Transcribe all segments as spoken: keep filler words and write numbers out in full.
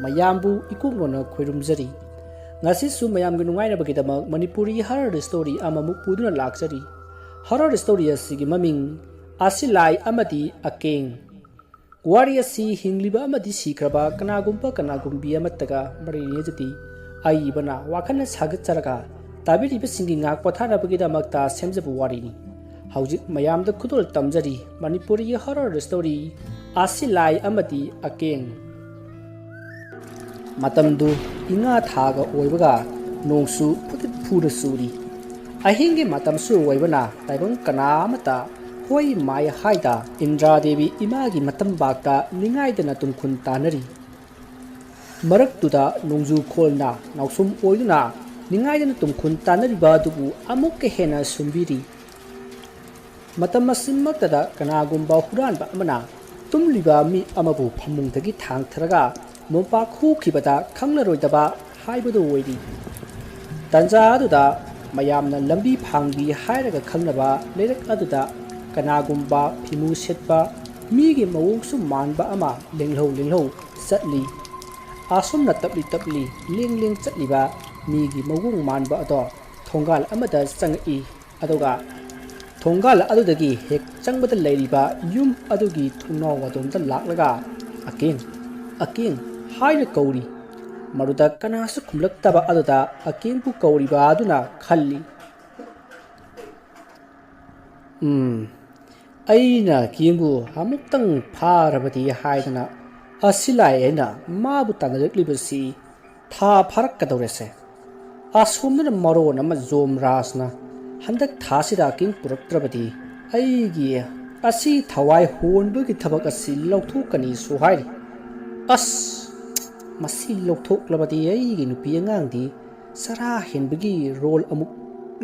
ꯃꯌꯥꯝꯕꯨ ꯏꯀꯣꯛꯅꯅ ꯈꯣꯏꯔꯨꯝꯖꯔꯤ꯫ ꯉꯁꯤꯁꯨ ꯃꯌꯥꯝꯒꯤ ꯅꯨꯡꯉꯥꯏꯅꯕꯒꯤꯗꯃꯛ ꯃꯅꯤꯄꯨꯔꯤ ꯍꯔꯔ ꯁ꯭ꯇꯣꯔꯤ ꯑꯃꯃꯨꯛ ꯄꯨꯗꯨꯅ ꯂꯥꯛꯆꯔꯤ꯫ ꯍꯔꯔ ꯁ꯭ꯇꯣꯔꯤ ꯑꯁꯤꯒꯤ ꯃꯃꯤꯡ ꯑꯁꯤꯂꯥꯏ ꯑꯃꯗꯤ ꯑꯀꯦꯡ꯫ ꯋꯥꯔꯤ ꯑꯁꯤ ꯍꯤꯡꯂꯤꯕ ꯑꯃꯗꯤ ꯁꯤꯈ꯭ꯔꯕ ꯀꯅꯥꯒꯨꯝꯕ ꯀꯅꯥꯒꯨꯝꯕꯤ ꯑꯃꯠꯇꯒ ꯃꯔꯤ ꯂꯩꯅꯖꯗꯦ꯫ ꯑꯏꯕꯅ ꯋꯥꯈꯜꯅ ꯁꯥꯒꯠꯆꯔꯒ ꯇꯥꯕꯤꯔꯤꯕꯁꯤꯡꯒꯤ ꯉꯥꯛ ꯄꯣꯊꯥꯅꯕꯒꯤꯗꯃꯛꯇ ꯁꯦꯝꯖꯕ ꯋꯥꯔꯤꯅꯤ꯫ ꯍꯧꯖꯤꯛ ꯃꯌꯥꯝꯗ ꯈꯨꯗꯣꯜ ꯇꯝꯖꯔꯤ ꯃꯅꯤꯄꯨꯔꯤ ꯍꯔꯔ ꯁ꯭ꯇꯣꯔꯤ ꯑꯁꯤꯂꯥꯏ ꯑꯃꯗꯤ ꯑꯀꯦꯡ꯫ ꯃꯇꯝꯗꯨ ꯏꯉꯥ ꯊꯥꯒ ꯑꯣꯏꯕꯒ ꯅꯣꯡꯁꯨ ꯐꯨꯗꯤꯠ ꯐꯨꯅ ꯆꯨꯔꯤ꯫ ꯑꯍꯤꯡꯒꯤ ꯃꯇꯝꯁꯨ ꯑꯣꯏꯕꯅ ꯇꯥꯏꯕꯪ ꯀꯅꯥ ꯑꯃꯠꯇ ꯍꯣꯏ ꯃꯥꯏ ꯍꯥꯏꯗ ꯏꯟꯗ꯭ꯔꯥ ꯗꯦꯕꯤ ꯏꯃꯥꯒꯤ ꯃꯇꯝꯕꯥꯛꯇ ꯅꯤꯡꯉꯥꯏꯗꯅ ꯇꯨꯝꯈꯨꯟ ꯇꯥꯅꯔꯤ꯫ ꯃꯔꯛꯇꯨꯗ ꯅꯣꯡꯖꯨ ꯈꯣꯜꯅ ꯅꯥꯎꯁꯨꯝ ꯑꯣꯏꯗꯨꯅ ꯅꯤꯡꯉꯥꯏꯗꯅ ꯇꯨꯝꯈꯨꯟ ꯇꯥꯅꯔꯤꯕ ꯑꯗꯨꯕꯨ ꯑꯃꯨꯛꯀ ꯍꯦꯟꯅ ꯁꯨꯝꯕꯤꯔꯤ꯫ ꯃꯇꯝ ꯑꯁꯤꯃꯛꯇꯗ ꯀꯅꯥꯒꯨꯝꯕ ꯍꯨꯔꯥꯟꯕ ꯑꯃꯅ ꯇꯨꯝꯂꯤꯕ ꯃꯤ ꯑꯃꯕꯨ ꯐꯃꯨꯡꯗꯒꯤ ꯊꯥꯡꯊꯔꯒ ꯃꯣꯝꯄꯥꯛ ꯍꯨꯈꯤꯕꯗ ꯈꯪꯂꯔꯣꯏꯗꯕ ꯍꯥꯏꯕꯗꯨ ꯑꯣꯏꯔꯤ꯫ ꯇꯟꯖꯥ ꯑꯗꯨꯗ ꯃꯌꯥꯝꯅ ꯂꯝꯕꯤ ꯐꯥꯡꯕꯤ ꯍꯥꯏꯔꯒ ꯈꯪꯅꯕ ꯂꯩꯔꯛ ꯑꯗꯨꯗ ꯀꯅꯥꯒꯨꯝꯕ ꯐꯤꯃꯨ ꯁꯦꯠꯄ ꯃꯤꯒꯤ ꯃꯑꯣꯡꯁꯨ ꯃꯥꯟꯕ ꯑꯃ ꯂꯦꯡꯂꯧ ꯂꯦꯡꯂꯧ ꯆꯠꯂꯤ꯫ ꯑꯁꯨꯝꯅ ꯇꯞꯂꯤ ꯇꯞꯂꯤ ꯂꯦꯡ ꯂꯦꯡ ꯆꯠꯂꯤꯕ ꯃꯤꯒꯤ ꯃꯑꯣꯡ ꯃꯥꯟꯕ ꯑꯗꯣ ꯊꯣꯡꯒꯥꯜ ꯑꯃꯗ ꯆꯪꯉꯛꯏ꯫ ꯑꯗꯨꯒ ꯊꯣꯡꯒꯥꯜ ꯑꯗꯨꯗꯒꯤ ꯍꯦꯛ ꯆꯪꯕꯗ ꯂꯩꯔꯤꯕ ꯌꯨꯝ ꯑꯗꯨꯒꯤ ꯊꯣꯡꯅꯥꯎ ꯑꯗꯣꯝꯗ ꯂꯥꯛꯂꯒ "ꯑꯀꯦꯡ, ꯑꯀꯦꯡ" ꯍꯥꯏꯅ ꯀꯧꯔꯤ꯫ ꯃꯗꯨꯗ ꯀꯅꯥꯁꯨ ꯈꯨꯝꯂꯛꯇꯕ ꯑꯗꯨꯗ ꯑꯀꯦꯡꯕꯨ ꯀꯧꯔꯤꯕ ꯑꯗꯨꯅ ꯈꯜꯂꯤ, "ꯎꯝ, ꯑꯩꯅ ꯑꯀꯦꯡꯕꯨ ꯑꯃꯨꯛꯇꯪ ꯐꯥꯔꯕꯗꯤ" ꯍꯥꯏꯗꯅ ꯑꯁꯤꯂꯥꯏ ꯑꯩꯅ ꯃꯥꯕꯨ ꯇꯥꯟꯅꯔꯛꯂꯤꯕꯁꯤ ꯊꯥ ꯐꯥꯔꯛꯀꯗꯧꯔꯦꯁꯦ꯫ ꯑꯁꯣꯝꯗꯅ ꯃꯔꯣꯟ ꯑꯃ ꯖꯣꯝ ꯔꯥꯖꯅ ꯍꯟꯗꯛ ꯊꯥꯁꯤꯗ ꯑꯀꯦꯡ ꯄꯨꯔꯛꯇ꯭ꯔꯕꯗꯤ ꯑꯩꯒꯤ ꯑꯁꯤ ꯊꯋꯥꯏ ꯍꯣꯟꯕꯒꯤ ꯊꯕꯛ ꯑꯁꯤ ꯂꯧꯊꯣꯛꯀꯅꯤꯁꯨ ꯍꯥꯏꯔꯤ꯫ ꯑꯁ! ꯃꯁꯤ ꯂꯧꯊꯣꯛꯂꯕꯗꯤ ꯑꯩꯒꯤ ꯅꯨꯄꯤ ꯑꯉꯥꯡꯗꯤ ꯆꯔꯥ ꯍꯦꯟꯕꯒꯤ ꯔꯣꯜ ꯑꯃꯨꯛ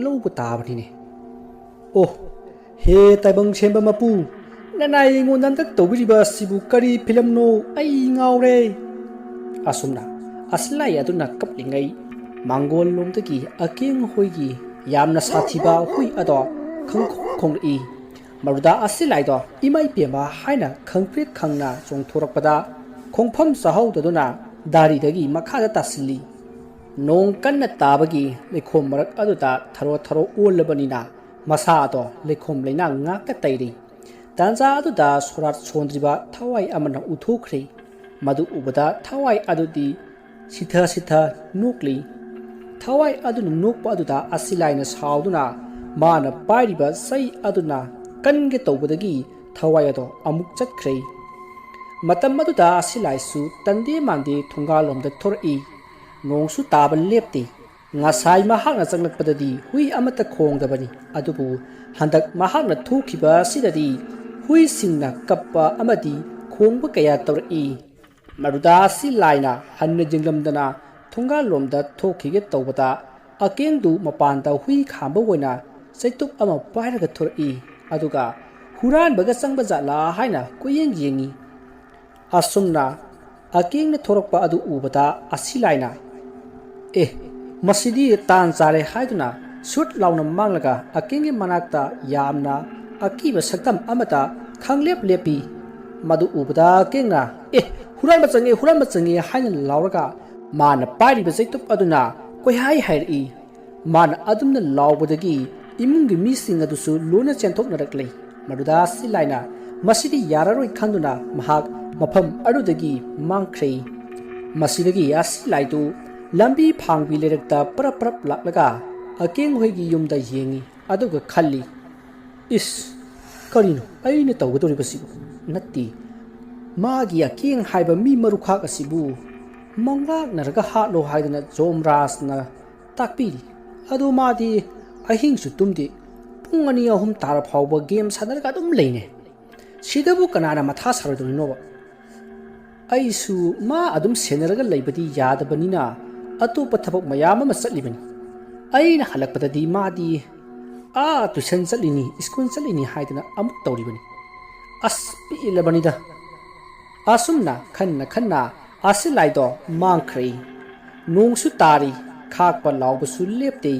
ꯂꯧꯕ ꯇꯥꯕꯅꯤꯅꯦ꯫ ꯑꯣ, ꯍꯦ ꯇꯥꯏꯕꯪ ꯁꯦꯝꯕ ꯃꯄꯨ, ꯅꯅꯥꯏ ꯑꯩꯉꯣꯟꯗ ꯍꯟꯗꯛ ꯇꯧꯕꯤꯔꯤꯕ ꯑꯁꯤꯕꯨ ꯀꯔꯤ ꯐꯤꯂꯝꯅꯣ? ꯑꯩ ꯉꯥꯎꯔꯦ꯫ ꯑꯁꯨꯝꯅ ꯑꯁꯂꯥꯏ ꯑꯗꯨꯅ ꯀꯞꯂꯤꯉꯩ ꯃꯥꯡꯒꯣꯜ ꯂꯣꯝꯗꯒꯤ ꯑꯀꯦꯡ ꯍꯣꯏꯒꯤ ꯌꯥꯝꯅ ꯁꯥꯊꯤꯕ ꯍꯨꯏ ꯑꯗꯣ ꯈꯪꯈꯣꯡ ꯈꯣꯡꯂꯛꯏ꯫ ꯃꯗꯨꯗ ꯑꯁꯤꯂꯥꯏꯗꯣ "ꯏꯃꯥ ꯏꯄꯦꯝꯃ" ꯍꯥꯏꯅ ꯈꯪꯄ꯭ꯔꯦꯛ ꯈꯪꯅ ꯆꯣꯡꯊꯣꯔꯛꯄꯗ ꯈꯣꯡꯐꯝ ꯆꯥꯍꯧꯗꯗꯨꯅ ꯗꯥꯔꯤꯗꯒꯤ ꯃꯈꯥꯗ ꯇꯥꯁꯤꯜꯂꯤ꯫ ꯅꯣꯡ ꯀꯟꯅ ꯇꯥꯕꯒꯤ ꯂꯩꯈꯣꯝ ꯃꯔꯛ ꯑꯗꯨꯗ ꯊꯔꯣ ꯊꯔꯣ ꯑꯣꯜꯂꯕꯅꯤꯅ ꯃꯁꯥ ꯑꯗꯣ ꯂꯩꯈꯣꯝ ꯂꯩꯅꯥꯡ ꯉꯥꯛꯇ ꯇꯩꯔꯤ꯫ ꯇꯥꯟꯖꯥ ꯑꯗꯨꯗ ꯁꯣꯔꯥꯠ ꯁꯣꯟꯗ꯭ꯔꯤꯕ ꯊꯋꯥꯏ ꯑꯃꯅ ꯎꯊꯣꯛꯈ꯭ꯔꯦ꯫ ꯃꯗꯨ ꯎꯕꯗ ꯊꯋꯥꯏ ꯑꯗꯨꯗꯤ ꯁꯤꯊ ꯁꯤꯊ ꯅꯣꯛꯂꯤ꯫ ꯊꯋꯥꯏ ꯑꯗꯨꯅ ꯅꯣꯛꯄ ꯑꯗꯨꯗ ꯑꯁꯤꯂꯥꯏꯅ ꯁꯥꯎꯗꯨꯅ ꯃꯥꯅ ꯄꯥꯏꯔꯤꯕ ꯆꯩ ꯑꯗꯨꯅ ꯀꯟꯒꯦ ꯇꯧꯕꯗꯒꯤ ꯊꯋꯥꯏ ꯑꯗꯣ ꯑꯃꯨꯛ ꯆꯠꯈ꯭ꯔꯦ꯫ ꯃꯇꯝ ꯑꯗꯨꯗ ꯑꯁꯤꯂꯥꯏꯁꯨ ꯇꯟꯗꯦ ꯃꯥꯟꯗꯦ ꯊꯣꯡꯒꯥꯜꯂꯣꯝꯗ ꯊꯣꯔꯛꯏ꯫ ꯅꯣꯡꯁꯨ ꯇꯥꯕ ꯂꯦꯞꯇꯦ꯫ ꯉꯁꯥꯏ ꯃꯍꯥꯛꯅ ꯆꯪꯂꯛꯄꯗꯗꯤ ꯍꯨꯏ ꯑꯃꯠꯇ ꯈꯣꯡꯗꯕꯅꯤ, ꯑꯗꯨꯕꯨ ꯍꯟꯗꯛ ꯃꯍꯥꯛꯅ ꯊꯣꯛꯈꯤꯕ ꯑꯁꯤꯗꯗꯤ ꯍꯨꯏꯁꯤꯡꯅ ꯀꯞꯄ ꯑꯃꯗꯤ ꯈꯣꯡꯕ ꯀꯌꯥ ꯇꯧꯔꯛꯏ꯫ ꯃꯗꯨꯗ ꯑꯁꯤꯂꯥꯏꯅ ꯍꯟꯅ ꯌꯦꯡꯂꯝꯗꯅ ꯊꯣꯡꯒꯥꯜꯂꯣꯝꯗ ꯊꯣꯛꯈꯤꯒꯦ ꯇꯧꯕꯗ, ꯑꯀꯦꯡꯗꯨ ꯃꯄꯥꯟꯗ ꯍꯨꯏ ꯈꯥꯝꯕ ꯑꯣꯏꯅ ꯆꯩꯇꯨꯞ ꯑꯃ ꯄꯥꯏꯔꯒ ꯊꯣꯔꯛꯏ꯫ ꯑꯗꯨꯒ ꯍꯨꯔꯥꯟꯕꯒ ꯆꯪꯕ ꯖꯥꯠꯂꯥ ꯍꯥꯏꯅ ꯀꯣꯏꯌꯦꯡ ꯌꯦꯡꯉꯤ꯫ ꯑꯁꯨꯝꯅ ꯑꯀꯦꯡꯅ ꯊꯣꯔꯛꯄ ꯑꯗꯨ ꯎꯕꯗ ꯑꯁꯤꯂꯥꯏꯅ, "ꯑꯦ, ꯃꯁꯤꯗꯤ ꯇꯥꯟ ꯆꯥꯔꯦ" ꯍꯥꯏꯗꯨꯅ ꯁꯨꯠ ꯂꯥꯎꯅ ꯃꯥꯡꯂꯒ ꯑꯀꯦꯡꯒꯤ ꯃꯅꯥꯛꯇ ꯌꯥꯝꯅ ꯑꯀꯤꯕ ꯁꯛꯇꯝ ꯑꯃꯗ ꯈꯪꯂꯦꯞ ꯂꯦꯞꯄꯤ꯫ ꯃꯗꯨ ꯎꯕꯗ ꯑꯀꯦꯡꯅ, "ꯑꯦ, ꯍꯨꯔꯥꯟꯕ ꯆꯪꯉꯦ, ꯍꯨꯔꯥꯟꯕ ꯆꯪꯉꯦ" ꯍꯥꯏꯅ ꯂꯥꯎꯔꯒ ꯃꯥꯅ ꯄꯥꯏꯔꯤꯕ ꯆꯩꯇꯨꯞ ꯑꯗꯨꯅ ꯀꯣꯏꯍꯥꯏ ꯍꯥꯏꯔꯛꯏ꯫ ꯃꯥꯅ ꯑꯗꯨꯝꯅ ꯂꯥꯎꯕꯗꯒꯤ ꯏꯃꯨꯡꯒꯤ ꯃꯤꯁꯤꯡ ꯑꯗꯨꯁꯨ ꯂꯣꯏꯅ ꯆꯦꯟꯊꯣꯛꯅꯔꯛꯂꯦ꯫ ꯃꯗꯨꯗ ꯑꯁꯤꯂꯥꯏꯅ ꯃꯁꯤꯗꯤ ꯌꯥꯔꯔꯣꯏ ꯈꯟꯗꯨꯅ ꯃꯍꯥꯛ ꯃꯐꯝ ꯑꯗꯨꯗꯒꯤ ꯃꯥꯡꯈ꯭ꯔꯦ꯫ ꯃꯁꯤꯗꯒꯤ ꯑꯁꯤꯂꯥꯏꯗꯨ ꯂꯝꯕꯤ ꯐꯥꯡꯕꯤ ꯂꯩꯔꯛꯇ ꯄꯔꯞ ꯄꯔꯞ ꯂꯥꯛꯂꯒ ꯑꯀꯦꯡ ꯍꯣꯏꯒꯤ ꯌꯨꯝꯗ ꯌꯦꯡꯉꯤ, ꯑꯗꯨꯒ ꯈꯜꯂꯤ, "ꯏꯁ, ꯀꯔꯤꯅꯣ ꯑꯩꯅ ꯇꯧꯒꯗꯧꯔꯤꯕꯁꯤꯕꯨ? ꯅꯠꯇꯦ, ꯃꯥꯒꯤ ꯑꯀꯦꯡ ꯍꯥꯏꯕ ꯃꯤ ꯃꯔꯨꯈꯥꯛ ꯑꯁꯤꯕꯨ ꯃꯪꯂꯥꯛꯅꯔꯒ ꯍꯥꯠꯂꯣ ꯍꯥꯏꯗꯅ ꯖꯣꯝꯔꯥꯖꯅ ꯇꯥꯛꯄꯤꯔꯤ꯫ ꯑꯗꯨ ꯃꯥꯗꯤ ꯑꯍꯤꯡꯁꯨ ꯇꯨꯝꯗꯦ, ꯄꯨꯡ ꯑꯅꯤ ꯑꯍꯨꯝ ꯇꯥꯔ ꯐꯥꯎꯕ ꯒꯦꯝ ꯁꯥꯟꯅꯔꯒ ꯑꯗꯨꯝ ꯂꯩꯅꯦ꯫ ꯁꯤꯗꯕꯨ ꯀꯅꯥꯅ ꯃꯊꯥ ꯁꯥꯔꯣꯏꯗꯣꯔꯤꯅꯣꯕ? ꯑꯩꯁꯨ ꯃꯥ ꯑꯗꯨꯝ ꯁꯦꯟꯅꯔꯒ ꯂꯩꯕꯗꯤ ꯌꯥꯗꯕꯅꯤꯅ ꯑꯇꯣꯞꯄ ꯊꯕꯛ ꯃꯌꯥꯝ ꯑꯃ ꯆꯠꯂꯤꯕꯅꯤ꯫ ꯑꯩꯅ ꯍꯜꯂꯛꯄꯗꯗꯤ ꯃꯥꯗꯤ ꯑꯥ ꯇꯨꯏꯁꯟ ꯆꯠꯂꯤꯅꯤ, ꯁ꯭ꯀꯨꯜ ꯆꯠꯂꯤꯅꯤ ꯍꯥꯏꯗꯅ ꯑꯃꯨꯛ ꯇꯧꯔꯤꯕꯅꯤ꯫ ꯑꯁ, ꯄꯦꯜꯂꯕꯅꯤꯗ!" ꯑꯁꯨꯝꯅ ꯈꯟꯅ ꯈꯟꯅ ꯑꯁꯤꯂꯥꯏꯗꯣ ꯃꯥꯡꯈ꯭ꯔꯦ꯫ ꯅꯣꯡꯁꯨ ꯇꯥꯔꯤ, ꯈꯥꯛꯄ ꯂꯥꯎꯕꯁꯨ ꯂꯦꯞꯇꯦ꯫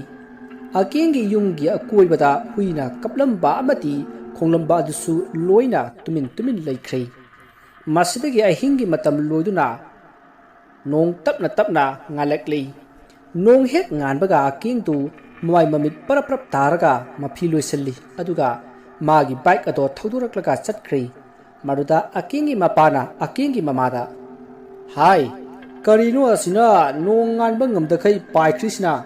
ꯑꯀꯦꯡꯒꯤ ꯌꯨꯝꯒꯤ ꯑꯀꯣꯏꯕꯗ ꯍꯨꯏꯅ ꯀꯞꯂꯝꯕ ꯑꯃꯗꯤ ꯈꯣꯡꯂꯝꯕ ꯑꯗꯨꯁꯨ ꯂꯣꯏꯅ ꯇꯨꯃꯤꯟ ꯇꯨꯃꯤꯟ ꯂꯩꯈ꯭ꯔꯦ꯫ ꯃꯁꯤꯗꯒꯤ ꯑꯍꯤꯡꯒꯤ ꯃꯇꯝ ꯂꯣꯏꯗꯨꯅ ꯅꯣꯡ ꯇꯞꯅ ꯇꯞꯅ ꯉꯥꯜꯂꯛꯂꯤ꯫ ꯅꯣꯡ ꯍꯦꯛ ꯉꯥꯟꯕꯒ ꯑꯀꯤꯡꯗꯨ ꯃꯃꯥꯏ ꯃꯃꯤꯠ ꯄꯔꯞ ꯄꯔꯞ ꯇꯥꯔꯒ ꯃꯐꯤ ꯂꯣꯏꯁꯤꯜꯂꯤ, ꯑꯗꯨꯒ ꯃꯥꯒꯤ ꯕꯥꯏꯛ ꯑꯗꯣ ꯊꯧꯗꯣꯔꯛꯂꯒ ꯆꯠꯈ꯭ꯔꯦ꯫ ꯃꯗꯨꯗ ꯑꯀꯤꯡꯒꯤ ꯃꯄꯥꯅ ꯑꯀꯤꯡꯒꯤ ꯃꯃꯥꯗ, "ꯍꯥꯏ, ꯀꯔꯤꯅꯣ ꯑꯁꯤꯅ ꯅꯣꯡ ꯉꯥꯟꯕ ꯉꯝꯗꯈꯩ ꯄꯥꯏꯈ꯭ꯔꯤꯁꯤꯅ?"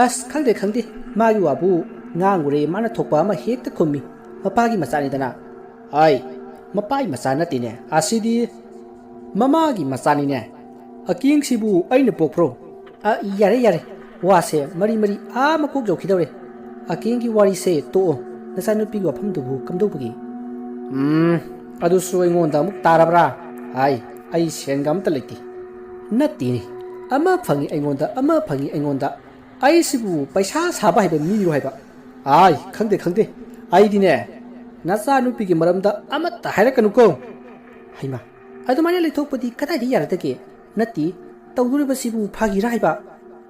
"ꯑꯁ, ꯈꯪꯗꯦ, ꯈꯪꯗꯦ, ꯃꯥꯒꯤ ꯋꯥꯕꯨ ꯉꯥꯡꯉꯨꯔꯦ, ꯃꯥꯅ ꯊꯣꯛꯄ ꯑꯃ ꯍꯦꯛꯇ ꯈꯨꯝꯃꯤ, ꯃꯄꯥꯒꯤ ꯃꯆꯥꯅꯤꯗꯅ꯫" "ꯍꯥꯏ, ꯃꯄꯥꯒꯤ ꯃꯆꯥ ꯅꯠꯇꯦꯅꯦ, ꯑꯁꯤꯗꯤ ꯃꯃꯥꯒꯤ ꯃꯆꯥꯅꯤꯅꯦ꯫ ꯑꯀꯤꯡꯁꯤꯕꯨ ꯑꯩꯅ ꯄꯣꯛꯄ꯭ꯔꯣ?" "ꯑ, ꯌꯥꯔꯦ, ꯌꯥꯔꯦ, ꯋꯥꯁꯦ ꯃꯔꯤ ꯃꯔꯤ ꯑꯥ ꯃꯀꯣꯛ ꯌꯧꯈꯤꯗꯧꯔꯦ꯫ ꯑꯀꯤꯡꯒꯤ ꯋꯥꯔꯤꯁꯦ ꯇꯣꯛꯑꯣ, ꯅꯆꯥꯅꯨꯄꯤꯒꯤ ꯋꯥꯐꯝꯗꯨꯕꯨ ꯀꯝꯗꯧꯕꯒꯤ?" "ꯎꯝ, ꯑꯗꯨꯁꯨ ꯑꯩꯉꯣꯟꯗ ꯑꯃꯨꯛ ꯇꯥꯔꯕ꯭ꯔꯥ? ꯍꯥꯏ, ꯑꯩ ꯁꯦꯟꯒ ꯑꯝꯇ ꯂꯩꯇꯦ꯫" "ꯅꯠꯇꯦꯅꯦ, ꯑꯃ ꯐꯪꯉꯤ ꯑꯩꯉꯣꯟꯗ, ꯑꯃ ꯐꯪꯉꯤ ꯑꯩꯉꯣꯟꯗ꯫ ꯑꯩꯁꯤꯕꯨ ꯄꯩꯁꯥ ꯁꯥꯕ ꯍꯩꯕ ꯃꯤꯔꯣ ꯍꯥꯏꯕ?" "ꯑꯥꯏ, ꯈꯪꯗꯦ, ꯈꯪꯗꯦ꯫ ꯑꯩꯗꯤꯅꯦ, ꯅꯆꯥꯅꯨꯄꯤꯒꯤ ꯃꯔꯝꯗ ꯑꯃꯠꯇ ꯍꯥꯏꯔꯛꯀꯅꯨꯀꯣ꯫" "ꯍꯩꯃꯥ, ꯑꯗꯨꯃꯥꯏꯅ ꯂꯩꯊꯣꯛꯄꯗꯤ ꯀꯗꯥꯏꯗ ꯌꯥꯔꯗꯒꯦ? ꯅꯠꯇꯦ, ꯇꯧꯗꯣꯔꯤꯕꯁꯤꯕꯨ ꯐꯥꯒꯤꯔꯥ ꯍꯥꯏꯕ?"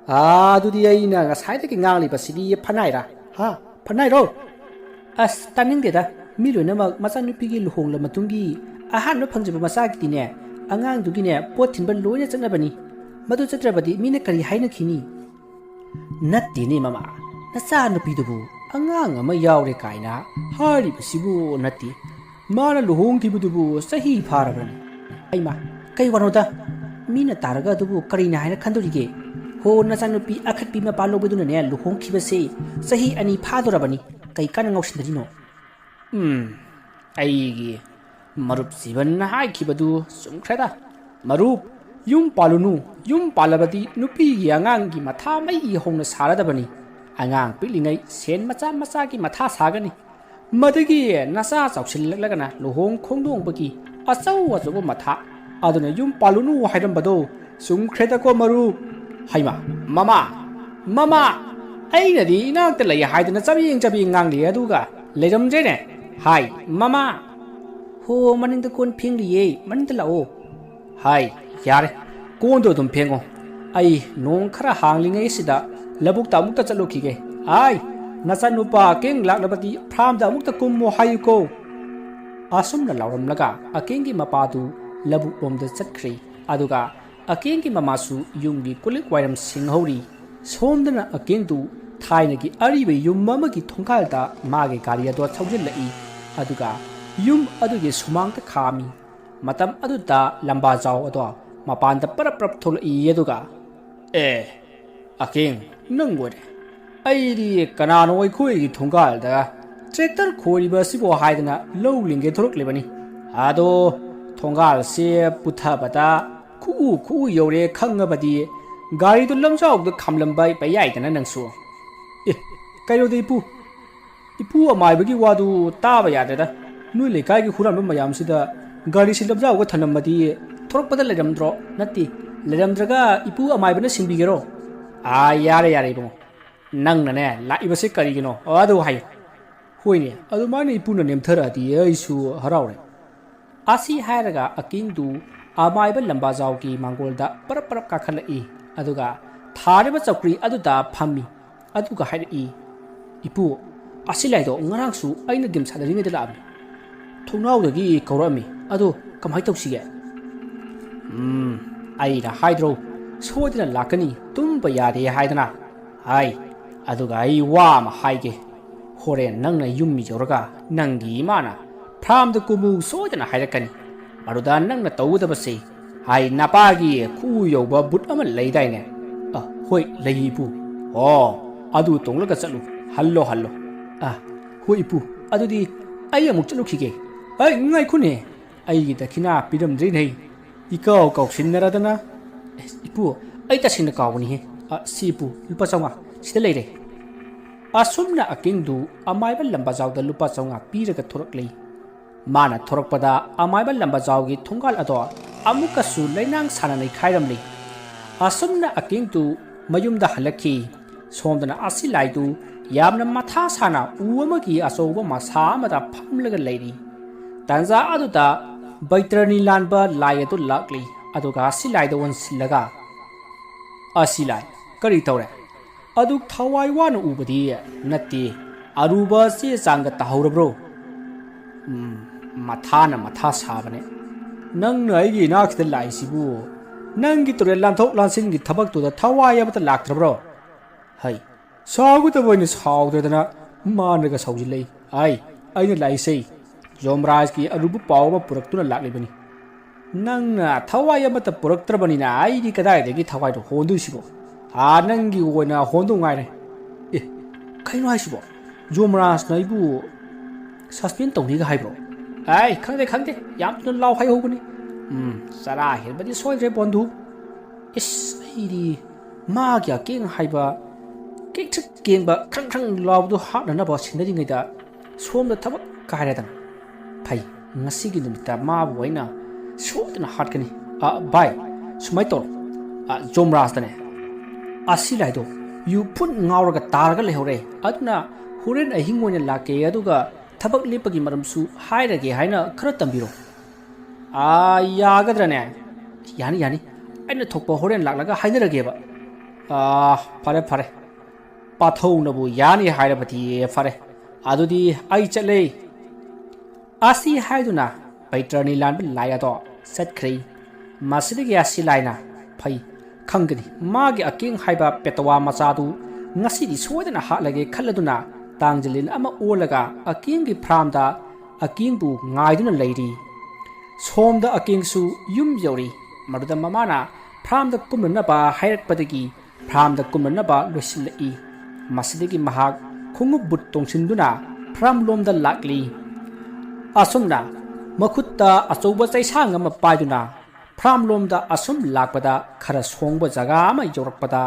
"ꯑꯥ, ꯑꯗꯨꯗꯤ ꯑꯩꯅ ꯉꯁꯥꯏꯗꯒꯤ ꯉꯥꯡꯂꯤꯕꯁꯤꯗꯤ ꯐꯅꯥꯏꯔꯥ? ꯍꯥ, ꯐꯅꯥꯏꯔꯣ?" "ꯑꯁ, ꯇꯥꯅꯤꯡꯗꯦꯗ꯫ ꯃꯤ ꯂꯣꯏꯅꯃꯛ ꯃꯆꯥꯅꯨꯄꯤꯒꯤ ꯂꯨꯍꯣꯡꯂ ꯃꯇꯨꯡꯒꯤ ꯑꯍꯥꯟꯕ ꯐꯪꯖꯕ ꯃꯆꯥꯒꯤꯗꯤꯅꯦ, ꯑꯉꯥꯡꯗꯨꯒꯤꯅꯦ, ꯄꯣꯠ ꯊꯤꯟꯕ ꯂꯣꯏꯅ ꯆꯠꯅꯕꯅꯤ꯫ ꯃꯗꯨ ꯆꯠꯇ꯭ꯔꯕꯗꯤ ꯃꯤꯅ ꯀꯔꯤ ꯍꯥꯏꯅꯈꯤꯅꯤ?" "ꯅꯠꯇꯦꯅꯦ ꯃꯃꯥ, ꯅꯆꯥꯅꯨꯄꯤꯗꯨꯕꯨ ꯑꯉꯥꯡ ꯑꯃ ꯌꯥꯎꯔꯦ ꯀꯥꯏꯅ ꯍꯥꯏꯔꯤꯕꯁꯤꯕꯨ ꯅꯠꯇꯦ꯫ ꯃꯥꯅ ꯂꯨꯍꯣꯡꯈꯤꯕꯗꯨꯕꯨ ꯆꯍꯤ ꯐꯥꯔꯕꯅꯤ꯫" "ꯑꯩꯃ, ꯀꯩ ꯋꯥꯅꯣꯗ? ꯃꯤꯅ ꯇꯥꯔꯒ ꯑꯗꯨꯕꯨ ꯀꯔꯤꯅ ꯍꯥꯏꯅ ꯈꯟꯗꯣꯔꯤꯒꯦ? ꯍꯣ, ꯅꯆꯥꯅꯨꯄꯤ ꯑꯈꯠꯄꯤ ꯃꯄꯥ ꯂꯧꯕꯗꯨꯅꯅꯦ ꯂꯨꯍꯣꯡꯈꯤꯕꯁꯦ ꯆꯍꯤ ꯑꯅꯤ ꯐꯥꯗꯣꯔꯕꯅꯤ꯫ ꯀꯩ ꯀꯥꯟꯅ ꯉꯥꯎꯁꯤꯟꯅꯔꯤꯅꯣ?" "ꯎꯝ, ꯑꯩꯒꯤ ꯃꯔꯨꯞ ꯖꯤꯕꯟꯅ ꯍꯥꯏꯈꯤꯕꯗꯨ ꯆꯨꯝꯈ꯭ꯔꯦꯗ꯫ ꯃꯔꯨꯞ, ꯌꯨꯝ ꯄꯥꯜꯂꯨꯅꯨ꯫ ꯌꯨꯝ ꯄꯥꯜꯂꯕꯗꯤ ꯅꯨꯄꯤꯒꯤ ꯑꯉꯥꯡꯒꯤ ꯃꯊꯥ ꯃꯩ ꯍꯧꯅ ꯁꯥꯔꯗꯕꯅꯤ꯫ ꯑꯉꯥꯡ ꯄꯤꯛꯂꯤꯉꯩ ꯁꯦꯟ ꯃꯆꯥ ꯃꯆꯥꯒꯤ ꯃꯊꯥ ꯁꯥꯒꯅꯤ꯫ ꯃꯗꯨꯒꯤ ꯅꯆꯥ ꯆꯥꯎꯁꯤꯜꯂꯛꯂꯒꯅ ꯂꯨꯍꯣꯡ ꯈꯣꯡꯗꯣꯡꯕꯒꯤ ꯑꯆꯧ ꯑꯆꯧꯕ ꯃꯊꯥ꯫ ꯑꯗꯨꯅ ꯌꯨꯝ ꯄꯥꯜꯂꯨꯅꯨ ꯍꯥꯏꯔꯝꯕꯗꯣ ꯆꯨꯝꯈ꯭ꯔꯦꯗꯀꯣ ꯃꯔꯨꯞ꯫" "ꯍꯩꯃꯥ, ꯃꯃꯥ, ꯃꯃꯥ! ꯑꯩꯅꯗꯤ ꯏꯅꯥꯛꯇ ꯂꯩ ꯍꯥꯏꯗꯅ ꯆꯕꯦꯡ ꯆꯕꯦꯡ ꯉꯥꯡꯂꯤ, ꯑꯗꯨꯒ ꯂꯩꯔꯝꯗ꯭ꯔꯦꯅꯦ꯫ ꯍꯥꯏ, ꯃꯃꯥ!" "ꯍꯣ, ꯃꯅꯤꯡꯗ ꯀꯣꯟ ꯐꯦꯡꯂꯤꯌꯦ, ꯃꯅꯤꯡꯗ ꯂꯥꯛꯑꯣ꯫" "ꯍꯥꯏ, ꯌꯥꯔꯦ, ꯀꯣꯟꯗꯣ ꯑꯗꯨꯝ ꯐꯦꯡꯉꯣ꯫ ꯑꯩ ꯅꯣꯡ ꯈꯔ ꯍꯥꯡꯂꯤꯉꯩꯁꯤꯗ ꯂꯧꯕꯨꯛꯇ ꯑꯃꯨꯛꯇ ꯆꯠꯂꯨꯈꯤꯒꯦ꯫ ꯍꯥꯏ, ꯅꯆꯥꯅꯨꯄꯥ ꯑꯀꯦꯡ ꯂꯥꯛꯂꯕꯗꯤ ꯐ꯭ꯔꯥꯝꯗ ꯑꯃꯨꯛꯇ ꯀꯨꯝꯃꯣ ꯍꯥꯏꯌꯨꯀꯣ꯫" ꯑꯁꯨꯝꯅ ꯂꯥꯎꯔꯝꯂꯒ ꯑꯀꯦꯡꯒꯤ ꯃꯄꯥꯗꯨ ꯂꯧꯕꯨꯛ ꯂꯣꯝꯗ ꯆꯠꯈ꯭ꯔꯦ꯫ ꯑꯗꯨꯒ ꯑꯀꯦꯡꯒꯤ ꯃꯃꯥꯁꯨ ꯌꯨꯝꯒꯤ ꯀꯣꯜꯂꯤꯛ ꯋꯥꯏꯔꯝ ꯁꯦꯡꯍꯧꯔꯤ꯫ ꯁꯣꯝꯗꯅ ꯑꯀꯦꯡꯗꯨ ꯊꯥꯏꯅꯒꯤ ꯑꯔꯤꯕ ꯌꯨꯝ ꯑꯃꯒꯤ ꯊꯣꯡꯒꯥꯜꯗ ꯃꯥꯒꯤ ꯒꯥꯔꯤ ꯑꯗꯣ ꯊꯧꯖꯤꯜꯂꯛꯏ꯫ ꯑꯗꯨꯒ ꯌꯨꯝ ꯑꯗꯨꯒꯤ ꯁꯨꯃꯥꯡꯗ ꯈꯥꯝꯃꯤ꯫ ꯃꯇꯝ ꯑꯗꯨꯗ ꯂꯝꯕꯥꯖꯥꯎ ꯑꯗꯣ ꯃꯄꯥꯟꯗ ꯄꯔꯞ ꯄꯔꯞ ꯊꯣꯛꯂꯛꯏ꯫ ꯑꯗꯨꯒ, "ꯑꯦ, ꯑꯀꯦꯡ, ꯅꯪ ꯑꯣꯏꯔꯦ꯫ ꯑꯩꯗꯤ ꯀꯅꯥꯅꯣ ꯑꯩꯈꯣꯏꯒꯤ ꯊꯣꯡꯒꯥꯜꯗ ꯇ꯭ꯔꯦꯛꯇꯔ ꯈꯣꯏꯔꯤꯕ ꯑꯁꯤꯕꯣ ꯍꯥꯏꯗꯅ ꯂꯧ ꯂꯤꯡꯒꯦ ꯊꯣꯔꯛꯂꯤꯕꯅꯤ꯫ ꯑꯗꯣ ꯊꯣꯡꯒꯥꯜꯁꯦ ꯄꯨꯊꯕꯗ ꯈꯨꯎ ꯈꯨꯎ ꯌꯧꯔꯦ ꯈꯪꯉꯕꯗꯤ ꯒꯥꯔꯤꯗꯨ ꯂꯝꯖꯥꯎꯗ ꯈꯥꯝꯂꯝꯕ ꯌꯥꯏꯗꯅ ꯅꯪꯁꯨ꯫" "ꯑꯦ, ꯀꯩꯅꯣꯗ ꯏꯄꯨ, ꯏꯄꯨ ꯑꯃꯥꯏꯕꯒꯤ ꯋꯥꯗꯨ ꯇꯥꯕ ꯌꯥꯗ꯭ꯔꯦꯗ꯫ ꯅꯣꯏ ꯂꯩꯀꯥꯏꯒꯤ ꯍꯨꯔꯥꯟꯕ ꯃꯌꯥꯝꯁꯤꯗ ꯒꯥꯔꯤꯁꯤ ꯂꯝꯖꯥꯎꯒ ꯊꯅꯝꯃꯗꯤ ꯊꯣꯔꯛꯄꯗ ꯂꯩꯔꯝꯗ꯭ꯔꯣ? ꯅꯠꯇꯦ, ꯂꯩꯔꯝꯗ꯭ꯔꯒ ꯏꯄꯨ ꯑꯃꯥꯏꯕꯅ ꯁꯤꯟꯕꯤꯒꯦꯔꯣ?" "ꯑꯥ, ꯌꯥꯔꯦ, ꯌꯥꯔꯦ ꯏꯕꯨꯡꯉꯣ꯫ ꯅꯪꯅꯅꯦ ꯂꯥꯛꯏꯕꯁꯦ ꯀꯔꯤꯒꯤꯅꯣ? ꯑꯗꯨ ꯍꯥꯏꯌꯨ꯫" "ꯍꯣꯏꯅꯦ, ꯑꯗꯨꯃꯥꯏꯅ ꯏꯄꯨꯅ ꯅꯦꯝꯊꯔꯛꯑꯗꯤ ꯑꯩꯁꯨ ꯍꯔꯥꯎꯔꯦ꯫" ꯑꯁꯤ ꯍꯥꯏꯔꯒ ꯑꯀꯤꯡꯗꯨ ꯑꯃꯥꯏꯕ ꯂꯝꯕꯥꯖꯥꯎꯒꯤ ꯃꯥꯡꯒꯣꯜꯗ ꯄꯔꯞ ꯄꯔꯞ ꯀꯥꯈꯠꯂꯛꯏ꯫ ꯑꯗꯨꯒ ꯊꯥꯔꯤꯕ ꯆꯧꯀ꯭ꯔꯤ ꯑꯗꯨꯗ ꯐꯝꯃꯤ꯫ ꯑꯗꯨꯒ ꯍꯥꯏꯔꯛꯏ, "ꯏꯄꯨ, ꯑꯁꯤ ꯂꯥꯏꯗꯣ ꯉꯔꯥꯡꯁꯨ ꯑꯩꯅ ꯒꯦꯝ ꯁꯥꯟꯅꯔꯤꯉꯩꯗ ꯂꯥꯛꯑꯝꯃꯤ꯫ ꯊꯣꯡꯅꯥꯎꯗꯒꯤ ꯀꯧꯔꯛꯑꯝꯃꯤ꯫ ꯑꯗꯣ ꯀꯃꯥꯏ ꯇꯧꯁꯤꯒꯦ?" "ꯎꯝ, ꯑꯩꯅ ꯍꯥꯏꯗ꯭ꯔꯣ, ꯁꯣꯏꯗꯅ ꯂꯥꯛꯀꯅꯤ, ꯇꯨꯝꯕ ꯌꯥꯗꯦ ꯍꯥꯏꯗꯅ꯫ ꯍꯥꯏ, ꯑꯗꯨꯒ ꯑꯩ ꯋꯥ ꯑꯃ ꯍꯥꯏꯒꯦ꯫ ꯍꯣꯔꯦꯟ ꯅꯪꯅ ꯌꯨꯝ ꯌꯧꯔꯒ ꯅꯪꯒꯤ ꯏꯃꯥꯅ ꯐ꯭ꯔꯥꯝꯗ ꯀꯨꯝꯃꯨ ꯁꯣꯏꯗꯅ ꯍꯥꯏꯔꯛꯀꯅꯤ꯫ ꯃꯗꯨꯗ ꯅꯪꯅ ꯇꯧꯒꯗꯕꯁꯦ, ꯍꯥꯏ, ꯅꯄꯥꯒꯤ ꯈꯨꯎ ꯌꯧꯕ ꯕꯨꯠ ꯑꯃ ꯂꯩꯗꯥꯏꯅꯦ?" "ꯑ, ꯍꯣꯏ, ꯂꯩ ꯏꯄꯨ꯫" "ꯑꯣ, ꯑꯗꯨ ꯇꯣꯡꯂꯒ ꯆꯠꯂꯨ, ꯍꯜꯂꯣ, ꯍꯜꯂꯣ꯫" "ꯑ, ꯍꯣꯏ ꯏꯄꯨ, ꯑꯗꯨꯗꯤ ꯑꯩ ꯑꯃꯨꯛ ꯆꯠꯂꯨꯈꯤꯒꯦ꯫" "ꯑꯩ, ꯉꯥꯏꯈꯣꯅꯦ, ꯑꯩꯒꯤ ꯗꯈꯤꯅꯥ ꯄꯤꯔꯝꯗ꯭ꯔꯤꯅꯦ, ꯏꯀꯥꯎ ꯀꯥꯎꯁꯤꯟꯅꯔꯗꯅ꯫" "ꯑꯦ, ꯏꯄꯨ, ꯑꯩ ꯇꯁꯦꯡꯅ ꯀꯥꯎꯕꯅꯤꯍꯦ꯫ ꯑ, ꯁꯤ ꯏꯄꯨ, ꯂꯨꯄꯥ ꯆꯥꯝꯃꯉꯥ ꯁꯤꯗ ꯂꯩꯔꯦ꯫" ꯑꯁꯨꯝꯅ ꯑꯀꯤꯡꯗꯨ ꯑꯃꯥꯏꯕ ꯂꯝꯕꯥꯖꯥꯎꯗ ꯂꯨꯄꯥ ꯆꯥꯝꯃꯉꯥ ꯄꯤꯔꯒ ꯊꯣꯔꯛꯂꯤ꯫ ꯃꯥꯅ ꯊꯣꯔꯛꯄꯗ ꯑꯃꯥꯏꯕ ꯂꯝꯕꯥꯖꯥꯎꯒꯤ ꯊꯣꯡꯒꯥꯜ ꯑꯗꯣ ꯑꯃꯨꯛꯀꯁꯨ ꯂꯩꯅꯥꯡ ꯁꯥꯅ ꯅꯩꯈꯥꯏꯔꯝꯂꯤ꯫ ꯑꯁꯨꯝꯅ ꯑꯀꯤꯡꯗꯨ ꯃꯌꯨꯝꯗ ꯍꯜꯂꯛꯈꯤ꯫ ꯁꯣꯝꯗꯅ ꯑꯁꯤꯂꯥꯏꯗꯨ ꯌꯥꯝꯅ ꯃꯊꯥ ꯁꯥꯅ ꯎ ꯑꯃꯒꯤ ꯑꯆꯧꯕ ꯃꯁꯥ ꯑꯃꯗ ꯐꯝꯂꯒ ꯂꯩꯔꯤ꯫ ꯇꯥꯟꯖꯥ ꯑꯗꯨꯗ ꯕꯩꯇ꯭ꯔꯅꯤ ꯂꯥꯟꯕ ꯂꯥꯏ ꯑꯗꯨ ꯂꯥꯛꯂꯤ꯫ ꯑꯗꯨꯒ ꯑꯁꯤꯂꯥꯏꯗ ꯑꯣꯟꯁꯤꯜꯂꯒ, "ꯑꯁꯤꯂꯥꯏ, ꯀꯔꯤ ꯇꯧꯔꯦ? ꯑꯗꯨꯛ ꯊꯋꯥꯏ ꯋꯥꯅ ꯎꯕꯗꯤ ꯅꯠꯇꯦ꯫ ꯑꯔꯨꯕ ꯆꯦ ꯆꯥꯡꯒ ꯇꯥꯍꯧꯔꯕ꯭ꯔꯣ?" "ꯎꯝ, ꯃꯊꯥꯅ ꯃꯊꯥ ꯁꯥꯕꯅꯦ꯫ ꯅꯪꯅ ꯑꯩꯒꯤ ꯏꯅꯥꯛꯁꯤꯗ ꯂꯥꯛꯏꯁꯤꯕꯨ "ꯅꯪꯒꯤ ꯇꯨꯔꯦꯜ ꯂꯥꯟꯊꯣꯛ ꯂꯥꯟꯁꯤꯟꯒꯤ ꯊꯕꯛꯇꯨꯗ ꯊꯋꯥꯏ ꯑꯃꯠꯇ ꯂꯥꯛꯇ꯭ꯔꯕ꯭ꯔꯣ?" ꯍꯩ, ꯁꯥꯎꯒꯗꯕ ꯑꯣꯏꯅ ꯁꯥꯎꯗ꯭ꯔꯗꯅ ꯃꯥꯅꯒ ꯁꯥꯎꯖꯤꯜꯂꯛꯏ꯫ "ꯑꯩ, ꯑꯩꯅ ꯂꯥꯛꯏꯁꯦ ꯖꯣꯝꯔꯥꯖꯀꯤ ꯑꯔꯨꯕ ꯄꯥꯎ ꯑꯃ ꯄꯨꯔꯛꯇꯨꯅ ꯂꯥꯛꯂꯤꯕꯅꯤ꯫ ꯅꯪꯅ ꯊꯋꯥꯏ ꯑꯃꯠꯇ ꯄꯨꯔꯛꯇ꯭ꯔꯕꯅꯤꯅ ꯑꯩꯗꯤ ꯀꯗꯥꯏꯗꯒꯤ ꯊꯋꯥꯏꯅꯣ ꯍꯣꯟꯗꯣꯏꯁꯤꯕꯣ? ꯑꯥ, ꯅꯪꯒꯤ ꯑꯣꯏꯅ ꯍꯣꯟꯗꯧ ꯉꯥꯏꯔꯦ꯫ ꯑꯦ, ꯀꯩꯅꯣ ꯍꯥꯏꯁꯤꯕꯣ? ꯖꯣꯝꯔꯥꯖꯅ ꯑꯩꯕꯨ ꯁꯁꯄꯦꯟ ꯇꯧꯅꯤꯒ ꯍꯥꯏꯕ꯭ꯔꯣ? ꯑꯩ, ꯈꯪꯗꯦ, ꯈꯪꯗꯦ, ꯌꯥꯝ ꯊꯨꯅ ꯂꯥꯎ ꯍꯥꯏꯍꯧꯕꯅꯤ꯫ ꯎꯝ, ꯆꯔꯥ ꯍꯦꯟꯕꯗꯤ ꯁꯣꯏꯗ꯭ꯔꯦ, ꯕꯣꯟꯙꯨ꯫ ꯏꯁ, ꯑꯩꯗꯤ ꯃꯥꯒꯤ ꯑꯀꯦꯡ ꯍꯥꯏꯕ ꯀꯦꯛꯊ꯭ꯔꯤꯛ ꯀꯦꯡꯕ ꯈ꯭ꯔꯪ ꯈ꯭ꯔꯪ ꯂꯥꯎꯕꯗꯨ ꯍꯥꯠꯅꯅꯕ ꯁꯤꯟꯅꯔꯤꯉꯩꯗ ꯁꯣꯝꯗ ꯊꯕꯛ ꯀꯥꯏꯔꯦꯗꯅ꯫ ꯐꯩ, ꯉꯁꯤꯒꯤ ꯅꯨꯃꯤꯠꯇ ꯃꯥꯕꯨ ꯑꯩꯅ ꯁꯣꯏꯗꯅ ꯍꯥꯠꯀꯅꯤ꯫ ꯑ, ꯚꯥꯏ, ꯁꯨꯃꯥꯏ ꯇꯧꯔꯣ꯫ ꯑ, ꯖꯣꯝꯔꯥꯖꯇꯅꯦ, ꯑꯁꯤ ꯂꯥꯏꯗꯣ ꯌꯨ ꯐꯨꯠ ꯉꯥꯎꯔꯒ ꯇꯥꯔꯒ ꯂꯩꯍꯧꯔꯦ, ꯑꯗꯨꯅ ꯍꯣꯔꯦꯟ ꯑꯍꯤꯡ ꯑꯣꯏꯅ ꯂꯥꯛꯀꯦ, ꯑꯗꯨꯒ ꯊꯕꯛ ꯂꯦꯞꯄꯒꯤ ꯃꯔꯝꯁꯨ ꯍꯥꯏꯔꯒꯦ ꯍꯥꯏꯅ ꯈꯔ ꯇꯝꯕꯤꯔꯣ꯫ ꯑꯥ, ꯌꯥꯒꯗ꯭ꯔꯅꯦ? ꯌꯥꯅꯤ, ꯌꯥꯅꯤ꯫ ꯑꯩꯅ ꯊꯣꯛꯄ ꯍꯣꯔꯦꯟ ꯂꯥꯛꯂꯒ ꯍꯥꯏꯅꯔꯒꯦꯕ꯫ ꯑꯥ, ꯐꯔꯦ, ꯐꯔꯦ꯫ ꯄꯥꯊꯧꯅꯕꯨ ꯌꯥꯅꯤ ꯍꯥꯏꯔꯕꯗꯤ ꯐꯔꯦ꯫ ꯑꯗꯨꯗꯤ ꯑꯩ ꯆꯠꯂꯦ꯫ ꯑꯁꯤ ꯍꯥꯏꯗꯨꯅ ꯕꯩꯇ꯭ꯔꯅꯤ ꯂꯥꯟꯕ ꯂꯥꯏ ꯑꯗꯣ ꯆꯠꯈ꯭ꯔꯦ꯫ ꯃꯁꯤꯗꯒꯤ ꯑꯁꯤ ꯂꯥꯏꯅ, "ꯐꯩ, ꯈꯪꯒꯅꯤ, ꯃꯥꯒꯤ ꯑꯀꯦꯡ ꯍꯥꯏꯕ ꯄꯦꯇꯋꯥ ꯃꯆꯥꯗꯨ ꯉꯁꯤꯗꯤ ꯁꯣꯏꯗꯅ ꯍꯥꯠꯂꯒꯦ" ꯈꯜꯂꯗꯨꯅ ꯇꯥꯡꯖ ꯂꯤꯟ ꯑꯃ ꯑꯣꯜꯂꯒ ꯑꯀꯦꯡꯒꯤ ꯐ꯭ꯔꯥꯝꯗ ꯑꯀꯦꯡꯕꯨ ꯉꯥꯏꯗꯨꯅ ꯂꯩꯔꯤ꯫ ꯁꯣꯝꯗ ꯑꯀꯦꯡꯁꯨ ꯌꯨꯝ ꯌꯧꯔꯤ꯫ ꯃꯗꯨꯗ ꯃꯃꯥꯅ ꯐ꯭ꯔꯥꯝꯗ ꯀꯨꯝꯅꯅꯕ ꯍꯥꯏꯔꯛꯄꯗꯒꯤ ꯐ꯭ꯔꯥꯝꯗ ꯀꯨꯝꯅꯅꯕ ꯂꯣꯏꯁꯤꯜꯂꯛꯏ꯫ ꯃꯁꯤꯗꯒꯤ ꯃꯍꯥꯛ ꯈꯣꯡꯎꯞ ꯕꯨꯠ ꯇꯣꯡꯁꯤꯟꯗꯨꯅ ꯐ꯭ꯔꯥꯝꯂꯣꯝꯗ ꯂꯥꯛꯂꯤ꯫ ꯑꯁꯨꯝꯅ ꯃꯈꯨꯠꯇ ꯑꯆꯧꯕ ꯆꯩꯁꯥꯡ ꯑꯃ ꯄꯥꯏꯗꯨꯅ ꯐ꯭ꯔꯥꯝꯂꯣꯝꯗ ꯑꯁꯨꯝ ꯂꯥꯛꯄꯗ, ꯈꯔ ꯁꯣꯡꯕ ꯖꯒꯥ ꯑꯃ ꯌꯧꯔꯛꯄꯗ,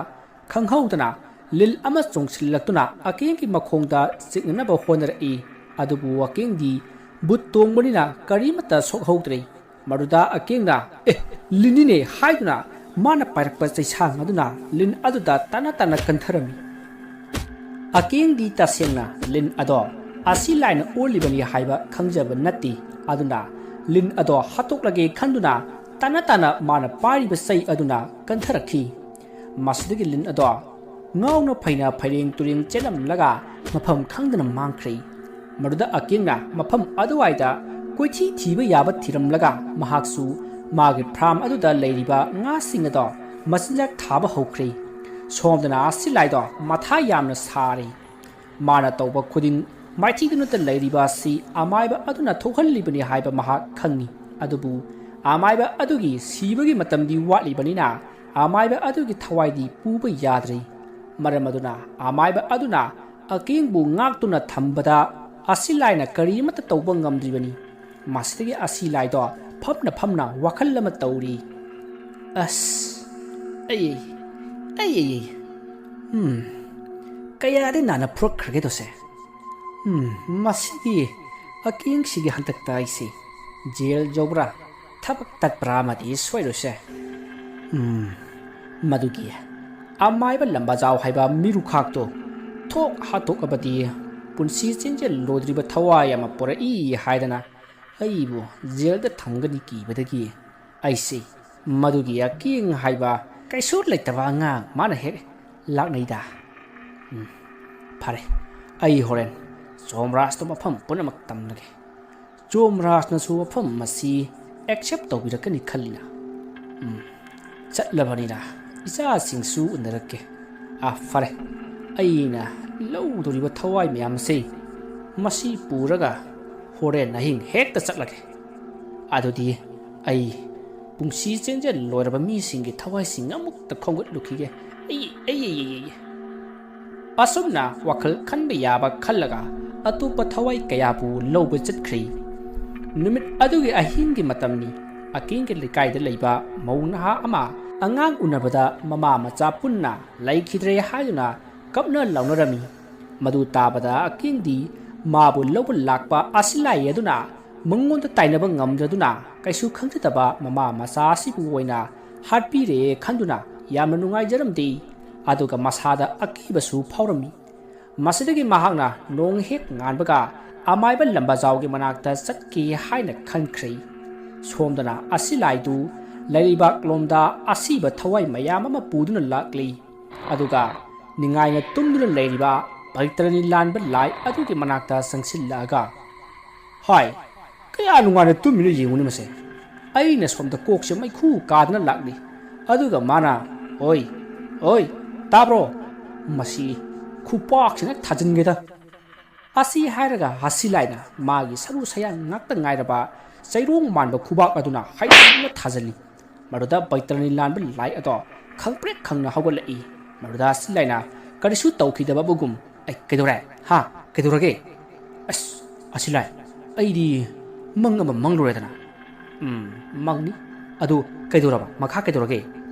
ꯈꯪꯍꯧꯗꯅ ꯂꯤꯟ ꯑꯃ ꯆꯣꯡꯁꯤꯜꯂꯛꯇꯨꯅ ꯑꯀꯦꯡꯒꯤ ꯃꯈꯣꯡꯗ ꯆꯤꯛꯅꯅꯕ ꯍꯣꯠꯅꯔꯛꯏ꯫ ꯑꯗꯨꯕꯨ ꯑꯀꯦꯡꯗꯤ ꯕꯨꯠ ꯇꯣꯡꯕꯅꯤꯅ ꯀꯔꯤꯃꯠꯇ ꯁꯣꯛꯍꯧꯗ꯭ꯔꯦ꯫ ꯃꯗꯨꯗ ꯑꯀꯦꯡꯅ, "ꯑꯦ, ꯂꯤꯟꯅꯤꯅꯦ" ꯍꯥꯏꯗꯨꯅ ꯃꯥꯅ ꯄꯥꯏꯔꯛꯄ ꯆꯩꯁꯥꯡ ꯑꯗꯨꯅ ꯂꯤꯟ ꯑꯗꯨꯗ ꯇꯥꯅ ꯇꯥꯅ ꯀꯟꯊꯔꯝꯃꯤ꯫ ꯑꯀꯦꯡꯗꯤ ꯇꯁꯦꯡꯅ ꯂꯤꯟ ꯑꯗꯣ ꯑꯁꯤ ꯂꯥꯏꯅ ꯑꯣꯜꯂꯤꯕꯅꯤ ꯍꯥꯏꯕ ꯈꯪꯖꯕ ꯅꯠꯇꯦ꯫ ꯑꯗꯨꯅ ꯂꯤꯟ ꯑꯗꯣ ꯍꯥꯠꯇꯣꯛꯂꯒꯦ ꯈꯟꯗꯨꯅ ꯇꯥꯅ ꯇꯥꯅ ꯃꯥꯅ ꯄꯥꯏꯔꯤꯕ ꯆꯩ ꯑꯗꯨꯅ ꯀꯟꯊꯔꯛꯈꯤ꯫ ꯃꯁꯤꯗꯒꯤ ꯂꯤꯟ ꯑꯗꯣ ꯉꯥꯎꯅ ꯐꯩꯅ ꯐꯩꯔꯦꯡ ꯇꯨꯔꯦꯡ ꯆꯦꯜꯂꯝꯂꯒ ꯃꯐꯝ ꯈꯪꯗꯅ ꯃꯥꯡꯈ꯭ꯔꯦ꯫ ꯃꯗꯨꯗ ꯑꯀꯦꯡꯅ ꯃꯐꯝ ꯑꯗꯨꯋꯥꯏꯗ ꯀꯣꯏꯊꯤ ꯊꯤꯕ ꯌꯥꯕ ꯊꯤꯔꯝꯂꯒ ꯃꯍꯥꯛꯁꯨ ꯃꯥꯒꯤ ꯐꯥꯔꯝ ꯑꯗꯨꯗ ꯂꯩꯔꯤꯕ ꯉꯥꯁꯤꯡ ꯑꯗꯣ ꯃꯆꯤꯟꯖꯥꯛ ꯊꯥꯕ ꯍꯧꯈ꯭ꯔꯦ꯫ ꯁꯣꯝꯗꯅ ꯑꯁꯤꯂꯥꯏꯗꯣ ꯃꯊꯥ ꯌꯥꯝꯅ ꯁꯥꯔꯦ꯫ ꯃꯥꯅ ꯇꯧꯕ ꯈꯨꯗꯤꯡ ꯃꯥꯏꯊꯤꯗꯨꯅꯇ ꯂꯩꯔꯤꯕ ꯑꯁꯤ ꯑꯃꯥꯏꯕ ꯑꯗꯨꯅ ꯊꯣꯛꯍꯜꯂꯤꯕꯅꯤ ꯍꯥꯏꯕ ꯃꯍꯥꯛ ꯈꯪꯏ꯫ ꯑꯗꯨꯕꯨ ꯑꯃꯥꯏꯕ ꯑꯗꯨꯒꯤ ꯁꯤꯕꯒꯤ ꯃꯇꯝꯗꯤ ꯋꯥꯠꯂꯤꯕꯅꯤꯅ ꯑꯃꯥꯏꯕ ꯑꯗꯨꯒꯤ ꯊꯋꯥꯏꯗꯤ ꯄꯨꯕ ꯌꯥꯗ꯭ꯔꯦ꯫ ꯃꯔꯝ ꯑꯗꯨꯅ ꯑꯃꯥꯏꯕ ꯑꯗꯨꯅ ꯑꯀꯤꯡꯕꯨ ꯉꯥꯛꯇꯨꯅ ꯊꯝꯕꯗ ꯑꯁꯤꯂꯥꯏꯅ ꯀꯔꯤꯃꯠꯇ ꯇꯧꯕ ꯉꯝꯗ꯭ꯔꯤꯕꯅꯤ꯫ ꯃꯁꯤꯗꯒꯤ ꯑꯁꯤꯂꯥꯏꯗꯣ ꯐꯝꯅ ꯐꯝꯅ ꯋꯥꯈꯜ ꯑꯃ ꯇꯧꯔꯤ꯫ ꯑꯁ, ꯑꯩ, ꯑꯩ, ꯑꯩ, ꯑꯩ, ꯎꯝ, ꯀꯌꯥꯗꯤ ꯅꯥꯟꯅ ꯐꯨꯔꯛꯈ꯭ꯔꯒꯦꯗꯣꯁꯦ꯫ ꯎꯝ, ꯃꯁꯤꯒꯤ ꯑꯀꯤꯡꯁꯤꯒꯤ ꯍꯟꯗꯛꯇ ꯑꯩꯁꯤ ꯖꯦꯜ ꯌꯧꯕ꯭ꯔꯥ, ꯊꯕꯛ ꯇꯠꯄ꯭ꯔꯥ ꯑꯃꯗꯤ ꯁꯣꯏꯔꯣꯏꯁꯦ꯫ ꯎꯝ, ꯃꯗꯨꯒꯤ ꯑꯃꯥꯏꯕ ꯂꯝꯕꯥꯖꯥꯎ ꯍꯥꯏꯕ ꯃꯤꯔꯨꯈꯥꯛꯇꯣ ꯊꯣꯛ ꯍꯥꯠꯇꯣꯛꯑꯕꯗꯤ ꯄꯨꯟꯁꯤ ꯆꯦꯟꯖꯦꯜ ꯂꯣꯏꯗ꯭ꯔꯤꯕ ꯊꯋꯥꯏ ꯑꯃ ꯄꯣꯔꯛꯏ ꯍꯥꯏꯗꯅ ꯑꯩꯕꯨ ꯖꯦꯜꯗ ꯊꯝꯒꯅꯤ ꯀꯤꯕꯗꯒꯤ ꯑꯩꯁꯤ ꯃꯗꯨꯒꯤ ꯑꯀꯤꯡ ꯍꯥꯏꯕ ꯀꯩꯁꯨ ꯂꯩꯇꯕ ꯑꯉꯥꯡ ꯃꯥꯅ ꯍꯦꯛ ꯂꯥꯛꯅꯩꯗ꯫ ꯎꯝ, ꯐꯔꯦ, ꯑꯩ ꯍꯣꯔꯦꯟ ꯆꯣꯝꯔꯥꯖꯇ ꯃꯐꯝ ꯄꯨꯝꯅꯃꯛ ꯇꯝꯂꯒꯦ꯫ ꯆꯣꯝꯔꯥꯖꯅꯁꯨ ꯋꯥꯐꯝ ꯑꯁꯤ ꯑꯦꯛꯁꯦꯞ ꯇꯧꯕꯤꯔꯛꯀꯅꯤ ꯈꯜꯂꯤꯅ꯫ ꯎꯝ, ꯆꯠꯂꯕꯅꯤꯅ ꯏꯆꯥꯁꯤꯡꯁꯨ ꯎꯅꯔꯛꯀꯦ꯫ ꯑꯥ, ꯐꯔꯦ, ꯑꯩꯅ ꯂꯧꯗꯣꯔꯤꯕ ꯊꯋꯥꯏ ꯃꯌꯥꯝ ꯑꯁꯤ ꯃꯁꯤ ꯄꯨꯔꯒ ꯍꯣꯔꯦꯟ ꯑꯍꯤꯡ ꯍꯦꯛꯇ ꯆꯠꯂꯒꯦ꯫ ꯑꯗꯨꯗꯤ ꯑꯩ ꯄꯨꯟꯁꯤ ꯆꯦꯟꯖꯦꯜ ꯂꯣꯏꯔꯕ ꯃꯤꯁꯤꯡꯒꯤ ꯊꯋꯥꯏꯁꯤꯡ ꯑꯃꯨꯛꯇ ꯈꯣꯝꯒꯠꯂꯨꯈꯤꯒꯦ꯫ ꯑꯩ, ꯑꯩ, ꯑꯩ, ꯑꯩ, ꯑꯩ꯫ ꯑꯁꯨꯝꯅ ꯋꯥꯈꯜ ꯈꯟꯕ ꯌꯥꯕ ꯈꯜꯂꯒ ꯑꯇꯣꯞꯄ ꯊꯋꯥꯏ ꯀꯌꯥꯕꯨ ꯂꯧꯕ ꯆꯠꯈ꯭ꯔꯤ꯫ ꯅꯨꯃꯤꯠ ꯑꯗꯨꯒꯤ ꯑꯍꯤꯡꯒꯤ ꯃꯇꯝꯅꯤ꯫ ꯑꯀꯤꯡꯒꯤ ꯂꯩꯀꯥꯏꯗ ꯂꯩꯕ ꯃꯧ ꯅꯍꯥ ꯑꯃ ꯑꯉꯥꯡ ꯎꯅꯕꯗ ꯃꯃꯥ ꯃꯆꯥ ꯄꯨꯟꯅ ꯂꯩꯈꯤꯗ꯭ꯔꯦ ꯍꯥꯏꯗꯨꯅ ꯀꯞꯅ ꯂꯥꯎꯅꯔꯝꯃꯤ꯫ ꯃꯗꯨ ꯇꯥꯕꯗ ꯑꯀꯤꯡꯗꯤ ꯃꯥꯕꯨ ꯂꯧꯕ ꯂꯥꯛꯄ ꯑꯁꯤꯂꯥꯏ ꯑꯗꯨꯅ ꯃꯉꯣꯟꯗ ꯇꯥꯏꯅꯕ ꯉꯝꯗ꯭ꯔꯗꯨꯅ ꯀꯩꯁꯨ ꯈꯪꯖꯗꯕ ꯃꯃꯥ ꯃꯆꯥ ꯑꯁꯤꯕꯨ ꯑꯣꯏꯅ ꯍꯥꯠꯄꯤꯔꯦ ꯈꯟꯗꯨꯅ ꯌꯥꯝꯅ ꯅꯨꯡꯉꯥꯏꯖꯔꯝꯗꯦ꯫ ꯑꯗꯨꯒ ꯃꯁꯥꯗ ꯑꯀꯤꯕꯁꯨ ꯐꯥꯎꯔꯝꯃꯤ꯫ ꯃꯁꯤꯗꯒꯤ ꯃꯍꯥꯛꯅ ꯅꯣꯡ ꯍꯦꯛ ꯉꯥꯟꯕꯒ ꯑꯃꯥꯏꯕ ꯂꯝꯕꯥꯖꯥꯎꯒꯤ ꯃꯅꯥꯛꯇ ꯆꯠꯀꯦ ꯍꯥꯏꯅ ꯈꯟꯈ꯭ꯔꯦ꯫ ꯁꯣꯝꯗꯅ ꯑꯁꯤꯂꯥꯏꯗꯨ ꯂꯩꯕꯥꯛꯂꯣꯝꯗ ꯑꯁꯤꯕ ꯊꯋꯥꯏ ꯃꯌꯥꯝ ꯑꯃ ꯄꯨꯗꯨꯅ ꯂꯥꯛꯂꯤ꯫ ꯑꯗꯨꯒ ꯅꯤꯡꯉꯥꯏꯅ ꯇꯨꯝꯗꯨꯅ ꯂꯩꯔꯤꯕ ꯄꯕꯤꯇ꯭ꯔꯅꯤ ꯂꯥꯟꯕ ꯂꯥꯏ ꯑꯗꯨꯒꯤ ꯃꯅꯥꯛꯇ ꯆꯪꯁꯤꯜꯂꯛꯑꯒ, "ꯍꯥꯏ, ꯀꯌꯥ ꯅꯨꯡꯉꯥꯏꯅ ꯇꯨꯝꯃꯤꯅꯣ ꯌꯦꯡꯉꯨꯅꯦ ꯃꯁꯦ꯫ ꯑꯩꯅ ꯁꯣꯝꯗ ꯀꯣꯛꯁꯦ ꯃꯩꯈꯨ ꯀꯥꯗꯅ ꯂꯥꯛꯂꯤ꯫ ꯑꯗꯨꯒ ꯃꯥꯅ, "ꯑꯣꯏ, ꯑꯣꯏ, ꯇꯥꯕ꯭ꯔꯣ?" ꯃꯁꯤ ꯈꯨꯄꯥꯛꯁꯤꯅ ꯊꯥꯖꯤꯟꯒꯦꯗ꯫ ꯑꯁꯤ ꯍꯥꯏꯔꯒ ꯑꯁꯤꯂꯥꯏꯅ ꯃꯥꯒꯤ ꯁꯔꯨ ꯁꯌꯥꯡ ꯉꯥꯛꯇ ꯉꯥꯏꯔꯕ ꯆꯩꯔꯣꯡ ꯃꯥꯟꯕ ꯈꯨꯕꯥꯛ ꯑꯗꯨꯅ ꯍꯥꯏꯗꯨꯅ ꯊꯥꯖꯤꯜꯂꯤ꯫ ꯃꯗꯨꯗ ꯕꯩꯇꯔꯅꯤ ꯂꯥꯟꯕ ꯂꯥꯏ ꯑꯗꯣ ꯈꯪꯄ꯭ꯔꯦꯛ ꯈꯪꯅ ꯍꯧꯒꯠꯂꯛꯏ꯫ ꯃꯗꯨꯗ ꯑꯁꯤꯂꯥꯏꯅ ꯀꯔꯤꯁꯨ ꯇꯧꯈꯤꯗꯕꯕꯨꯒꯨꯝ, "ꯑꯩ ꯀꯩꯗꯧꯔꯦ? ꯍꯥ? ꯀꯩꯗꯧꯔꯒꯦ?" "ꯑꯁ, ꯑꯁꯤꯂꯥꯏ, ꯑꯩꯗꯤ ꯃꯪ ꯑꯃ ꯃꯪꯂꯨꯔꯦꯗꯅ꯫" "ꯎꯝ, ꯃꯪꯅꯤ꯫ ꯑꯗꯨ ꯀꯩꯗꯧꯔꯕ? ꯃꯈꯥ ꯀꯩꯗꯧꯔꯒꯦ?"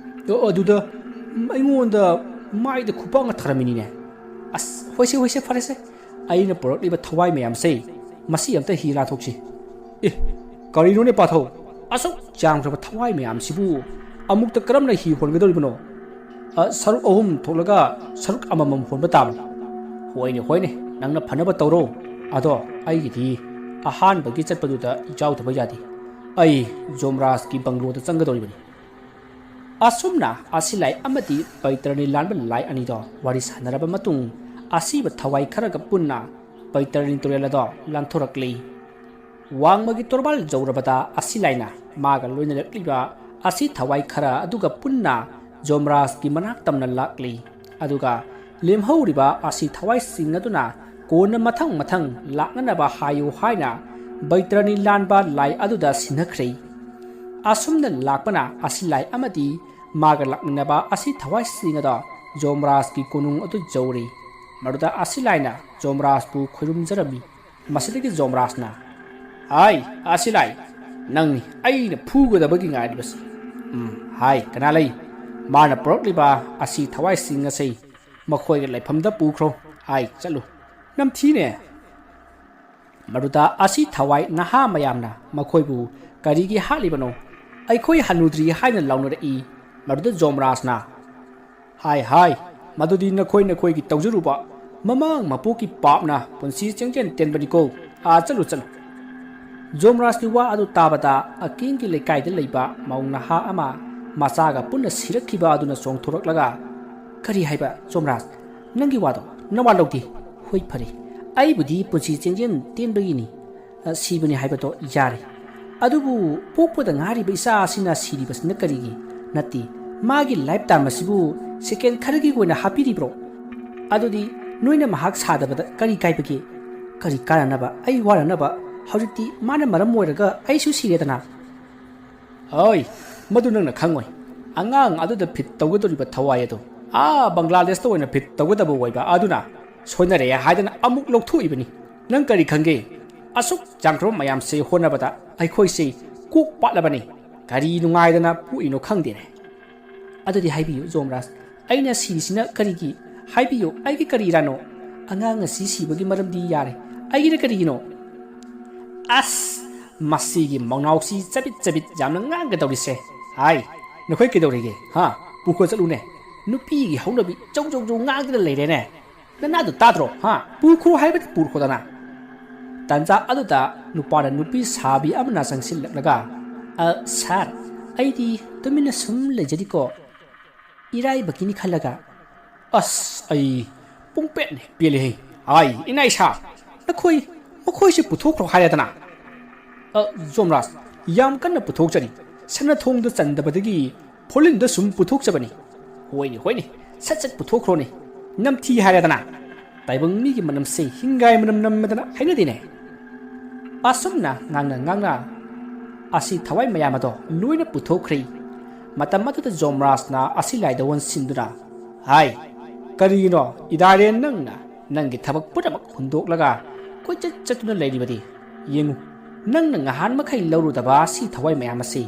"ꯑ-, ꯑꯗꯨꯗ ꯑꯩꯉꯣꯟꯗ ꯃꯥꯏꯗ ꯈꯨꯄꯥꯛꯅ ꯊꯥꯔꯝꯃꯤꯅꯤꯅꯦ꯫" "ꯑꯁ, ꯍꯣꯏꯁꯦ, ꯍꯣꯏꯁꯦ, ꯐꯔꯦꯁꯦ꯫ ꯑꯩꯅ ꯄꯨꯔꯛꯂꯤꯕ ꯊꯋꯥꯏ ꯃꯌꯥꯝꯁꯦ, ꯃꯁꯤ ꯑꯝꯇ ꯍꯤ ꯂꯥꯟꯊꯣꯛꯁꯤ꯫" "ꯑꯦ, ꯀꯔꯤꯅꯣꯅꯦ ꯄꯥꯊꯧ? ꯑꯁꯨꯛ ꯌꯥꯝꯈ꯭ꯔꯕ ꯊꯋꯥꯏ ꯃꯌꯥꯝꯁꯤꯕꯨ ꯑꯃꯨꯛꯇ ꯀꯔꯝꯅ ꯍꯤ ꯍꯣꯟꯒꯗꯧꯔꯤꯕꯅꯣ?" "ꯑ, ꯁꯔꯨꯛ ꯑꯍꯨꯝ ꯊꯣꯛꯂꯒ ꯁꯔꯨꯛ ꯑꯃꯃꯝ ꯍꯣꯟꯕ ꯇꯥꯕꯅꯤ꯫" "ꯍꯣꯏꯅꯦ, ꯍꯣꯏꯅꯦ, ꯅꯪꯅ ꯐꯅꯕ ꯇꯧꯔꯣ꯫ ꯑꯗꯣ ꯑꯩꯒꯤꯗꯤ ꯑꯍꯥꯟꯕꯒꯤ ꯆꯠꯄꯗꯨꯗ ꯌꯥꯎꯗꯕ ꯌꯥꯗꯦ꯫ ꯑꯩ ꯖꯣꯝꯔꯥꯖꯀꯤ ꯕꯪꯒ꯭ꯂꯣꯗ ꯆꯪꯒꯗꯧꯔꯤꯕꯅꯤ꯫" ꯑꯁꯨꯝꯅ ꯑꯁꯤꯂꯥꯏ ꯑꯃꯗꯤ ꯕꯩꯇꯔꯅꯤ ꯂꯥꯟꯕ ꯂꯥꯏ ꯑꯅꯤꯗꯣ ꯋꯥꯔꯤ ꯁꯥꯟꯅꯔꯕ ꯃꯇꯨꯡ, ꯑꯁꯤꯕ ꯊꯋꯥꯏ ꯈꯔꯒ ꯄꯨꯟꯅ ꯕꯩꯇꯔꯅꯤ ꯇꯨꯔꯦꯜ ꯑꯗꯣ ꯂꯥꯟꯊꯣꯔꯛꯂꯤ꯫ ꯋꯥꯡꯃꯒꯤ ꯇꯣꯔꯕꯥꯜ ꯌꯧꯔꯕꯗ ꯑꯁꯤꯂꯥꯏꯅ ꯃꯥꯒ ꯂꯣꯏꯅꯔꯛꯂꯤꯕ ꯑꯁꯤ ꯊꯋꯥꯏ ꯈꯔ ꯑꯗꯨꯒ ꯄꯨꯟꯅ ꯖꯣꯝꯔꯥꯖꯀꯤ ꯃꯅꯥꯛ ꯇꯝꯅ ꯂꯥꯛꯂꯤ꯫ ꯑꯗꯨꯒ ꯂꯦꯝꯍꯧꯔꯤꯕ ꯑꯁꯤ ꯊꯋꯥꯏꯁꯤꯡ ꯑꯗꯨꯅ ꯀꯣꯟꯅ ꯃꯊꯪ ꯃꯊꯪ ꯂꯥꯛꯅꯅꯕ ꯍꯥꯏꯌꯨ ꯍꯥꯏꯅ ꯕꯩꯇ꯭ꯔꯅꯤ ꯂꯥꯟꯕ ꯂꯥꯏ ꯑꯗꯨꯗ ꯁꯤꯟꯅꯈ꯭ꯔꯦ꯫ ꯑꯁꯨꯝꯅ ꯂꯥꯛꯄꯅ ꯑꯁꯤ ꯂꯥꯏ ꯑꯃꯗꯤ ꯃꯥꯒ ꯂꯥꯛꯃꯤꯟꯅꯕ ꯑꯁꯤ ꯊꯋꯥꯏꯁꯤꯡ ꯑꯗꯣ ꯖꯣꯝꯔꯥꯖꯀꯤ ꯀꯣꯅꯨꯡ ꯑꯗꯨ ꯌꯧꯔꯤ꯫ ꯃꯗꯨꯗ ꯑꯁꯤ ꯂꯥꯏꯅ ꯖꯣꯝꯔꯥꯖꯄꯨ ꯈꯣꯏꯔꯨꯝꯖꯔꯝꯃꯤ꯫ ꯃꯁꯤꯗꯒꯤ ꯖꯣꯝꯔꯥꯖꯅ, "ꯍꯥꯏ, ꯑꯁꯤ ꯂꯥꯏ, ꯅꯪꯅꯤ ꯑꯩꯅ ꯐꯨꯒꯗꯕꯒꯤ ꯉꯥꯏꯔꯤꯕꯁꯤ꯫" "ꯎꯝ, ꯍꯥꯏ, ꯀꯅꯥ ꯂꯩ?" "ꯃꯥꯅ ꯄꯨꯔꯛꯂꯤꯕ ꯑꯁꯤ ꯊꯋꯥꯏꯁꯤꯡ ꯑꯁꯤ ꯃꯈꯣꯏꯒꯤ ꯂꯩꯐꯝꯗ ꯄꯨꯈ꯭ꯔꯣ꯫ ꯍꯥꯏ, ꯆꯠꯂꯨ꯫" ꯅꯝꯊꯤꯅꯦ꯫ ꯃꯗꯨꯗ ꯑꯁꯤ ꯊꯋꯥꯏ ꯅꯍꯥ ꯃꯌꯥꯝꯅ ꯃꯈꯣꯏꯕꯨ ꯀꯔꯤꯒꯤ ꯍꯥꯠꯂꯤꯕꯅꯣ? "ꯑꯩꯈꯣꯏ ꯍꯟꯅꯨꯗ꯭ꯔꯤ" ꯍꯥꯏꯅ ꯂꯥꯎꯅꯔꯛꯏ꯫ ꯃꯗꯨꯗ ꯖꯣꯝꯔꯥꯖꯅ, "ꯍꯥꯏ, ꯍꯥꯏ, ꯃꯗꯨꯗꯤ ꯅꯈꯣꯏ ꯅꯈꯣꯏꯒꯤ ꯇꯧꯖꯔꯨꯕ ꯃꯃꯥꯡ ꯃꯄꯣꯛꯀꯤ ꯄꯥꯞꯅ ꯄꯨꯟꯁꯤ ꯆꯦꯡꯖꯦꯟ ꯇꯦꯟꯕꯅꯤꯀꯣ꯫ ꯑꯥ, ꯆꯠꯂꯨ, ꯆꯠꯂꯨ꯫" ꯖꯣꯝꯔꯥꯖꯀꯤ ꯋꯥ ꯑꯗꯨ ꯇꯥꯕꯗ ꯑꯀꯤꯡꯒꯤ ꯂꯩꯀꯥꯏꯗ ꯂꯩꯕ ꯃꯧ ꯅꯍꯥ ꯑꯃ ꯃꯆꯥꯒ ꯄꯨꯟꯅ ꯁꯤꯔꯛꯈꯤꯕ ꯑꯗꯨꯅ ꯆꯣꯡꯊꯣꯔꯛꯂꯒ, "ꯀꯔꯤ ꯍꯥꯏꯕ, ꯖꯣꯝꯔꯥꯖ? ꯅꯪꯒꯤ ꯋꯥꯗꯣ ꯅꯋꯥ ꯂꯧꯗꯦ꯫ ꯍꯣꯏ, ꯐꯔꯦ, ꯑꯩꯕꯨꯗꯤ ꯄꯨꯟꯁꯤ ꯆꯦꯡꯖꯦꯟ ꯇꯦꯟꯕꯒꯤꯅꯤ, ꯑ, ꯁꯤꯕꯅꯤ ꯍꯥꯏꯕꯗꯣ ꯌꯥꯔꯦ꯫ ꯑꯗꯨꯕꯨ ꯄꯣꯛꯄꯗ ꯉꯥꯏꯔꯤꯕ ꯏꯆꯥ ꯑꯁꯤꯅ ꯁꯤꯔꯤꯕꯁꯤꯅ ꯀꯔꯤꯒꯤ? ꯅꯠꯇꯦ, ꯃꯥꯒꯤ ꯂꯥꯏꯐ ꯇꯥꯏꯝ ꯑꯁꯤꯕꯨ ꯁꯦꯀꯦꯟ ꯈꯔꯒꯤ ꯑꯣꯏꯅ ꯍꯥꯞꯄꯤꯔꯤꯕ꯭ꯔꯣ? ꯑꯗꯨꯗꯤ ꯅꯣꯏꯅ ꯃꯍꯥꯛ ꯁꯥꯗꯕꯗ ꯀꯔꯤ ꯀꯥꯏꯕꯒꯦ? ꯀꯔꯤ ꯀꯥꯟꯅꯅꯕ, ꯑꯩ ꯋꯥꯅꯅꯕ? ꯍꯧꯖꯤꯛꯇꯤ ꯃꯥꯅ ꯃꯔꯝ ꯑꯣꯏꯔꯒ ꯑꯩꯁꯨ ꯁꯤꯔꯦꯗꯅ꯫ ꯍꯣꯏ, ꯃꯗꯨ ꯅꯪꯅ ꯈꯪꯉꯣꯏ꯫ ꯑꯉꯥꯡ ꯑꯗꯨꯗ ꯐꯤꯠ ꯇꯧꯒꯗꯧꯔꯤꯕ ꯊꯋꯥꯏ ꯑꯗꯨ ꯑꯥ ꯕꯪꯒ꯭ꯂꯥꯗꯦꯁꯇ ꯑꯣꯏꯅ ꯐꯤꯠ ꯇꯧꯒꯗꯕ ꯑꯣꯏꯕ ꯑꯗꯨꯅ ꯁꯣꯏꯅꯔꯦ ꯍꯥꯏꯗꯅ ꯑꯃꯨꯛ ꯂꯧꯊꯣꯛꯏꯕꯅꯤ꯫ ꯅꯪ ꯀꯔꯤ ꯈꯪꯒꯦ? ꯑꯁꯨꯛ ꯌꯥꯝꯈ꯭ꯔꯕ ꯃꯌꯥꯝꯁꯦ ꯍꯣꯠꯅꯕꯗ ꯑꯩꯈꯣꯏꯁꯦ ꯀꯣꯛ ꯄꯥꯠꯂꯕꯅꯤ꯫ ꯀꯔꯤ ꯅꯨꯡꯉꯥꯏꯗꯅ ꯄꯣꯛꯏꯅꯣ ꯈꯪꯗꯦꯅꯦ꯫ ꯑꯗꯨꯗꯤ ꯍꯥꯏꯕꯤꯌꯨ ꯖꯣꯝꯔꯥꯖ, ꯑꯩꯅ ꯁꯤꯔꯤꯁꯤꯅ ꯀꯔꯤꯒꯤ? ꯍꯥꯏꯕꯤꯌꯨ, ꯑꯩꯒꯤ ꯀꯔꯤ ꯏꯔꯥꯟꯅꯣ? ꯑꯉꯥꯡ ꯑꯁꯤ ꯁꯤꯕꯒꯤ ꯃꯔꯝꯗꯤ ꯌꯥꯔꯦ, ꯑꯩꯒꯤꯅ ꯀꯔꯤꯒꯤꯅꯣ? ꯑꯁ, ꯃꯁꯤꯒꯤ ꯃꯧꯅꯥꯎꯁꯤ ꯆꯕꯤꯠ ꯆꯕꯤꯠ ꯌꯥꯝꯅ ꯉꯥꯡꯒꯗꯧꯔꯤꯁꯦ꯫ ꯍꯥꯏ, ꯅꯈꯣꯏ ꯀꯩꯗꯧꯔꯤꯒꯦ? ꯍꯥ? ꯄꯨꯈꯣ ꯆꯠꯂꯨꯅꯦ꯫ ꯅꯨꯄꯤꯒꯤ ꯍꯧꯅꯕꯤ ꯖꯧ ꯖꯧ ꯖꯧ ꯉꯥꯡꯗꯅ ꯂꯩꯔꯦꯅꯦ꯫ ꯅꯅꯥꯗꯨ ꯇꯥꯗ꯭ꯔꯣ? ꯍꯥ? ꯄꯨꯈ꯭ꯔꯣ ꯍꯥꯏꯕꯗꯤ ꯄꯨꯈ꯭ꯔꯣꯗꯅ꯫ ꯇꯟꯖꯥ ꯑꯗꯨꯗ ꯅꯨꯄꯥꯅ ꯅꯨꯄꯤ ꯁꯥꯕꯤ ꯑꯃꯅ ꯆꯪꯁꯤꯜꯂꯛꯂꯒ, "ꯑ, ꯁꯥꯔ, ꯑꯩꯗꯤ ꯇꯨꯃꯤꯟꯅ ꯁꯨꯝ ꯂꯩꯖꯔꯤꯀꯣ, ꯏꯔꯥꯏꯕꯛꯀꯤꯅꯤ ꯈꯜꯂꯒ꯫" ꯑꯁ, ꯑꯩ ꯄꯨꯡꯄꯦꯠꯅꯦ ꯄꯦꯜꯂꯦꯍꯦ꯫ "ꯑꯥꯏ, ꯏꯅꯥ ꯏꯁꯥ, ꯅꯈꯣꯏ, ꯃꯈꯣꯏꯁꯦ ꯄꯨꯊꯣꯛꯈ꯭ꯔꯣ ꯍꯥꯏꯔꯦꯗꯅ꯫" "ꯑ, ꯖꯣꯝꯔꯥꯖ, ꯌꯥꯝ ꯀꯟꯅ ꯄꯨꯊꯣꯛꯆꯔꯤ꯫ ꯁꯅꯥꯊꯣꯡꯗ ꯆꯟꯗꯕꯗꯒꯤ ꯐꯣꯂꯤꯟꯗ ꯁꯨꯝ ꯄꯨꯊꯣꯛꯆꯕꯅꯤ꯫" "ꯍꯣꯏꯅꯦ, ꯍꯣꯏꯅꯦ, ꯁꯠ ꯁꯠ ꯄꯨꯊꯣꯛꯈ꯭ꯔꯣꯅꯦ꯫ ꯅꯝꯊꯤ ꯍꯥꯏꯔꯦꯗꯅ꯫ ꯇꯥꯏꯕꯪ ꯃꯤꯒꯤ ꯃꯅꯝꯁꯦ ꯍꯤꯡꯒꯥꯏ ꯃꯅꯝ ꯅꯝꯃꯗꯅ ꯍꯩꯅꯗꯦꯅꯦ꯫" ꯑꯁꯨꯝꯅ ꯉꯥꯡꯅ ꯉꯥꯡꯅ ꯑꯁꯤ ꯊꯋꯥꯏ ꯃꯌꯥꯝ ꯑꯗꯣ ꯂꯣꯏꯅ ꯄꯨꯊꯣꯛꯈ꯭ꯔꯦ꯫ ꯃꯇꯝ ꯑꯗꯨꯗ ꯖꯣꯝꯔꯥꯖꯅ ꯑꯁꯤ ꯂꯥꯏꯗ ꯑꯣꯟꯁꯤꯟꯗꯨꯅ, "ꯍꯥꯏ, ꯀꯔꯤꯒꯤꯅꯣ ꯏꯗꯥꯔꯦꯟ ꯅꯪꯅ ꯅꯪꯒꯤ ꯊꯕꯛ ꯄꯨꯝꯅꯃꯛ ꯍꯨꯟꯗꯣꯛꯂꯒ ꯀꯣꯏꯆꯠ ꯆꯠꯇꯨꯅ ꯂꯩꯔꯤꯕꯗꯤ? ꯌꯦꯡꯉꯨ, ꯅꯪꯅ ꯉꯍꯥꯟ ꯃꯈꯩ ꯂꯧꯔꯨꯗꯕ ꯁꯤ ꯊꯋꯥꯏ ꯃꯌꯥꯝ ꯑꯁꯤ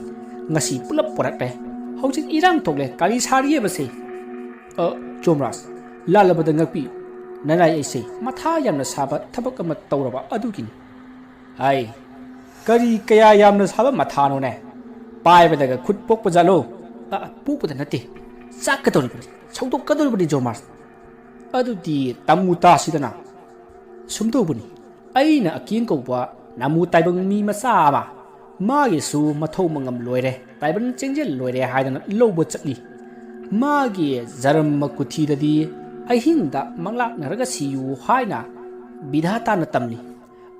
ꯉꯁꯤ ꯄꯨꯂꯞ ꯄꯨꯔꯛꯂꯦ꯫ ꯍꯧꯖꯤꯛ ꯏꯔꯥꯡ ꯊꯣꯛꯂꯦ, ꯀꯔꯤ ꯁꯥꯔꯤꯌꯦꯕꯁꯦ?" "ꯑ, ꯖꯣꯝꯔꯥꯖ, ꯂꯥꯜꯂꯕꯗ ꯉꯥꯛꯄꯤꯌꯨ꯫ ꯅꯅꯥꯏ ꯑꯩꯁꯦ ꯃꯊꯥ ꯌꯥꯝꯅ ꯁꯥꯕ ꯊꯕꯛ ꯑꯃ ꯇꯧꯔꯕ ꯑꯗꯨꯒꯤꯅꯤ꯫" "ꯍꯥꯏ, ꯀꯔꯤ ꯀꯌꯥ ꯌꯥꯝꯅ ꯁꯥꯕ ꯃꯊꯥꯅꯣꯅꯦ? ꯄꯥꯏꯕꯗꯒ ꯈꯨꯠ ꯄꯣꯛꯄ ꯖꯥꯠꯂꯣ?" "ꯑ, ꯄꯣꯛꯄꯗ ꯅꯠꯇꯦ, ꯆꯥꯛꯀꯗꯧꯔꯤꯕꯅꯤ, ꯁꯧꯗꯣꯛꯀꯗꯧꯔꯤꯕꯅꯤ ꯖꯣꯝꯔꯥꯖ꯫" "ꯑꯗꯨꯗꯤ ꯇꯝꯃꯨ ꯇꯥꯁꯤꯗꯅ꯫" "ꯁꯨꯝ ꯇꯧꯕꯅꯤ, ꯑꯩꯅ ꯑꯀꯤꯡ ꯀꯧꯕ ꯅꯥꯃꯨ ꯇꯥꯏꯕꯪ ꯃꯤ ꯃꯆꯥ ꯑꯃ, ꯃꯥꯒꯤꯁꯨ ꯃꯊꯧ ꯃꯉꯝ ꯂꯣꯏꯔꯦ, ꯇꯥꯏꯕꯪ ꯆꯦꯡꯖꯦꯜ ꯂꯣꯏꯔꯦ ꯍꯥꯏꯗꯅ ꯂꯧꯕ ꯆꯠꯂꯤ꯫ ꯃꯥꯒꯤ ꯖꯔꯃ ꯀꯨꯊꯤꯗꯗꯤ ꯑꯍꯤꯡꯗ ꯃꯪꯂꯥꯛꯅꯔꯒ ꯁꯤꯌꯨ ꯍꯥꯏꯅ ꯕꯤꯙꯥꯇꯥꯅ ꯇꯝꯂꯤ꯫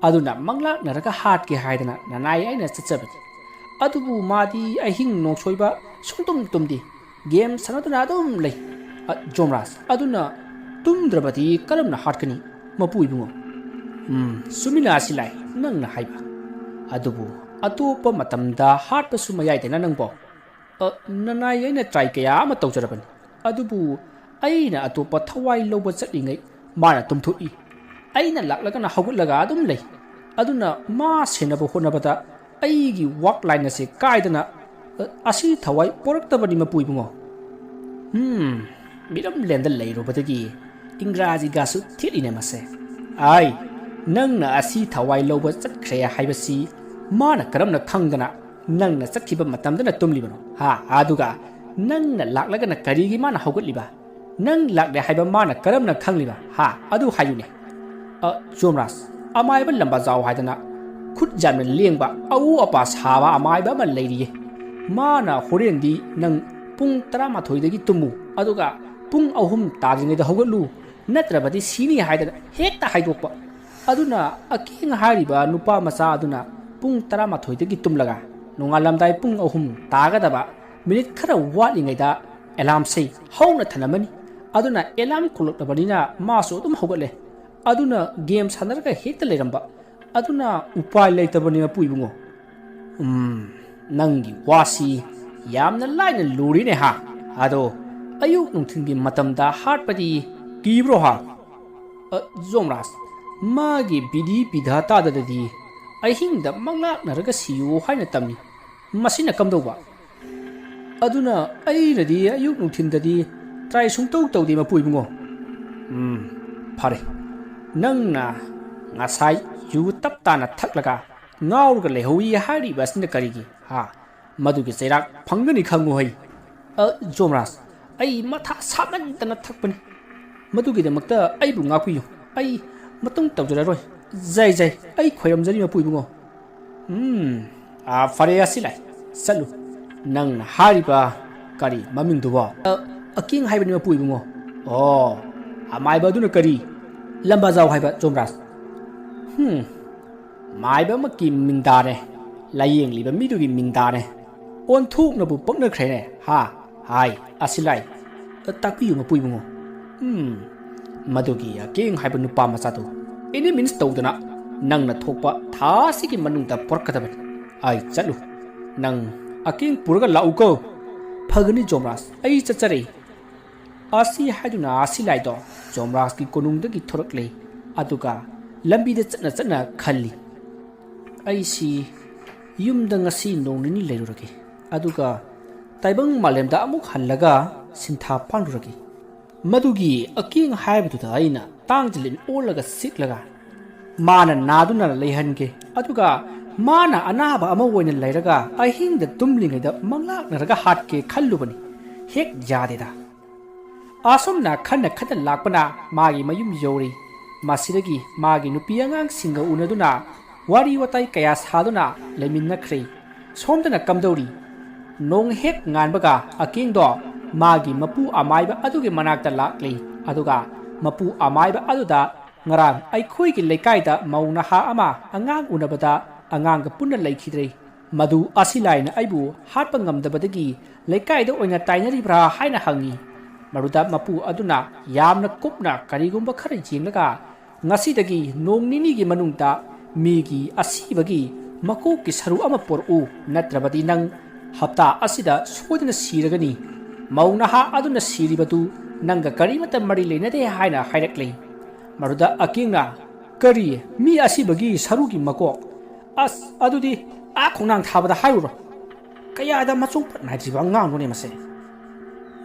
ꯑꯗꯨꯅ ꯃꯪꯂꯥꯛꯅꯔꯒ ꯍꯥꯠꯀꯦ ꯍꯥꯏꯗꯅ ꯅꯅꯥꯏ ꯑꯩꯅ ꯆꯠꯆꯕꯅꯤ꯫ ꯑꯗꯨꯕꯨ ꯃꯥꯗꯤ ꯑꯍꯤꯡ ꯅꯣꯡꯁꯣꯏꯕ ꯁꯨꯡꯇꯨꯝ ꯇꯨꯝꯗꯦ꯫ ꯒꯦꯝ ꯁꯥꯟꯅꯗꯨꯅ ꯑꯗꯨꯝ ꯂꯩ꯫ ꯑ, ꯖꯣꯝꯔꯥꯖ, ꯑꯗꯨꯅ ꯇꯨꯝꯗ꯭ꯔꯕꯗꯤ ꯀꯔꯝꯅ ꯍꯥꯠꯀꯅꯤ, ꯃꯄꯨ ꯏꯕꯨꯡꯉꯣ? ꯎꯝ, ꯆꯨꯝꯃꯤꯅ ꯑꯁꯤ ꯂꯥꯏ, ꯅꯪꯅ ꯍꯥꯏꯕ꯫ ꯑꯗꯨꯕꯨ ꯑꯇꯣꯞꯄ ꯃꯇꯝꯗ ꯍꯥꯠꯄꯁꯨ ꯃꯌꯥꯏꯗꯅ ꯅꯪꯕꯣ꯫ ꯑ, ꯅꯅꯥꯏ ꯑꯩꯅ ꯇ꯭ꯔꯥꯏ ꯀꯌꯥ ꯑꯃ ꯇꯧꯖꯔꯕꯅꯤ, ꯑꯗꯨꯕꯨ ꯑꯩꯅ ꯑꯇꯣꯞꯄ ꯊꯋꯥꯏ ꯂꯧꯕ ꯆꯠꯂꯤꯉꯩ ꯃꯥꯅ ꯇꯨꯝꯊꯣꯛꯏ꯫ ꯑꯩꯅ ꯂꯥꯛꯂꯒꯅ ꯍꯧꯒꯠꯂꯒ ꯑꯗꯨꯝ ꯂꯩ꯫ ꯑꯗꯨꯅ ꯃꯥ ꯁꯦꯟꯅꯕ ꯍꯣꯠꯅꯕꯗ ꯑꯩꯒꯤ ꯋꯥꯛ ꯂꯥꯏꯟ ꯑꯁꯦ ꯀꯥꯏꯗꯅ, ꯑ, ꯑꯁꯤ ꯊꯋꯥꯏ ꯄꯣꯔꯛꯇꯕꯅꯤ, ꯃꯄꯨ ꯏꯕꯨꯡꯉꯣ꯫ ꯍꯝ, ꯃꯤꯔꯝꯂꯦꯟꯗ ꯂꯩꯔꯨꯕꯗꯒꯤ ꯏꯪꯒ꯭ꯔꯥꯖꯤꯒꯁꯨ ꯊꯦꯠꯂꯤꯅꯦ ꯃꯁꯦ꯫ ꯑꯥꯏ, ꯅꯪꯅ ꯑꯁꯤ ꯊꯋꯥꯏ ꯂꯧꯕ ꯆꯠꯈ꯭ꯔꯦ ꯍꯥꯏꯕꯁꯤ ꯃꯥꯅ ꯀꯔꯝꯅ ꯈꯪꯗꯅ ꯅꯪꯅ ꯆꯠꯈꯤꯕ ꯃꯇꯝꯗꯅ ꯇꯨꯝꯂꯤꯕꯅꯣ? ꯍꯥ? ꯑꯗꯨꯒ ꯅꯪꯅ ꯂꯥꯛꯂꯒꯅ ꯀꯔꯤꯒꯤ ꯃꯥꯅ ꯍꯧꯒꯠꯂꯤꯕ? ꯅꯪ ꯂꯥꯛꯂꯦ ꯍꯥꯏꯕ ꯃꯥꯅ ꯀꯔꯝꯅ ꯈꯪꯂꯤꯕ? ꯍꯥ? ꯑꯗꯨ ꯍꯥꯏꯌꯨꯅꯦ꯫ ꯑ, ꯖꯣꯝꯔꯥꯖ, ꯑꯃꯥꯏꯕ ꯂꯝꯕꯥꯖꯥꯎ ꯍꯥꯏꯗꯅ ꯈꯨꯠ ꯌꯥꯝꯅ ꯂꯦꯡꯕ, ꯑꯎ ꯑꯄꯥ ꯁꯥꯕ ꯑꯃꯥꯏꯕ ꯑꯃ ꯂꯩꯔꯤꯌꯦ꯫ ꯃꯥꯅ ꯍꯣꯔꯦꯟꯗꯤ ꯅꯪ ꯄꯨꯡ ꯇꯔꯥꯃꯥꯊꯣꯏꯗꯒꯤ ꯇꯨꯝꯃꯨ, ꯑꯗꯨꯒ ꯄꯨꯡ ꯑꯍꯨꯝ ꯇꯥꯗ꯭ꯔꯤꯉꯩꯗ ꯍꯧꯒꯠꯂꯨ, ꯅꯠꯇ꯭ꯔꯕꯗꯤ ꯁꯤꯅꯤ ꯍꯥꯏꯗꯅ ꯍꯦꯛꯇ ꯍꯥꯏꯗꯣꯛꯄ꯫ ꯑꯗꯨꯅ ꯑꯀꯤꯡ ꯍꯥꯏꯔꯤꯕ ꯅꯨꯄꯥ ꯃꯆꯥ ꯑꯗꯨꯅ ꯄꯨꯡ ꯇꯔꯥꯃꯥꯊꯣꯏꯗꯒꯤ ꯇꯨꯝꯂꯒ ꯅꯣꯡꯉꯥꯜꯂꯝꯗꯥꯏ ꯄꯨꯡ ꯑꯍꯨꯝ ꯇꯥꯒꯗꯕ ꯃꯤꯅꯤꯠ ꯈꯔ ꯋꯥꯠꯂꯤꯉꯩꯗ ꯑꯦꯂꯥꯝꯁꯦ ꯍꯧꯅ ꯊꯅꯝꯃꯅꯤ꯫ ꯑꯗꯨꯅ ꯑꯦꯂꯥꯝ ꯈꯣꯡꯂꯛꯂꯕꯅꯤꯅ ꯃꯥꯁꯨ ꯑꯗꯨꯝ ꯍꯧꯒꯠꯂꯦ꯫ ꯑꯗꯨꯅ ꯒꯦꯝ ꯁꯥꯟꯅꯔꯒ ꯍꯦꯛꯇ ꯂꯩꯔꯝꯕ꯫ ꯑꯗꯨꯅ ꯎꯄꯥꯏ ꯂꯩꯇꯕꯅꯤ, ꯃꯄꯨ ꯏꯕꯨꯡꯉꯣ꯫ ꯎꯝ, ꯅꯪꯒꯤ ꯋꯥꯁꯤ ꯌꯥꯝꯅ ꯂꯥꯏꯅ ꯂꯨꯔꯤꯅꯦ ꯍꯥ? ꯑꯗꯣ ꯑꯌꯨꯛ ꯅꯨꯡꯊꯤꯜꯒꯤ ꯃꯇꯝꯗ ꯍꯥꯠꯄꯗꯤ ꯀꯤꯕ꯭ꯔꯣ ꯍꯥ? ꯑ, ꯖꯣꯝꯔꯥꯖ, ꯃꯥꯒꯤ ꯕꯤꯙꯤ ꯕꯤꯙꯥ ꯇꯥꯗꯗꯗꯤ ꯑꯍꯤꯡꯗ ꯃꯪꯂꯥꯛꯅꯔꯒ ꯁꯤꯌꯨ ꯍꯥꯏꯅ ꯇꯝꯃꯤ꯫ ꯃꯁꯤꯅ ꯀꯝꯗꯧꯕ? ꯑꯗꯨꯅ ꯑꯩꯅꯗꯤ ꯑꯌꯨꯛ ꯅꯨꯡꯊꯤꯟꯗꯗꯤ ꯇ꯭ꯔꯥꯏ ꯁꯨꯡꯇꯧ ꯇꯧꯗꯦ, ꯃꯄꯨ ꯏꯕꯨꯡꯉꯣ꯫ ꯎꯝ, ꯐꯔꯦ꯫ ꯅꯪꯅ ꯉꯁꯥꯏ ꯌꯨ ꯇꯞ ꯇꯥꯅ ꯊꯛꯂꯒ ꯉꯥꯎꯔꯒ ꯂꯩꯍꯧꯏ ꯍꯥꯏꯔꯤꯕ ꯑꯁꯤꯅ ꯀꯔꯤꯒꯤ? ꯍꯥ? ꯃꯗꯨꯒꯤ ꯆꯩꯔꯥꯛ ꯐꯪꯒꯅꯤ ꯈꯪꯉꯨ ꯍꯩ꯫ ꯑ, ꯖꯣꯝꯔꯥꯖ, ꯑꯩ ꯃꯊꯥ ꯁꯥꯃꯟꯗꯅ ꯊꯛꯄꯅꯤ꯫ ꯃꯗꯨꯒꯤꯗꯃꯛꯇ ꯑꯩꯕꯨ ꯉꯥꯛꯄꯤꯌꯨ꯫ ꯑꯩ ꯃꯇꯨꯡ ꯇꯧꯖꯔꯔꯣꯏ꯫ ꯖꯥꯏ ꯖꯥꯏ, ꯑꯩ ꯈꯣꯏꯔꯝꯖꯔꯤ, ꯃꯄꯨ ꯏꯕꯨꯡꯉꯣ꯫ ꯎꯝ, ꯑꯥ, ꯐꯔꯦ, ꯑꯁꯤ ꯂꯥꯏ, ꯆꯠꯂꯨ꯫ ꯅꯪꯅ ꯍꯥꯏꯔꯤꯕ ꯀꯔꯤ ꯃꯃꯤꯡꯗꯨꯕꯣ? ꯑ, ꯑꯀꯤꯡ ꯍꯥꯏꯕꯅꯤ, ꯃꯄꯨ ꯏꯕꯨꯡꯉꯣ꯫ ꯑꯣ, ꯑꯃꯥꯏꯕ ꯑꯗꯨꯅ ꯀꯔꯤ? ꯂꯝꯕꯥꯖꯥꯎ ꯍꯥꯏꯕ, ꯖꯣꯝꯔꯥꯖ꯫ ꯍꯨꯝ, ꯃꯥꯏꯕ ꯑꯃꯒꯤ ꯃꯤꯡꯗꯥꯅꯦ, ꯂꯥꯏꯌꯦꯡꯂꯤꯕ ꯃꯤꯗꯨꯒꯤ ꯃꯤꯡꯗꯥꯅꯦ꯫ ꯑꯣꯟꯊꯣꯛꯅꯕꯨ ꯄꯛꯅꯈ꯭ꯔꯦꯅꯦ, ꯍꯥ? ꯍꯥꯏ, ꯑꯁꯤꯂꯥꯏ꯫ ꯇꯥꯛꯄꯤꯌꯨ, ꯃꯄꯨ ꯏꯕꯨꯡꯉꯣ꯫ ꯎꯝ, ꯃꯗꯨꯒꯤ ꯑꯀꯦꯡ ꯍꯥꯏꯕ ꯅꯨꯄꯥ ꯃꯆꯥꯗꯨ ꯑꯦꯅꯤ ꯃꯤꯟꯁ ꯇꯧꯗꯅ ꯅꯪꯅ ꯊꯣꯛꯄ ꯊꯥ ꯑꯁꯤꯒꯤ ꯃꯅꯨꯡꯗ ꯄꯨꯔꯛꯀꯗꯕꯅꯤ꯫ ꯑꯩ ꯆꯠꯂꯨ, ꯅꯪ ꯑꯀꯦꯡ ꯄꯨꯔꯒ ꯂꯥꯛꯎꯀꯣ꯫ ꯐꯒꯅꯤ ꯖꯣꯝꯔꯥꯖ, ꯑꯩ ꯆꯠꯆꯔꯦ꯫ ꯑꯁꯤ ꯍꯥꯏꯗꯨꯅ ꯑꯁꯤꯂꯥꯏꯗꯣ ꯖꯣꯝꯔꯥꯖꯀꯤ ꯀꯣꯅꯨꯡꯗꯒꯤ ꯊꯣꯔꯛꯂꯦ꯫ ꯑꯗꯨꯒ ꯂꯝꯕꯤꯗ ꯆꯠꯅ ꯆꯠꯅ ꯈꯜꯂꯤ, "ꯑꯩꯁꯤ ꯌꯨꯝꯗ ꯉꯁꯤ ꯅꯣꯡ ꯅꯤꯅꯤ ꯂꯩꯔꯨꯔꯒꯦ, ꯑꯗꯨꯒ ꯇꯥꯏꯕꯪ ꯃꯥꯂꯦꯝꯗ ꯑꯃꯨꯛ ꯍꯜꯂꯒ ꯁꯤꯟꯊꯥ ꯄꯥꯡꯂꯨꯔꯒꯦ꯫ ꯃꯗꯨꯒꯤ ꯑꯀꯦꯡ ꯍꯥꯏꯕꯗꯨꯗ ꯑꯩꯅ ꯇꯥꯡꯖꯤꯜ ꯏꯟ ꯑꯣꯜꯂꯒ ꯁꯤꯛꯂꯒ ꯃꯥꯅ ꯅꯥꯗꯨꯅ ꯂꯩꯍꯟꯒꯦ, ꯑꯗꯨꯒ ꯃꯥꯅ ꯑꯅꯥꯕ ꯑꯃ ꯑꯣꯏꯅ ꯂꯩꯔꯒ ꯑꯍꯤꯡꯗ ꯇꯨꯝꯂꯤꯉꯩꯗ ꯃꯪꯂꯥꯛꯅꯔꯒ ꯍꯥꯠꯀꯦ ꯈꯜꯂꯨꯕꯅꯤ꯫ ꯍꯦꯛ ꯌꯥꯗꯦꯗ꯫" ꯑꯁꯨꯝꯅ ꯈꯟꯅ ꯈꯟꯅ ꯂꯥꯛꯄꯅ ꯃꯥꯒꯤ ꯃꯌꯨꯝ ꯌꯧꯔꯤ꯫ ꯃꯁꯤꯗꯒꯤ ꯃꯥꯒꯤ ꯅꯨꯄꯤ ꯑꯉꯥꯡꯁꯤꯡꯒ ꯎꯅꯗꯨꯅ ꯋꯥꯔꯤ ꯋꯥꯇꯥꯏ ꯀꯌꯥ ꯁꯥꯗꯨꯅ ꯂꯩꯃꯤꯟꯅꯈ꯭ꯔꯦ꯫ ꯁꯣꯝꯗꯅ ꯀꯝꯗꯧꯔꯤ? ꯅꯣꯡ ꯍꯦꯛ ꯉꯥꯟꯕꯒ ꯑꯀꯦꯡꯗꯣ ꯃꯥꯒꯤ ꯃꯄꯨ ꯑꯃꯥꯏꯕ ꯑꯗꯨꯒꯤ ꯃꯅꯥꯛꯇ ꯂꯥꯛꯂꯤ꯫ ꯑꯗꯨꯒ ꯃꯄꯨ ꯑꯃꯥꯏꯕ ꯑꯗꯨꯗ, "ꯉꯔꯥꯡ ꯑꯩꯈꯣꯏꯒꯤ ꯂꯩꯀꯥꯏꯗ ꯃꯧ ꯅꯍꯥ ꯑꯃ ꯑꯉꯥꯡ ꯎꯅꯕꯗ ꯑꯉꯥꯡꯒ ꯄꯨꯟꯅ ꯂꯩꯈꯤꯗ꯭ꯔꯦ꯫ ꯃꯗꯨ ꯑꯁꯤꯂꯥꯏꯅ ꯑꯩꯕꯨ ꯍꯥꯠꯄ ꯉꯝꯗꯕꯗꯒꯤ ꯂꯩꯀꯥꯏꯗ ꯑꯣꯏꯅ ꯇꯥꯏꯅꯔꯤꯕ꯭ꯔꯥ?" ꯍꯥꯏꯅ ꯍꯪꯉꯤ꯫ ꯃꯗꯨꯗ ꯃꯄꯨ ꯑꯗꯨꯅ ꯌꯥꯝꯅ ꯀꯨꯞꯅ ꯀꯔꯤꯒꯨꯝꯕ ꯈꯔ ꯌꯦꯡꯂꯒ, "ꯉꯁꯤꯗꯒꯤ ꯅꯣꯡ ꯅꯤꯅꯤꯒꯤ ꯃꯅꯨꯡꯗ ꯃꯤꯒꯤ ꯑꯁꯤꯕꯒꯤ ꯃꯀꯣꯛꯀꯤ ꯁꯔꯨ ꯑꯃ ꯄꯨꯔꯛꯎ, ꯅꯠꯇ꯭ꯔꯕꯗꯤ ꯅꯪ ꯍꯞꯇꯥ ꯑꯁꯤꯗ ꯁꯣꯏꯗꯅ ꯁꯤꯔꯒꯅꯤ꯫ ꯃꯧ ꯅꯍꯥ ꯑꯗꯨꯅ ꯁꯤꯔꯤꯕꯗꯨ ꯅꯪꯒ ꯀꯔꯤꯃꯠꯇ ꯃꯔꯤ ꯂꯩꯅꯗꯦ" ꯍꯥꯏꯅ ꯍꯥꯏꯔꯛꯂꯤ꯫ ꯃꯗꯨꯗ ꯑꯀꯦꯡꯅ, "ꯀꯔꯤ? ꯃꯤ ꯑꯁꯤꯕꯒꯤ ꯁꯔꯨꯒꯤ ꯃꯀꯣꯛ? ꯑꯁ, ꯑꯗꯨꯗꯤ ꯑꯥ ꯈꯣꯡꯅꯥꯡ ꯊꯥꯕꯗ ꯍꯥꯏꯔꯨꯔꯣ꯫ ꯀꯌꯥꯗ ꯃꯆꯣꯡ ꯄꯠ ꯅꯥꯏꯗ꯭ꯔꯤꯕ ꯑꯉꯥꯡꯅꯣꯅꯦ ꯃꯁꯦ?"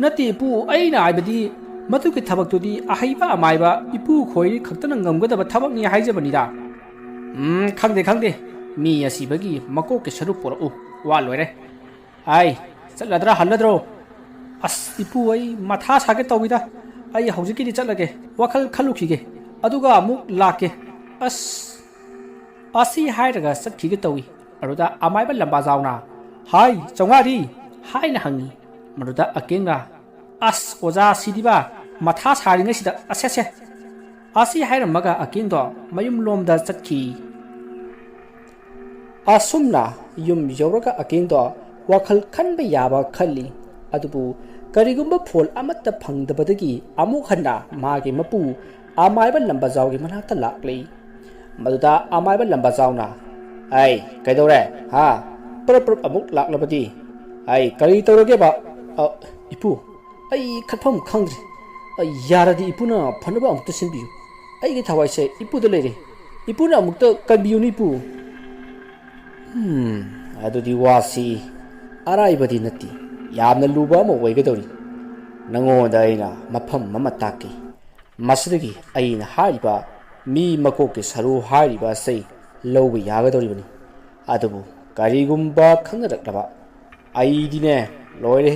"ꯅꯠꯇꯦ ꯏꯄꯨ, ꯑꯩꯅ ꯍꯥꯏꯕꯗꯤ ꯃꯗꯨꯒꯤ ꯊꯕꯛꯇꯨꯗꯤ ꯑꯍꯩꯕ ꯑꯃꯥꯏꯕ ꯏꯄꯨ ꯈꯣꯏ ꯈꯛꯇꯅ ꯉꯝꯒꯗꯕ ꯊꯕꯛꯅꯤ ꯍꯥꯏꯖꯕꯅꯤꯗ꯫" "ꯎꯝ, ꯈꯪꯗꯦ, ꯈꯪꯗꯦ꯫ ꯃꯤ ꯑꯁꯤꯕꯒꯤ ꯃꯀꯣꯛꯀꯤ ꯁꯔꯨꯛ ꯄꯨꯔꯛꯎ꯫ ꯋꯥ ꯂꯣꯏꯔꯦ꯫ ꯑꯩ ꯆꯠꯂꯗ꯭ꯔꯥ ꯍꯜꯂꯗ꯭ꯔꯣ?" "ꯑꯁ ꯏꯄꯨ, ꯑꯩ ꯃꯊꯥ ꯁꯥꯒꯦ ꯇꯧꯏꯗ꯫ ꯑꯩ ꯍꯧꯖꯤꯛꯀꯤꯗꯤ ꯆꯠꯂꯒꯦ꯫ ꯋꯥꯈꯜ ꯈꯜꯂꯨꯈꯤꯒꯦ꯫ ꯑꯗꯨꯒ ꯑꯃꯨꯛ ꯂꯥꯛꯀꯦ꯫ ꯑꯁ꯫" ꯑꯁꯤ ꯍꯥꯏꯔꯒ ꯆꯠꯈꯤꯒꯦ ꯇꯧꯏ꯫ ꯑꯗꯨꯗ ꯑꯃꯥꯏꯕ ꯂꯝꯕꯥꯖꯥꯎꯅ, "ꯍꯥꯏ, ꯆꯧꯉꯥꯔꯤ!" ꯍꯥꯏꯅ ꯍꯪꯉꯤ꯫ ꯃꯗꯨꯗ ꯑꯀꯦꯡꯅ, "ꯑꯁ, ꯑꯣꯖꯥ, ꯁꯤꯗꯤꯕ, ꯃꯊꯥ ꯁꯥꯔꯤꯉꯩꯁꯤꯗ, ꯑꯁꯦ, ꯑꯁꯦ!" ꯑꯁꯤ ꯍꯥꯏꯔꯝꯃꯒ ꯑꯀꯦꯡꯗꯣ ꯃꯌꯨꯝꯂꯣꯝꯗ ꯆꯠꯈꯤ꯫ ꯑꯁꯨꯝꯅ ꯌꯨꯝ ꯌꯧꯔꯒ ꯑꯀꯦꯡꯗꯣ ꯋꯥꯈꯜ ꯈꯟꯕ ꯌꯥꯕ ꯈꯜꯂꯤ꯫ ꯑꯗꯨꯕꯨ ꯀꯔꯤꯒꯨꯝꯕ ꯐꯣꯜ ꯑꯃꯠꯇ ꯐꯪꯗꯕꯗꯒꯤ ꯑꯃꯨꯛ ꯍꯟꯅ ꯃꯥꯒꯤ ꯃꯄꯨ ꯑꯃꯥꯏꯕ ꯂꯝꯕꯖꯥꯎꯒꯤ ꯃꯅꯥꯛꯇ ꯂꯥꯛꯂꯤ꯫ ꯃꯗꯨꯗ ꯑꯃꯥꯏꯕ ꯂꯝꯕꯖꯥꯎꯅ, "ꯑꯩ, ꯀꯩꯗꯧꯔꯦ? ꯍꯥ? ꯄꯔꯞ ꯄꯔꯞ ꯑꯃꯨꯛ ꯂꯥꯛꯂꯕꯗꯤ? ꯑꯩ, ꯀꯔꯤ ꯇꯧꯔꯒꯦꯕ? ꯑ, ꯏꯄꯨ, ꯑꯩ ꯈꯠꯐꯝ ꯈꯪꯗ꯭ꯔꯦ꯫ ꯑ, ꯌꯥꯔꯗꯤ ꯏꯄꯨꯅ ꯐꯅꯕ ꯑꯃꯨꯛꯇ ꯁꯤꯟꯕꯤꯌꯨ꯫ ꯑꯩꯒꯤ ꯊꯋꯥꯏꯁꯦ ꯏꯄꯨꯗ ꯂꯩꯔꯦ꯫ ꯏꯄꯨꯅ ꯑꯃꯨꯛꯇ ꯀꯟꯕꯤꯌꯨꯅꯤ, ꯏꯄꯨ꯫" "ꯍꯝ, ꯑꯗꯨꯗꯤ ꯋꯥꯁꯤ ꯑꯔꯥꯏꯕꯗꯤ ꯅꯠꯇꯦ꯫ ꯌꯥꯝꯅ ꯂꯨꯕ ꯑꯃ ꯑꯣꯏꯒꯗꯧꯔꯤ꯫ ꯅꯉꯣꯟꯗ ꯑꯩꯅ ꯃꯐꯝ ꯑꯃ ꯇꯥꯛꯀꯦ꯫ ꯃꯁꯤꯗꯒꯤ ꯑꯩꯅ ꯍꯥꯏꯔꯤꯕ ꯃꯤ ꯃꯀꯣꯛꯀꯤ ꯁꯔꯨ ꯍꯥꯏꯔꯤꯕ ꯑꯁꯤ ꯂꯧꯕ ꯌꯥꯒꯗꯧꯔꯤꯕꯅꯤ꯫ ꯑꯗꯨꯕꯨ ꯀꯔꯤꯒꯨꯝꯕ ꯈꯪꯅꯔꯛꯂꯕ, ꯑꯩꯗꯤꯅꯦ, ꯂꯣꯏꯔꯦ꯫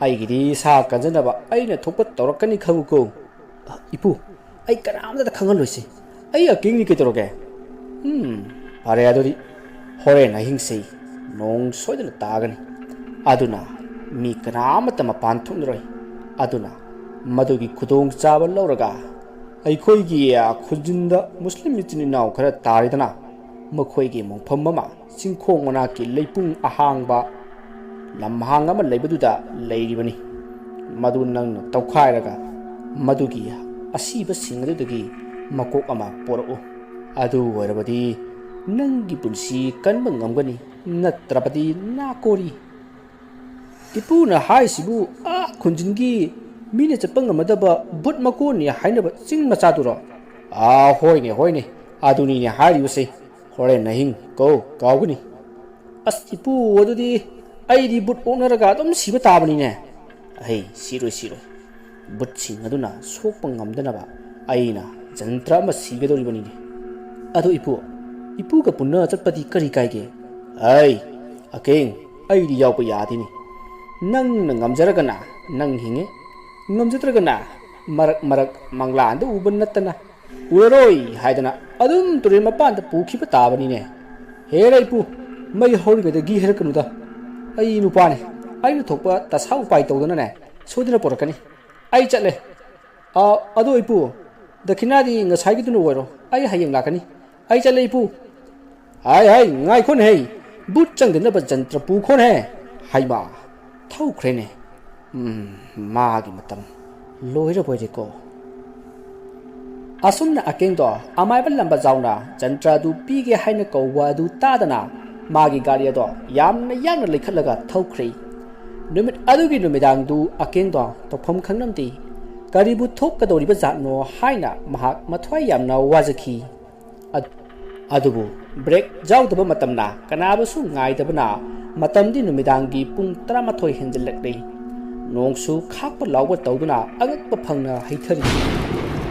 ꯑꯩꯒꯤꯗꯤ ꯁꯥ ꯀꯟꯖꯅꯕ ꯑꯩꯅ ꯊꯣꯛꯄ ꯇꯧꯔꯛꯀꯅꯤ, ꯈꯪꯉꯨꯀꯣ꯫" "ꯏꯄꯨ, ꯑꯩ ꯀꯅꯥꯝꯇꯗ ꯈꯪꯍꯜꯂꯣꯏꯁꯤ꯫ ꯑꯩ ꯑꯀꯤꯡꯗꯤ ꯀꯩꯗꯧꯔꯒꯦ?" "ꯎꯝ, ꯐꯔꯦ ꯑꯗꯨꯗꯤ꯫ ꯍꯣꯔꯦꯟ ꯑꯍꯤꯡꯁꯤ ꯅꯣꯡ ꯁꯣꯏꯗꯅ ꯇꯥꯒꯅꯤ꯫ ꯑꯗꯨꯅ ꯃꯤ ꯀꯅꯥ ꯑꯃꯠꯇ ꯃꯄꯥꯟ ꯊꯣꯛꯅꯔꯣꯏ꯫ ꯑꯗꯨꯅ ꯃꯗꯨꯒꯤ ꯈꯨꯗꯣꯡꯆꯥꯕ ꯂꯧꯔꯒ ꯑꯩꯈꯣꯏꯒꯤ ꯈꯨꯟꯖꯤꯟꯗ ꯃꯨꯁꯂꯤꯝ ꯏꯆꯤꯟ ꯏꯅꯥꯎ ꯈꯔ ꯇꯥꯔꯤꯗꯅ, ꯃꯈꯣꯏꯒꯤ ꯃꯣꯡꯐꯝ ꯑꯃ ꯆꯤꯡꯈꯣꯡ ꯃꯅꯥꯛꯀꯤ ꯂꯩꯄꯨꯡ ꯑꯍꯥꯡꯕ ꯂꯝꯍꯥꯡ ꯑꯃ ꯂꯩꯕꯗꯨꯗ ꯂꯩꯔꯤꯕꯅꯤ꯫ ꯃꯗꯨ ꯅꯪꯅ ꯇꯧꯈꯥꯏꯔꯒ ꯃꯗꯨꯒꯤ ꯑꯁꯤꯕꯁꯤꯡ ꯑꯗꯨꯗꯒꯤ ꯃꯀꯣꯛ ꯑꯃ ꯄꯣꯔꯛꯎ꯫ ꯑꯗꯨ ꯑꯣꯏꯔꯕꯗꯤ ꯅꯪꯒꯤ ꯄꯨꯟꯁꯤ ꯀꯟꯕ ꯉꯝꯒꯅꯤ, ꯅꯠꯇ꯭ꯔꯕꯗꯤ ꯅꯥꯀꯣꯔꯤ꯫" "ꯏꯄꯨꯅ ꯍꯥꯏꯁꯤꯕꯨ ꯑꯥ ꯈꯨꯟꯖꯤꯟꯒꯤ ꯃꯤꯅ ꯆꯠꯄ ꯉꯝꯃꯗꯕ ꯕꯨꯠ ꯃꯀꯣꯟꯅꯤ ꯍꯥꯏꯅꯕ ꯆꯤꯡ ꯃꯆꯥꯗꯨꯔꯣ?" "ꯑꯥ, ꯍꯣꯏꯅꯦ, ꯍꯣꯏꯅꯦ, ꯑꯗꯨꯅꯤꯅꯦ ꯍꯥꯏꯔꯤꯕꯁꯦ꯫ ꯍꯣꯔꯦꯟ ꯑꯍꯤꯡ ꯀꯧ ꯀꯥꯎꯒꯅꯤ꯫" "ꯑꯁ ꯏꯄꯨ, ꯑꯗꯨꯗꯤ ꯑꯩꯗꯤ ꯕꯨꯠ ꯑꯣꯛꯅꯔꯒ ꯑꯗꯨꯝ ꯁꯤꯕ ꯇꯥꯕꯅꯤꯅꯦ꯫" "ꯑꯍꯩ, ꯁꯤꯔꯣꯏ, ꯁꯤꯔꯣꯏ꯫ ꯕꯨꯠꯁꯤꯡ ꯑꯗꯨꯅ ꯁꯣꯛꯄ ꯉꯝꯗꯅꯕ ꯑꯩꯅ ꯖꯟꯇ꯭ꯔ ꯑꯃ ꯁꯤꯒꯗꯧꯔꯤꯕꯅꯤꯅꯦ꯫" "ꯑꯗꯣ ꯏꯄꯨ, ꯏꯄꯨꯒ ꯄꯨꯟꯅ ꯆꯠꯄꯗꯤ ꯀꯔꯤ ꯀꯥꯏꯒꯦ?" "ꯑꯩ, ꯑꯀꯦꯡ, ꯑꯩꯗꯤ ꯌꯥꯎꯕ ꯌꯥꯗꯦꯅꯦ꯫ ꯅꯪꯅ ꯉꯝꯖꯔꯒꯅ ꯅꯪ ꯍꯤꯡꯉꯦ, ꯉꯝꯖꯗ꯭ꯔꯒꯅ ꯃꯔꯛ ꯃꯔꯛ ꯃꯪꯂꯥꯟꯗ ꯎꯕ ꯅꯠꯇꯅ ꯎꯔꯔꯣꯏ ꯍꯥꯏꯗꯅ ꯑꯗꯨꯝ ꯇꯨꯔꯦꯜ ꯃꯄꯥꯟꯗ ꯄꯨꯈꯤꯕ ꯇꯥꯕꯅꯤꯅꯦ꯫" "ꯍꯦꯔꯥ ꯏꯄꯨ, ꯃꯩ ꯍꯧꯔꯤꯉꯩꯗꯒꯤ ꯍꯦꯔꯛꯀꯅꯨꯗ꯫ ꯑꯩ ꯅꯨꯄꯥꯅꯤ, ꯑꯩꯅ ꯊꯣꯛꯄ ꯗꯁꯥ ꯎꯄꯥꯏ ꯇꯧꯗꯅꯅꯦ ꯁꯣꯏꯗꯅ ꯄꯣꯔꯛꯀꯅꯤ꯫ ꯑꯩ ꯆꯠꯂꯦ꯫ ꯑ, ꯑꯗꯣ ꯏꯄꯨ, ꯗꯈꯤꯅꯥꯗꯤ ꯉꯁꯥꯏꯒꯤꯗꯨꯅ ꯑꯣꯏꯔꯣ, ꯑꯩ ꯍꯌꯦꯡ ꯂꯥꯛꯀꯅꯤ꯫ ꯑꯩ ꯆꯠꯂꯦ ꯏꯄꯨ꯫" "ꯍꯥꯏ ꯍꯥꯏ, ꯉꯥꯏꯈꯣꯅꯦ ꯍꯩ, ꯕꯨꯠ ꯆꯪꯗꯅꯕ ꯖꯟꯇ꯭ꯔ ꯄꯨꯈꯣꯅꯦ ꯍꯩ꯫ ꯍꯩꯃꯥ, ꯊꯧꯈ꯭ꯔꯦꯅꯦ꯫ ꯎꯝ, ꯃꯥꯒꯤ ꯃꯇꯝ ꯂꯣꯏꯔꯕꯣꯏꯔꯦꯀꯣ"꯫ ꯑꯁꯨꯝꯅ ꯑꯀꯦꯡꯗꯣ ꯑꯃꯥꯏꯕ ꯂꯝꯕꯖꯥꯎꯅ ꯖꯟꯇ꯭ꯔ ꯑꯗꯨ ꯄꯤꯒꯦ ꯍꯥꯏꯅ ꯀꯧꯕ ꯑꯗꯨ ꯇꯥꯗꯅ ꯃꯥꯒꯤ ꯒꯥꯔꯤ ꯑꯗꯣ ꯌꯥꯝꯅ ꯌꯥꯡꯅ ꯂꯩꯈꯠꯂꯒ ꯊꯧꯈ꯭ꯔꯦ꯫ ꯅꯨꯃꯤꯠ ꯑꯗꯨꯒꯤ ꯅꯨꯃꯤꯗꯥꯡꯗꯨ ꯑꯀꯦꯡꯗꯣ ꯇꯧꯐꯝ ꯈꯪꯂꯝꯗꯦ꯫ ꯀꯔꯤꯕꯨ ꯊꯣꯛꯀꯗꯧꯔꯤꯕ ꯖꯥꯠꯅꯣ ꯍꯥꯏꯅ ꯃꯍꯥꯛ ꯃꯊ꯭ꯋꯥꯏ ꯌꯥꯝꯅ ꯋꯥꯖꯈꯤ꯫ ꯑꯗ-, ꯑꯗꯨꯕꯨ ꯕ꯭ꯔꯦꯛ ꯌꯥꯎꯗꯕ ꯃꯇꯝꯅ ꯀꯅꯥꯕꯨꯁꯨ ꯉꯥꯏꯗꯕꯅ ꯃꯇꯝꯗꯤ ꯅꯨꯃꯤꯗꯥꯡꯒꯤ ꯄꯨꯡ ꯇꯔꯥꯃꯥꯊꯣꯏ ꯍꯦꯟꯖꯤꯜꯂꯛꯂꯤ꯫ ꯅꯣꯡꯁꯨ ꯈꯥꯛꯄ ꯂꯥꯎꯕ ꯇꯧꯗꯨꯅ ꯑꯉꯛꯄ ꯐꯪꯅ ꯍꯩꯊꯔꯤ꯫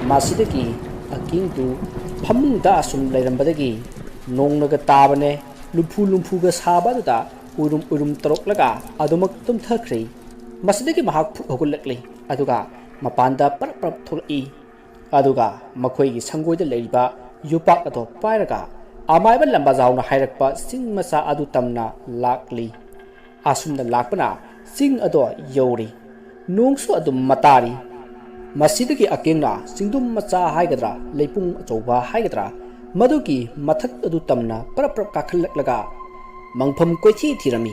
ꯃꯁꯤꯗꯒꯤ ꯑꯀꯤꯡꯗꯨ ꯐꯃꯨꯡꯗ ꯑꯁꯨꯝ ꯂꯩꯔꯝꯕꯗꯒꯤ ꯅꯣꯡꯅꯒ ꯇꯥꯕꯅꯦ, ꯂꯨꯝꯐꯨ ꯂꯨꯝꯐꯨꯒ ꯁꯥꯕ ꯑꯗꯨꯗ ꯎꯏꯔꯨꯝ ꯎꯏꯔꯨꯝ ꯇꯧꯔꯛꯂꯒ ꯑꯗꯨꯃꯛ ꯇꯨꯝꯊꯈ꯭ꯔꯦ꯫ ꯃꯁꯤꯗꯒꯤ ꯃꯍꯥꯛ ꯐꯨꯛ ꯍꯧꯒꯠꯂꯛꯂꯤ, ꯑꯗꯨꯒ ꯃꯄꯥꯟꯗ ꯄꯔꯞ ꯄꯔꯞ ꯊꯣꯛꯂꯛꯏ꯫ ꯑꯗꯨꯒ ꯃꯈꯣꯏꯒꯤ ꯁꯪꯒꯣꯏꯗ ꯂꯩꯔꯤꯕ ꯌꯨꯄꯥꯛ ꯑꯗꯨ ꯄꯥꯏꯔꯒ ꯑꯃꯥꯏꯕ ꯂꯝꯕꯥꯖꯥꯎꯅ ꯍꯥꯏꯔꯛꯄ ꯆꯤꯡ ꯃꯆꯥ ꯑꯗꯨ ꯇꯝꯅ ꯂꯥꯛꯂꯤ꯫ ꯑꯁꯨꯝꯅ ꯂꯥꯛꯄꯅ ꯆꯤꯡ ꯑꯗꯣ ꯌꯧꯔꯤ꯫ ꯅꯣꯡꯁꯨ ꯑꯗꯨꯝ ꯃꯇꯥꯔꯤ꯫ ꯃꯁꯤꯗꯒꯤ ꯑꯀꯦꯡꯅ ꯆꯤꯡꯗꯨꯝ ꯃꯆꯥ ꯍꯥꯏꯒꯗ꯭ꯔꯥ, ꯂꯩꯄꯨꯡ ꯑꯆꯧꯕ ꯍꯥꯏꯒꯗ꯭ꯔꯥ, ꯃꯗꯨꯒꯤ ꯃꯊꯛ ꯑꯗꯨ ꯇꯝꯅ ꯄꯔꯞ ꯄꯔꯞ ꯀꯥꯈꯠꯂꯛꯂꯒ ꯃꯪꯐꯝ ꯀꯣꯏꯊꯤ ꯊꯤꯔꯝꯃꯤ꯫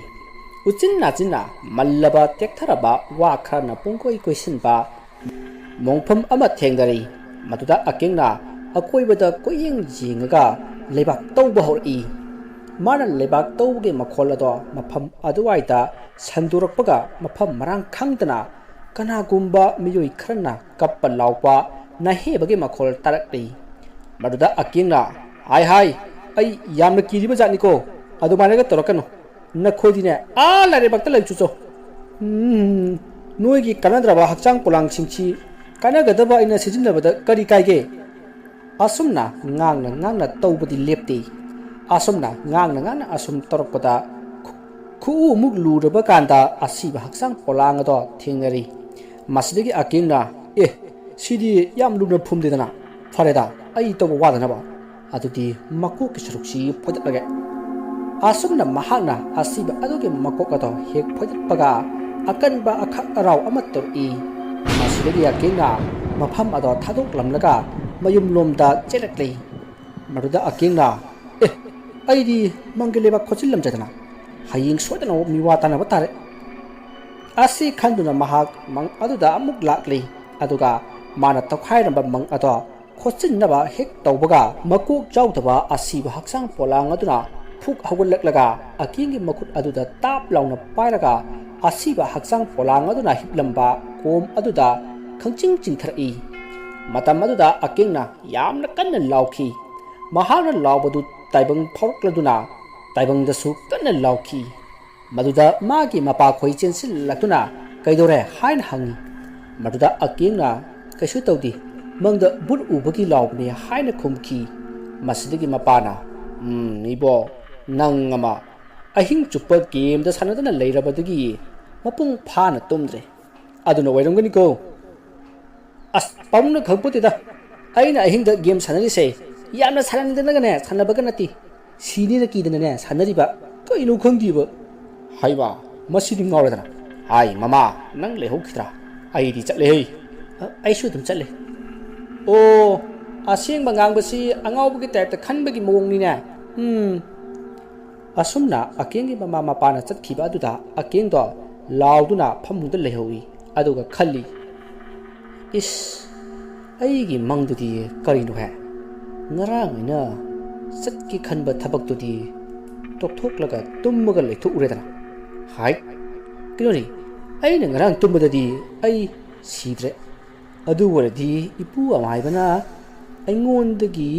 ꯎꯆꯤꯟ ꯅꯥꯆꯤꯟꯅ ꯃꯜꯂꯕ ꯇꯦꯛꯊꯔꯕ ꯋꯥ ꯈꯔꯅ ꯄꯨꯡꯀꯣꯏ ꯀꯣꯏꯁꯤꯟꯕ ꯃꯣꯡꯐꯝ ꯑꯃ ꯊꯦꯡꯅꯔꯤ꯫ ꯃꯗꯨꯗ ꯑꯀꯦꯡꯅ ꯑꯀꯣꯏꯕꯗ ꯀꯣꯏꯌꯦꯡ ꯌꯦꯡꯉꯒ ꯂꯩꯕꯥꯛ ꯇꯧꯕ ꯍꯧꯔꯛꯏ꯫ ꯃꯥꯅ ꯂꯩꯕꯥꯛ ꯇꯧꯕꯒꯤ ꯃꯈꯣꯜ ꯑꯗꯣ ꯃꯐꯝ ꯑꯗꯨꯋꯥꯏꯗ ꯁꯟꯗꯣꯔꯛꯄꯒ ꯃꯐꯝ ꯃꯔꯥꯡ ꯈꯪꯗꯅ ꯀꯅꯥꯒꯨꯝꯕ ꯃꯤꯑꯣꯏ ꯈꯔꯅ ꯀꯞꯄ ꯂꯥꯎꯕ ꯅꯥꯍꯦꯕꯒꯤ ꯃꯈꯣꯜ ꯇꯥꯔꯛꯂꯤ꯫ ꯃꯗꯨꯗ ꯑꯀꯦꯡꯅ, "ꯍꯥꯏ ꯍꯥꯏ, ꯑꯩ ꯌꯥꯝꯅ ꯀꯤꯔꯤꯕ ꯖꯥꯠꯅꯤꯀꯣ, ꯑꯗꯨꯃꯥꯏꯅꯒ ꯇꯧꯔꯛꯀꯅꯨ꯫ ꯅꯈꯣꯏꯗꯤꯅꯦ, ꯑꯥ ꯂꯥꯏꯔꯩꯕꯥꯛꯇ ꯂꯩ ꯆꯨꯆꯣ꯫ ꯎꯝ, ꯅꯣꯏꯒꯤ ꯀꯥꯟꯅꯗ꯭ꯔꯕ ꯍꯛꯆꯥꯡ ꯄꯣꯂꯥꯡꯁꯤꯡꯁꯤ ꯀꯥꯟꯅꯒꯗꯕ ꯑꯩꯅ ꯁꯤꯖꯤꯟꯅꯕꯗ ꯀꯔꯤ ꯀꯥꯏꯒꯦ?" ꯑꯁꯨꯝꯅ ꯉꯥꯡꯅ ꯉꯥꯡꯅ ꯇꯧꯕꯗꯤ ꯂꯦꯞꯇꯦ꯫ ꯑꯁꯨꯝꯅ ꯉꯥꯡꯅ ꯉꯥꯡꯅ ꯑꯁꯨꯝ ꯇꯧꯔꯛꯄꯗ ꯈꯨ-, ꯈꯨꯎꯃꯨꯛ ꯂꯨꯔꯕ ꯀꯥꯟꯗ ꯑꯁꯤꯕ ꯍꯛꯆꯥꯡ ꯄꯣꯂꯥꯡ ꯑꯗꯣ ꯊꯦꯡꯅꯔꯤ꯫ ꯃꯁꯤꯗꯒꯤ ꯑꯀꯦꯡꯅ, "ꯑꯦ, ꯁꯤꯗꯤ ꯌꯥꯝ ꯂꯨꯅ ꯐꯨꯝꯗꯦꯗꯅ꯫ ꯐꯔꯦꯗ, ꯑꯩ ꯇꯧꯕ ꯋꯥꯗꯅꯕ꯫ ꯑꯗꯨꯗꯤ ꯃꯀꯣꯛꯀꯤ ꯁꯔꯨꯛꯁꯤ ꯐꯣꯏꯗꯠꯂꯒꯦ"꯫ ꯑꯁꯨꯝꯅ ꯃꯍꯥꯛꯅ ꯑꯁꯤꯕ ꯑꯗꯨꯒꯤ ꯃꯀꯣꯛ ꯑꯗꯣ ꯍꯦꯛ ꯐꯣꯏꯗꯠꯄꯒ ꯑꯀꯟꯕ ꯑꯈꯛ ꯑꯔꯥꯎ ꯑꯃ ꯇꯧꯔꯛꯏ꯫ ꯃꯁꯤꯗꯒꯤ ꯑꯀꯦꯡꯅ ꯃꯐꯝ ꯑꯗꯣ ꯊꯥꯗꯣꯛꯂꯝꯂꯒ ꯃꯌꯨꯝꯂꯣꯝꯗ ꯆꯦꯜꯂꯛꯂꯤ꯫ ꯃꯗꯨꯗ ꯑꯀꯦꯡꯅ, "ꯑꯦ, ꯑꯩꯗꯤ ꯃꯪꯒꯤ ꯂꯩꯕꯥꯛ ꯈꯣꯠꯆꯤꯜꯂꯝꯖꯗꯅ ꯍꯌꯦꯡ ꯁꯣꯏꯗꯅ ꯃꯤꯋꯥ ꯇꯥꯅꯕ ꯇꯥꯔꯦ꯫ ꯑꯁꯤ ꯈꯟꯗꯨꯅ ꯃꯍꯥꯛ ꯃꯪ ꯑꯗꯨꯗ ꯑꯃꯨꯛ ꯂꯥꯛꯂꯤ꯫ ꯑꯗꯨꯒ ꯃꯥꯅ ꯇꯧꯈꯥꯏꯔꯝꯕ ꯃꯪ ꯑꯗꯣ ꯈꯣꯠꯆꯤꯟꯅꯕ ꯍꯦꯛ ꯇꯧꯕꯒ, ꯃꯀꯣꯛ ꯌꯥꯎꯗꯕ ꯑꯁꯤꯕ ꯍꯛꯆꯥꯡ ꯄꯣꯂꯥꯡ ꯑꯗꯨꯅ ꯐꯨꯛ ꯍꯧꯒꯠꯂꯛꯂꯒ ꯑꯀꯤꯡꯒꯤ ꯃꯈꯨꯠ ꯑꯗꯨꯗ ꯇꯥꯞ ꯂꯥꯎꯅ ꯄꯥꯏꯔꯒ ꯑꯁꯤꯕ ꯍꯛꯆꯥꯡ ꯄꯣꯂꯥꯡ ꯑꯗꯨꯅ ꯍꯤꯞꯂꯝꯕ ꯀꯣꯝ ꯑꯗꯨꯗ ꯈꯪꯆꯤꯡ ꯆꯤꯡꯊꯔꯛꯏ꯫ ꯃꯇꯝ ꯑꯗꯨꯗ ꯑꯀꯤꯡꯅ ꯌꯥꯝꯅ ꯀꯟꯅ ꯂꯥꯎꯈꯤ꯫ ꯃꯍꯥꯛꯅ ꯂꯥꯎꯕꯗꯨ ꯇꯥꯏꯕꯪ ꯐꯥꯎꯔꯛꯂꯗꯨꯅ ꯇꯥꯏꯕꯪꯗꯁꯨ ꯀꯟꯅ ꯂꯥꯎꯈꯤ꯫ ꯃꯗꯨꯗ ꯃꯥꯒꯤ ꯃꯄꯥꯈꯣꯏ ꯆꯦꯟꯁꯤꯜꯂꯛꯇꯨꯅ "ꯀꯩꯗꯧꯔꯦ?" ꯍꯥꯏꯅ ꯍꯪꯉꯤ꯫ ꯃꯗꯨꯗ ꯑꯀꯤꯡꯅ "ꯀꯩꯁꯨ ꯇꯧꯗꯦ, ꯃꯪꯗ ꯕꯨꯠ ꯎꯕꯒꯤ ꯂꯥꯎꯕꯅꯦ" ꯍꯥꯏꯅ ꯈꯨꯝꯈꯤ꯫ ꯃꯁꯤꯗꯒꯤ ꯃꯄꯥꯅ, "ꯎꯝ, ꯏꯕꯣ, ꯅꯪ ꯑꯃ ꯑꯍꯤꯡ ꯆꯨꯞꯄ ꯒꯦꯝꯗ ꯁꯥꯟꯅꯗꯅ ꯂꯩꯔꯕꯗꯒꯤ ꯃꯄꯨꯡ ꯐꯥꯅ ꯇꯨꯝꯗ꯭ꯔꯦ꯫ ꯑꯗꯨꯅ ꯑꯣꯏꯔꯝꯒꯅꯤꯀꯣ?" "ꯑꯁ, ꯄꯥꯕꯨꯡꯅ ꯈꯪꯄꯣꯠꯇꯦꯗ꯫ ꯑꯩꯅ ꯑꯍꯤꯡꯗ ꯒꯦꯝ ꯁꯥꯟꯅꯔꯤꯁꯦ ꯌꯥꯝꯅ ꯁꯥꯟꯅꯅꯤꯡꯗꯅꯒꯅꯦ ꯁꯥꯟꯅꯕꯒ ꯅꯠꯇꯦ꯫ ꯁꯤꯅꯤꯅ ꯀꯤꯗꯅꯅꯦ ꯁꯥꯟꯅꯔꯤꯕ꯫ ꯀꯩꯅꯣ ꯈꯪꯗꯦꯕ꯫" ꯍꯥꯏꯕ, ꯃꯁꯤꯗꯤ ꯉꯥꯎꯔꯗꯅ, "ꯍꯥꯏ ꯃꯃꯥ, ꯅꯪ ꯂꯩꯍꯧꯈꯤꯗ꯭ꯔꯥ? ꯑꯩꯗꯤ ꯆꯠꯂꯦꯍꯦ꯫" "ꯑ, ꯑꯩꯁꯨ ꯑꯗꯨꯝ ꯆꯠꯂꯦ꯫" "ꯑꯣ, ꯑꯁꯦꯡꯕ ꯉꯥꯡꯕꯁꯤ ꯑꯉꯥꯎꯕꯒꯤ ꯇꯥꯏꯞꯇ ꯈꯟꯕꯒꯤ ꯃꯑꯣꯡꯅꯤꯅꯦ꯫ ꯎꯝ꯫" ꯑꯁꯨꯝꯅ ꯑꯀꯦꯡꯒꯤ ꯃꯃꯥ ꯃꯄꯥꯅ ꯆꯠꯈꯤꯕ ꯑꯗꯨꯗ ꯑꯀꯦꯡꯗꯣ ꯂꯥꯎꯗꯨꯅ ꯐꯃꯨꯡꯗ ꯂꯩꯍꯧꯏ꯫ ꯑꯗꯨꯒ ꯈꯜꯂꯤ, "ꯏꯁ, ꯑꯩꯒꯤ ꯃꯪꯗꯨꯗꯤ ꯀꯔꯤꯅꯣꯍꯦ? ꯉꯔꯥꯡ ꯑꯩꯅ ꯆꯠꯀꯦ ꯈꯟꯕ ꯊꯕꯛꯇꯨꯗꯤ ꯇꯣꯛꯊꯣꯛꯂꯒ ꯇꯨꯝꯃꯒ ꯂꯩꯊꯣꯛꯎꯔꯦꯗꯅ꯫ ꯍꯥꯏ, ꯀꯩꯅꯣꯅꯦ, ꯑꯩꯅ ꯉꯔꯥꯡ ꯇꯨꯝꯕꯗꯗꯤ ꯑꯩ ꯁꯤꯗ꯭ꯔꯦ꯫ ꯑꯗꯨ ꯑꯣꯏꯔꯗꯤ ꯏꯄꯨ ꯑꯃꯥꯏꯕꯅ ꯑꯩꯉꯣꯟꯗꯒꯤ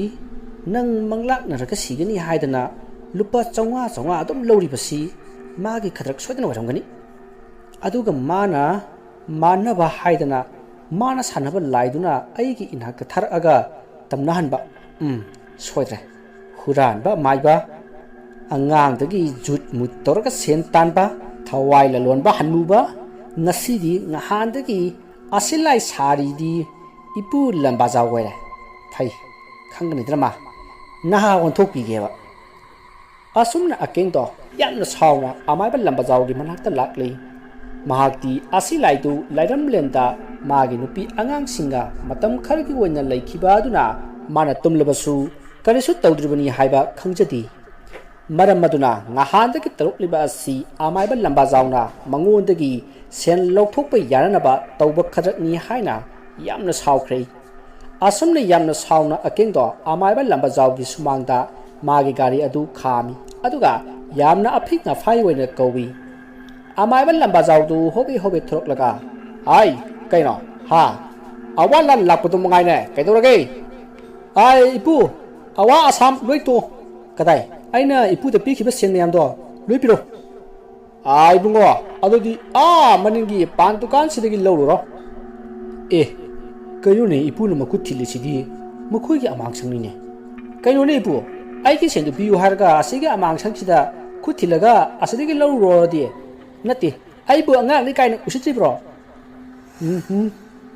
ꯅꯪ ꯃꯪꯂꯥꯛꯅꯔꯒ ꯁꯤꯒꯅꯤ ꯍꯥꯏꯗꯅ ꯂꯨꯄꯥ ꯆꯥꯝꯃꯉꯥ ꯆꯥꯝꯃꯉꯥ ꯑꯗꯨꯝ ꯂꯧꯔꯤꯕꯁꯤ ꯃꯥꯒꯤ ꯈꯗ꯭ꯔꯛ ꯁꯣꯏꯗꯅ ꯑꯣꯏꯔꯝꯒꯅꯤ꯫ ꯑꯗꯨꯒ ꯃꯥꯅ ꯃꯥꯟꯅꯕ ꯍꯥꯏꯗꯅ ꯃꯥꯅ ꯁꯥꯟꯅꯕ ꯂꯥꯏꯗꯨꯅ ꯑꯩꯒꯤ ꯏꯅꯥꯛꯇ ꯊꯥꯔꯛꯑꯒ ꯇꯝꯅꯍꯟꯕ꯫ ꯎꯝ, ꯁꯣꯏꯗ꯭ꯔꯦ꯫ ꯍꯨꯔꯥꯟꯕ ꯑꯃꯥꯏꯕ, ꯑꯉꯥꯡꯗꯒꯤ ꯖꯨꯠ ꯃꯨꯠ ꯇꯧꯔꯒ ꯁꯦꯟ ꯇꯥꯟꯕ, ꯊꯋꯥꯏ ꯂꯂꯣꯟꯕ ꯍꯟꯅꯨꯕ, ꯉꯁꯤꯗꯤ ꯉꯍꯥꯟꯗꯒꯤ ꯑꯁꯤꯂꯥꯏ ꯁꯥꯔꯤꯗꯤ ꯏꯄꯨ ꯂꯝꯕꯥꯖꯥꯎ ꯑꯣꯏꯔꯦ꯫ ꯐꯩ, ꯈꯪꯒꯅꯤꯗꯅ ꯃꯥ꯫ ꯅꯍꯥ ꯑꯣꯟꯊꯣꯛꯄꯤꯒꯦꯕ꯫" ꯑꯁꯨꯝꯅ ꯑꯀꯦꯡꯗꯣ ꯌꯥꯝꯅ ꯁꯥꯎꯅ ꯑꯃꯥꯏꯕ ꯂꯝꯕꯥꯖꯥꯎꯒꯤ ꯃꯅꯥꯛꯇ ꯂꯥꯛꯂꯤ꯫ ꯃꯍꯥꯛꯇꯤ ꯑꯁꯤꯂꯥꯏꯗꯨ ꯂꯥꯏꯔꯝꯂꯦꯟꯗ ꯃꯥꯒꯤ ꯅꯨꯄꯤ ꯑꯉꯥꯡꯁꯤꯡꯒ ꯃꯇꯝ ꯈꯔꯒꯤ ꯑꯣꯏꯅ ꯂꯩꯈꯤꯕ ꯑꯗꯨꯅ ꯃꯥꯅ ꯇꯨꯝꯂꯕꯁꯨ ꯀꯔꯤꯁꯨ ꯇꯧꯗ꯭ꯔꯤꯕꯅꯤ ꯍꯥꯏꯕ ꯈꯪꯖꯗꯦ꯫ ꯃꯔꯝ ꯑꯗꯨꯅ ꯉꯍꯥꯟꯗꯒꯤ ꯇꯧꯔꯛꯂꯤꯕ ꯑꯁꯤ ꯑꯃꯥꯏꯕ ꯂꯝꯕꯥꯖꯥꯎꯅ ꯃꯉꯣꯟꯗꯒꯤ ꯁꯦꯟ ꯂꯧꯊꯣꯛꯄ ꯌꯥꯅꯅꯕ ꯇꯧꯕ ꯈꯗ꯭ꯔꯛꯅꯤ ꯍꯥꯏꯅ ꯌꯥꯝꯅ ꯁꯥꯎꯈ꯭ꯔꯦ꯫ ꯑꯁꯨꯝꯅ ꯌꯥꯝꯅ ꯁꯥꯎꯅ ꯑꯀꯦꯡꯗꯣ ꯑꯃꯥꯏꯕ ꯂꯝꯕꯥꯖꯥꯎꯒꯤ ꯁꯨꯃꯥꯡꯗ ꯃꯥꯒꯤ ꯒꯥꯔꯤ ꯑꯗꯨ ꯈꯥꯝꯃꯤ, ꯑꯗꯨꯒ ꯌꯥꯝꯅ ꯑꯐꯤꯡ ꯑꯐꯥꯏ ꯑꯣꯏꯅ ꯀꯧꯏ꯫ ꯑꯃꯥꯏꯕ ꯂꯝꯕꯥꯖꯥꯎꯗꯨ ꯍꯣꯕꯦ ꯍꯣꯕꯦ ꯊꯣꯔꯛꯂꯒ, "ꯑꯥꯏ, ꯀꯩꯅꯣ? ꯍꯥ? ꯑꯋꯥ ꯂꯥꯟ ꯂꯥꯛꯄꯗꯨ ꯃꯉꯥꯏꯅꯦ, ꯀꯩꯗꯧꯔꯒꯦ?" "ꯑꯥꯏ, ꯏꯄꯨ, ꯑꯋꯥ ꯑꯁꯥꯝ ꯂꯣꯏ ꯇꯣ"꯫ "ꯀꯗꯥꯏ? ꯑꯩꯅ ꯏꯄꯨꯗ ꯄꯤꯈꯤꯕ ꯁꯦꯟ ꯃꯌꯥꯝꯗꯣ ꯂꯣꯏ ꯄꯤꯔꯣ"꯫ "ꯑꯥ, ꯏꯕꯨꯡꯉꯣ, ꯑꯗꯨꯗꯤ ꯑꯥ ꯃꯅꯤꯡꯒꯤ ꯄꯥꯟ ꯗꯨꯀꯥꯟꯁꯤꯗꯒꯤ ꯂꯧꯔꯨꯔꯣ"꯫ "ꯑꯦ, ꯀꯩꯅꯣꯅꯦ, ꯏꯄꯨꯅ ꯃꯈꯨꯠ ꯊꯤꯜꯂꯤꯁꯤꯗꯤ ꯃꯈꯣꯏꯒꯤ ꯑꯃꯥꯡꯁꯪꯅꯤꯅꯦ"꯫ "ꯀꯩꯅꯣꯅꯦ, ꯏꯄꯨ, ꯑꯩꯒꯤ ꯁꯦꯟꯗꯨ ꯄꯤꯌꯨ ꯍꯥꯏꯔꯒ ꯑꯁꯤꯒꯤ ꯑꯃꯥꯡꯁꯪꯁꯤꯗ ꯈꯨꯠ ꯊꯤꯜꯂꯒ ꯑꯁꯤꯗꯒꯤ ꯂꯧꯔꯨꯔꯣꯗꯤ?" "ꯅꯠꯇꯦ, ꯑꯩꯕꯨ ꯑꯉꯥꯡꯅꯤ ꯀꯥꯏꯅ ꯎꯁꯤꯠꯇ꯭ꯔꯤꯕ꯭ꯔꯣ?" "ꯎꯝ, ꯎꯝ,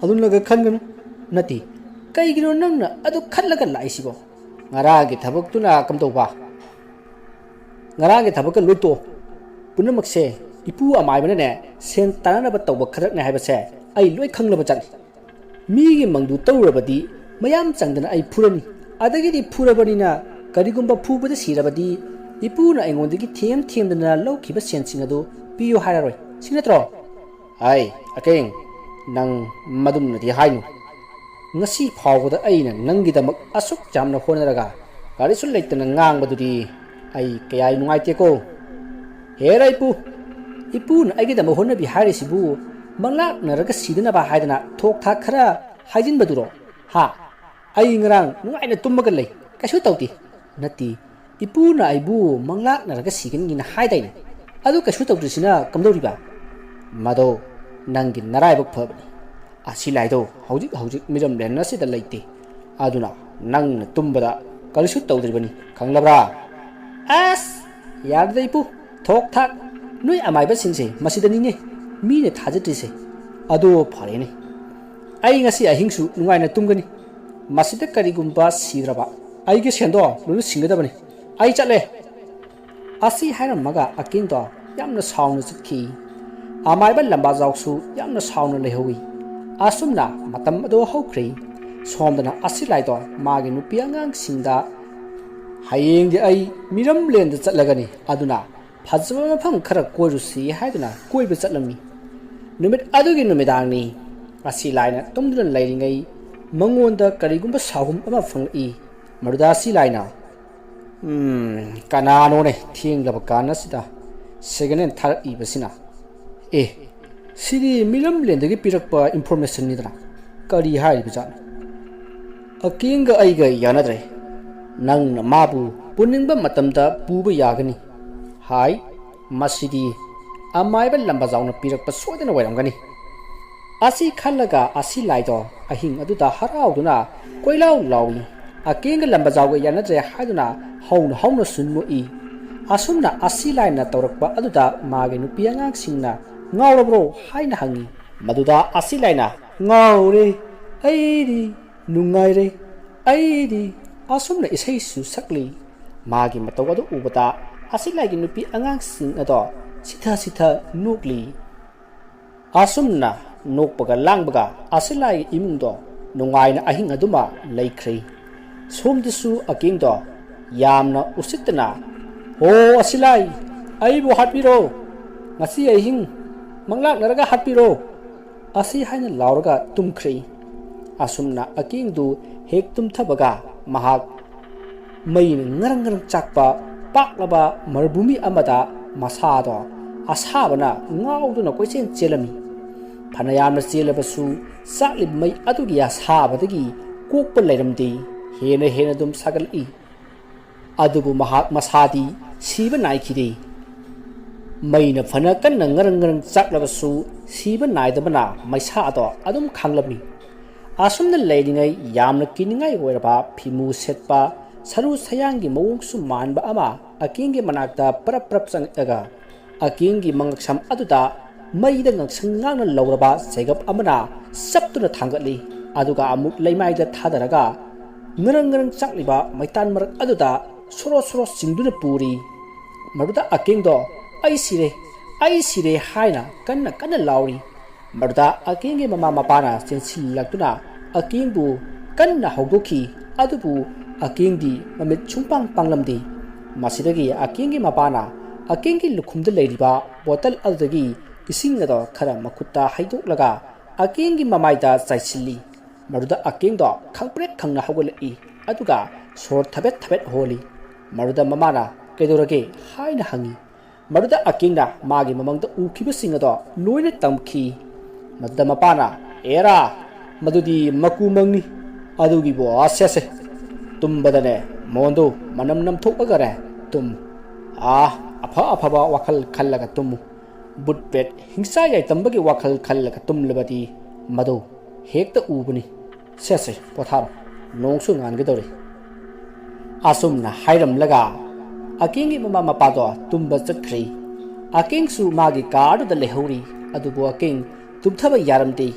ꯑꯗꯨꯅꯒ ꯈꯟꯒꯅꯨ"꯫ "ꯅꯠꯇꯦ, ꯀꯩꯒꯤꯅꯣ ꯅꯪꯅ ꯑꯗꯨ ꯈꯜꯂꯒ ꯂꯥꯛꯏꯁꯤꯕꯣ?" "ꯉꯔꯥꯡꯒꯤ ꯊꯕꯛꯇꯨꯅ ꯀꯝꯗꯧꯕ?" "ꯉꯔꯥꯡꯒꯤ ꯊꯕꯛꯀ ꯂꯣꯏ ꯇꯣꯛꯑꯣ꯫ ꯄꯨꯝꯅꯃꯛꯁꯦ ꯏꯄꯨ ꯑꯃꯥꯏꯕꯅꯅꯦ ꯁꯦꯟ ꯇꯥꯟꯅꯅꯕ ꯇꯧꯕ ꯈꯗ꯭ꯔꯛꯅꯦ ꯍꯥꯏꯕꯁꯦ ꯑꯩ ꯂꯣꯏ ꯈꯪꯂꯕ ꯖꯥꯠꯅꯤ꯫ ꯃꯤꯒꯤ ꯃꯪꯗꯨ ꯇꯧꯔꯨꯔꯕꯗꯤ ꯃꯌꯥꯝ ꯆꯪꯗꯅ ꯑꯩ ꯐꯨꯔꯅꯤ꯫ ꯑꯗꯒꯤꯗꯤ ꯐꯨꯔꯕꯅꯤꯅ ꯀꯔꯤꯒꯨꯝꯕ ꯐꯨꯕꯗ ꯁꯤꯔꯕꯗꯤ ꯏꯄꯨꯅ ꯑꯩꯉꯣꯟꯗꯒꯤ ꯊꯦꯝ ꯊꯦꯝꯗꯅ ꯂꯧꯈꯤꯕ ꯁꯦꯟꯁꯤꯡ ꯑꯗꯨ ꯄꯤꯌꯨ ꯍꯥꯏꯔꯔꯣꯏ꯫ ꯁꯤ ꯅꯠꯇ꯭ꯔꯣ?" "ꯑꯩ, ꯑꯀꯦꯡ, ꯅꯪ ꯃꯗꯨꯝꯅꯗꯤ ꯍꯥꯏꯅꯨ꯫ ꯉꯁꯤ ꯐꯥꯎꯕꯗ ꯑꯩꯅ ꯅꯪꯒꯤꯗꯃꯛ ꯑꯁꯨꯛ ꯌꯥꯝꯅ ꯍꯣꯠꯅꯔꯒ ꯀꯔꯤꯁꯨ ꯂꯩꯇꯅ ꯉꯥꯡꯕꯗꯨꯗꯤ ꯑꯩ ꯀꯌꯥ ꯅꯨꯡꯉꯥꯏꯇꯦꯀꯣ"꯫ "ꯍꯦꯔꯥ ꯏꯄꯨ, ꯏꯄꯨꯅ ꯑꯩꯒꯤꯗꯃꯛ ꯍꯣꯠꯅꯕꯤ ꯍꯥꯏꯔꯤꯁꯤꯕꯨ ꯃꯪꯂꯥꯛꯅꯔꯒ ꯁꯤꯗꯅꯕ ꯍꯥꯏꯗꯅ ꯊꯣꯛ ꯊꯥꯛ ꯈꯔ ꯍꯥꯏꯖꯤꯟꯕꯗꯨꯔꯣ? ꯍꯥ? ꯑꯩ ꯉꯔꯥꯡ ꯅꯨꯡꯉꯥꯏꯅ ꯇꯨꯝꯃꯒ ꯂꯩ, ꯀꯩꯁꯨ ꯇꯧꯗꯦ"꯫ "ꯅꯠꯇꯦ, ꯏꯄꯨꯅ ꯑꯩꯕꯨ ꯃꯪꯂꯥꯛꯅꯔꯒ ꯁꯤꯒꯅꯤꯅ ꯍꯥꯏꯗꯥꯏꯅꯦ? ꯑꯗꯨ ꯀꯩꯁꯨ ꯇꯧꯗ꯭ꯔꯤꯁꯤꯅ ꯀꯝꯗꯧꯔꯤꯕ?" "ꯃꯗꯣ ꯅꯪꯒꯤ ꯅꯔꯥꯏꯕꯛ ꯐꯕꯅꯤ꯫ ꯑꯁꯤ ꯂꯥꯏꯗꯣ ꯍꯧꯖꯤꯛ ꯍꯧꯖꯤꯛ ꯃꯤꯔꯝꯂꯦꯟ ꯑꯁꯤꯗ ꯂꯩꯇꯦ꯫ ꯑꯗꯨꯅ ꯅꯪꯅ ꯇꯨꯝꯕꯗ ꯀꯔꯤꯁꯨ ꯇꯧꯗ꯭ꯔꯤꯕꯅꯤ, ꯈꯪꯂꯕ꯭ꯔꯥ?" "ꯑꯁ, ꯌꯥꯗ꯭ꯔꯦ ꯏꯄꯨ, ꯊꯣꯛ ꯊꯥꯛ꯫ ꯅꯣꯏ ꯑꯃꯥꯏꯕꯁꯤꯡꯁꯦ ꯃꯁꯤꯗꯅꯤꯅꯦ ꯃꯤꯅ ꯊꯥꯖꯗ꯭ꯔꯤꯁꯦ꯫ ꯑꯗꯣ ꯐꯔꯦꯅꯦ, ꯑꯩ ꯉꯁꯤ ꯑꯍꯤꯡꯁꯨ ꯅꯨꯡꯉꯥꯏꯅ ꯇꯨꯝꯒꯅꯤ꯫ ꯃꯁꯤꯗ ꯀꯔꯤꯒꯨꯝꯕ ꯁꯤꯗ꯭ꯔꯕ ꯑꯩꯒꯤ ꯁꯦꯟꯗꯣ ꯂꯣꯏꯅ ꯁꯤꯡꯒꯗꯕꯅꯤ꯫ ꯑꯩ ꯆꯠꯂꯦ"꯫ ꯑꯁꯤ ꯍꯥꯏꯔꯝꯃꯒ ꯑꯀꯤꯟꯗꯣ ꯌꯥꯝꯅ ꯁꯥꯎꯅ ꯆꯠꯈꯤ꯫ ꯑꯃꯥꯏꯕ ꯂꯝꯕꯥꯖꯥꯎꯁꯨ ꯌꯥꯝꯅ ꯁꯥꯎꯅ ꯂꯩꯍꯧꯏ꯫ ꯑꯁꯨꯝꯅ ꯃꯇꯝ ꯑꯗꯨ ꯍꯧꯈ꯭ꯔꯦ꯫ ꯁꯣꯝꯗꯅ ꯑꯁꯤꯂꯥꯏꯗꯣ ꯃꯥꯒꯤ ꯅꯨꯄꯤ ꯑꯉꯥꯡꯁꯤꯡꯗ "ꯍꯌꯦꯡꯗꯤ ꯑꯩ ꯃꯤꯔꯝꯂꯦꯟꯗ ꯆꯠꯂꯒꯅꯤ, ꯑꯗꯨꯅ ꯐꯖꯕ ꯃꯐꯝ ꯈꯔ ꯀꯣꯏꯔꯨꯁꯤ" ꯍꯥꯏꯗꯨꯅ ꯀꯣꯏꯕ ꯆꯠꯂꯝꯃꯤ꯫ ꯅꯨꯃꯤꯠ ꯑꯗꯨꯒꯤ ꯅꯨꯃꯤꯗꯥꯡꯅꯤ꯫ ꯑꯁꯤ ꯂꯥꯏꯅ ꯇꯨꯝꯗꯨꯅ ꯂꯩꯔꯤꯉꯩ ꯃꯉꯣꯟꯗ ꯀꯔꯤꯒꯨꯝꯕ ꯁꯥꯎꯍꯨꯝ ꯑꯃ ꯐꯪꯂꯛꯏ꯫ ꯃꯗꯨꯗ ꯑꯁꯤ ꯂꯥꯏꯅ, "ꯎꯝ, ꯀꯅꯥꯅꯣꯅꯦ ꯊꯦꯡꯂꯕ ꯀꯥꯟ ꯑꯁꯤꯗ ꯁꯦꯀꯦꯟ ꯍꯦꯟ ꯊꯥꯔꯛꯏꯕꯁꯤꯅ? ꯑꯦ, ꯁꯤꯗꯤ ꯃꯤꯔꯝꯂꯦꯟꯗꯒꯤ ꯄꯤꯔꯛꯄ ꯏꯟꯐꯣꯔꯃꯦꯁꯟꯅꯤꯗꯅ꯫ ꯀꯔꯤ ꯍꯥꯏꯔꯤꯕꯖꯥꯠꯅꯣ? ꯑꯀꯦꯡꯒ ꯑꯩꯒ ꯌꯥꯅꯗ꯭ꯔꯦ꯫ ꯅꯪꯅ ꯃꯥꯕꯨ ꯄꯨꯅꯤꯡꯕ ꯃꯇꯝꯗ ꯄꯨꯕ ꯌꯥꯒꯅꯤ" ꯍꯥꯏ꯫ "ꯃꯁꯤꯗꯤ ꯑꯃꯥꯏꯕ ꯂꯝꯕꯖꯥꯎꯅ ꯄꯤꯔꯛꯄ ꯁꯣꯏꯗꯅ ꯑꯣꯏꯔꯝꯒꯅꯤ" ꯑꯁꯤ ꯈꯜꯂꯒ ꯑꯁꯤ ꯂꯥꯏꯗꯣ ꯑꯍꯤꯡ ꯑꯗꯨꯗ ꯍꯔꯥꯎꯗꯨꯅ ꯀꯣꯏꯂꯥꯎ ꯂꯥꯎꯏ꯫ ꯑꯀꯦꯡꯒ ꯂꯝꯕꯖꯥꯎꯒ ꯌꯥꯅꯗ꯭ꯔꯦ ꯍꯥꯏꯗꯨꯅ ꯍꯧꯅ ꯍꯧꯅꯁꯨ ꯅꯣꯛꯏ꯫ ꯑꯁꯨꯝꯅ ꯑꯁꯤ ꯂꯥꯏꯅ ꯇꯧꯔꯛꯄ ꯑꯗꯨꯗ ꯃꯥꯒꯤ ꯅꯨꯄꯤ ꯑꯉꯥꯡꯁꯤꯡꯅ "ꯉꯥꯎꯔꯕ꯭ꯔꯣ?" ꯍꯥꯏꯅ ꯍꯪꯉꯤ꯫ ꯃꯗꯨꯗ ꯑꯁꯤ ꯂꯥꯏꯅ, "ꯉꯥꯎꯔꯦ, ꯑꯩꯗꯤ ꯅꯨꯡꯉꯥꯏꯔꯦ, ꯑꯩꯗꯤ" ꯑꯁꯨꯝꯅ ꯏꯁꯩꯁꯨ ꯁꯛꯂꯤ꯫ ꯃꯥꯒꯤ ꯃꯇꯧ ꯑꯗꯨ ꯎꯕꯗ ꯑꯁꯤ ꯂꯥꯏꯒꯤ ꯅꯨꯄꯤ ꯑꯉꯥꯡꯁꯤꯡ ꯑꯗꯣ ꯁꯤꯊ ꯁꯤꯊ ꯅꯣꯛꯂꯤ꯫ ꯑꯁꯨꯝꯅ ꯅꯣꯛꯄꯒ ꯂꯥꯡꯕꯒ ꯑꯁꯤ ꯂꯥꯏꯒꯤ ꯏꯃꯨꯡꯗꯣ ꯅꯨꯡꯉꯥꯏꯅ ꯑꯍꯤꯡ ꯑꯗꯨꯃ ꯂꯩꯈ꯭ꯔꯦ꯫ ꯁꯣꯝꯗꯁꯨ ꯑꯀꯦꯡꯗꯣ ꯌꯥꯝꯅ ꯎꯁꯤꯠꯇꯅ, "ꯍꯣ ꯑꯁꯤ ꯂꯥꯏ, ꯑꯩꯕꯨ ꯍꯥꯠꯄꯤꯔꯣ, ꯉꯁꯤ ꯑꯍꯤꯡ ꯃꯪꯂꯥꯛꯅꯔꯒ ꯍꯥꯠꯄꯤꯔꯣ" ꯑꯁꯤ ꯍꯥꯏꯅ ꯂꯥꯎꯔꯒ ꯇꯨꯝꯈ꯭ꯔꯦ꯫ ꯑꯁꯨꯝꯅ ꯑꯀꯦꯡꯗꯨ ꯍꯦꯛ ꯇꯨꯝꯊꯕꯒ ꯃꯍꯥꯛ ꯃꯩꯅ ꯉꯔꯪ ꯉꯔꯪ ꯆꯥꯛꯄ ꯄꯥꯛꯂꯕ ꯃꯔꯨꯚꯨꯃꯤ ꯑꯃꯗ ꯃꯁꯥꯗꯣ ꯑꯁꯥꯕꯅ ꯉꯥꯎꯗꯨꯅ ꯀꯣꯏꯆꯦꯟ ꯆꯦꯜꯂꯝꯃꯤ꯫ ꯐꯅꯌꯥꯝꯅ ꯆꯦꯜꯂꯕꯁꯨ ꯆꯥꯛꯂꯤꯕ ꯃꯩ ꯑꯗꯨꯒꯤ ꯑꯁꯥꯕꯗꯒꯤ ꯀꯣꯛꯄ ꯂꯩꯔꯝꯗꯦ꯫ ꯍꯦꯟꯅ ꯍꯦꯟꯅ ꯑꯗꯨꯝ ꯁꯥꯒꯠꯂꯛꯏ꯫ ꯑꯗꯨꯕꯨ ꯃꯍꯥꯛ ꯃꯁꯥꯗꯤ ꯁꯤꯕ ꯅꯥꯏꯈꯤꯗꯦ꯫ ꯃꯩꯅ ꯐꯅ ꯀꯟꯅ ꯉꯔꯪ ꯉꯔꯪ ꯆꯥꯛꯂꯕꯁꯨ ꯁꯤꯕ ꯅꯥꯏꯗꯕꯅ ꯃꯩꯁꯥ ꯑꯗꯣ ꯑꯗꯨꯝ ꯈꯥꯡꯂꯝꯃꯤ꯫ ꯑꯁꯨꯝꯅ ꯂꯩꯔꯤꯉꯩ ꯌꯥꯝꯅ ꯀꯤꯅꯤꯡꯉꯥꯏ ꯑꯣꯏꯔꯕ ꯐꯤꯃꯨ ꯁꯦꯠꯄ ꯁꯔꯨ ꯁꯌꯥꯡꯒꯤ ꯃꯑꯣꯡꯁꯨ ꯃꯥꯟꯕ ꯑꯃ ꯑꯀꯦꯡꯒꯤ ꯃꯅꯥꯛꯇ ꯄꯔꯞ ꯄꯔꯞ ꯆꯪꯉꯛꯑꯒ ꯑꯀꯦꯡꯒꯤ ꯃꯉꯛꯁꯝ ꯑꯗꯨꯗ ꯃꯩꯗ ꯉꯥꯡꯁꯪ ꯉꯥꯡꯅ ꯂꯧꯔꯕ ꯆꯩꯒꯞ ꯑꯃꯅ ꯆꯞꯇꯨꯅ ꯊꯥꯡꯒꯠꯂꯤ꯫ ꯑꯗꯨꯒ ꯑꯃꯨꯛ ꯂꯩꯃꯥꯏꯗ ꯊꯥꯗꯔꯒ ꯉꯔꯪ ꯉꯔꯪ ꯆꯥꯛꯂꯤꯕ ꯃꯩꯇꯥꯟ ꯃꯔꯛ ꯑꯗꯨꯗ ꯁꯣꯔꯣ ꯁꯣꯔꯣ ꯆꯤꯡꯗꯨꯅ ꯄꯨꯔꯤ꯫ ꯃꯗꯨꯗ ꯑꯀꯦꯡꯗꯣ, "ꯑꯩ ꯁꯤꯔꯦ, ꯑꯩ ꯁꯤꯔꯦ" ꯍꯥꯏꯅ ꯀꯟꯅ ꯀꯟꯅ ꯂꯥꯎꯔꯤ꯫ ꯃꯗꯨꯗ ꯑꯀꯦꯡꯒꯤ ꯃꯃꯥ ꯃꯄꯥꯅ ꯆꯦꯟꯁꯤꯜꯂꯛꯇꯨꯅ ꯑꯀꯦꯡꯕꯨ ꯀꯟꯅ ꯍꯧꯗꯣꯛꯈꯤ꯫ ꯑꯗꯨꯕꯨ ꯑꯀꯦꯡꯗꯤ ꯃꯃꯤꯠ ꯁꯨꯡꯄꯥꯡ ꯄꯥꯡꯂꯝꯗꯦ꯫ ꯃꯁꯤꯗꯒꯤ ꯑꯀꯦꯡꯒꯤ ꯃꯄꯥꯅ ꯑꯀꯦꯡꯒꯤ ꯂꯨꯈꯨꯝꯗ ꯂꯩꯔꯤꯕ ꯕꯣꯇꯜ ꯑꯗꯨꯗꯒꯤ ꯏꯁꯤꯡ ꯑꯗꯣ ꯈꯔ ꯃꯈꯨꯠꯇ ꯍꯩꯗꯣꯛꯂꯒ ꯑꯀꯦꯡꯒꯤ ꯃꯃꯥꯏꯗ ꯆꯥꯏꯁꯤꯜꯂꯤ꯫ ꯃꯗꯨꯗ ꯑꯀꯦꯡꯗꯣ ꯈꯪꯄ꯭ꯔꯦꯛ ꯈꯪꯅ ꯍꯧꯒꯠꯂꯛꯏ꯫ ꯑꯗꯨꯒ ꯁꯣꯔ ꯊꯕꯦꯠ ꯊꯕꯦꯠ ꯍꯣꯜꯂꯤ꯫ ꯃꯗꯨꯗ ꯃꯃꯥꯅ "ꯀꯩꯗꯧꯔꯒꯦ?" ꯍꯥꯏꯅ ꯍꯪꯉꯤ꯫ ꯃꯗꯨꯗ ꯑꯀꯦꯡꯅ ꯃꯥꯒꯤ ꯃꯃꯥꯡꯗ ꯎꯈꯤꯕꯁꯤꯡ ꯑꯗꯣ ꯂꯣꯏꯅ ꯇꯝꯈꯤ꯫ ꯃꯗꯨꯗ ꯃꯄꯥꯅ, "ꯑꯦꯔꯥ, ꯃꯗꯨꯗꯤ ꯃꯀꯨ ꯃꯪꯅꯤ꯫ ꯑꯗꯨꯒꯤꯕꯨ ꯑꯁꯦꯁꯦ꯫ ꯇꯨꯝꯕꯗꯅꯦ, ꯃꯣꯟꯗꯨ ꯃꯅꯝ ꯅꯝꯊꯣꯛꯑꯒꯅꯦ ꯇꯨꯝꯃꯨ꯫ ꯑꯥ, ꯑꯐ ꯑꯐꯕ ꯋꯥꯈꯜ ꯈꯜꯂꯒ ꯇꯨꯝꯃꯨ꯫ ꯕꯨꯠ ꯄꯦꯠ ꯍꯤꯡꯁꯥ ꯌꯥꯏꯇꯝꯕꯒꯤ ꯋꯥꯈꯜ ꯈꯜꯂꯒ ꯇꯨꯝꯂꯕꯗꯤ ꯃꯗꯨ ꯍꯦꯛꯇ ꯎꯕꯅꯤ꯫ ꯁꯦ, ꯁꯦ, ꯄꯣꯊꯥꯔꯣ꯫ ꯅꯣꯡꯁꯨ ꯉꯥꯟꯒꯗꯧꯔꯦ꯫" ꯑꯁꯨꯝꯅ ꯍꯥꯏꯔꯝꯂꯒ ꯑꯀꯦꯡꯒꯤ ꯃꯃꯥ ꯃꯄꯥꯗꯣ ꯇꯨꯝꯕ ꯆꯠꯈ꯭ꯔꯦ꯫ ꯑꯀꯦꯡꯁꯨ ꯃꯥꯒꯤ ꯀꯥ ꯑꯗꯨꯗ ꯂꯩꯍꯧꯔꯤ꯫ ꯑꯗꯨꯕꯨ ꯑꯀꯦꯡ ꯇꯨꯝꯊꯕ ꯌꯥꯔꯝꯗꯦ꯫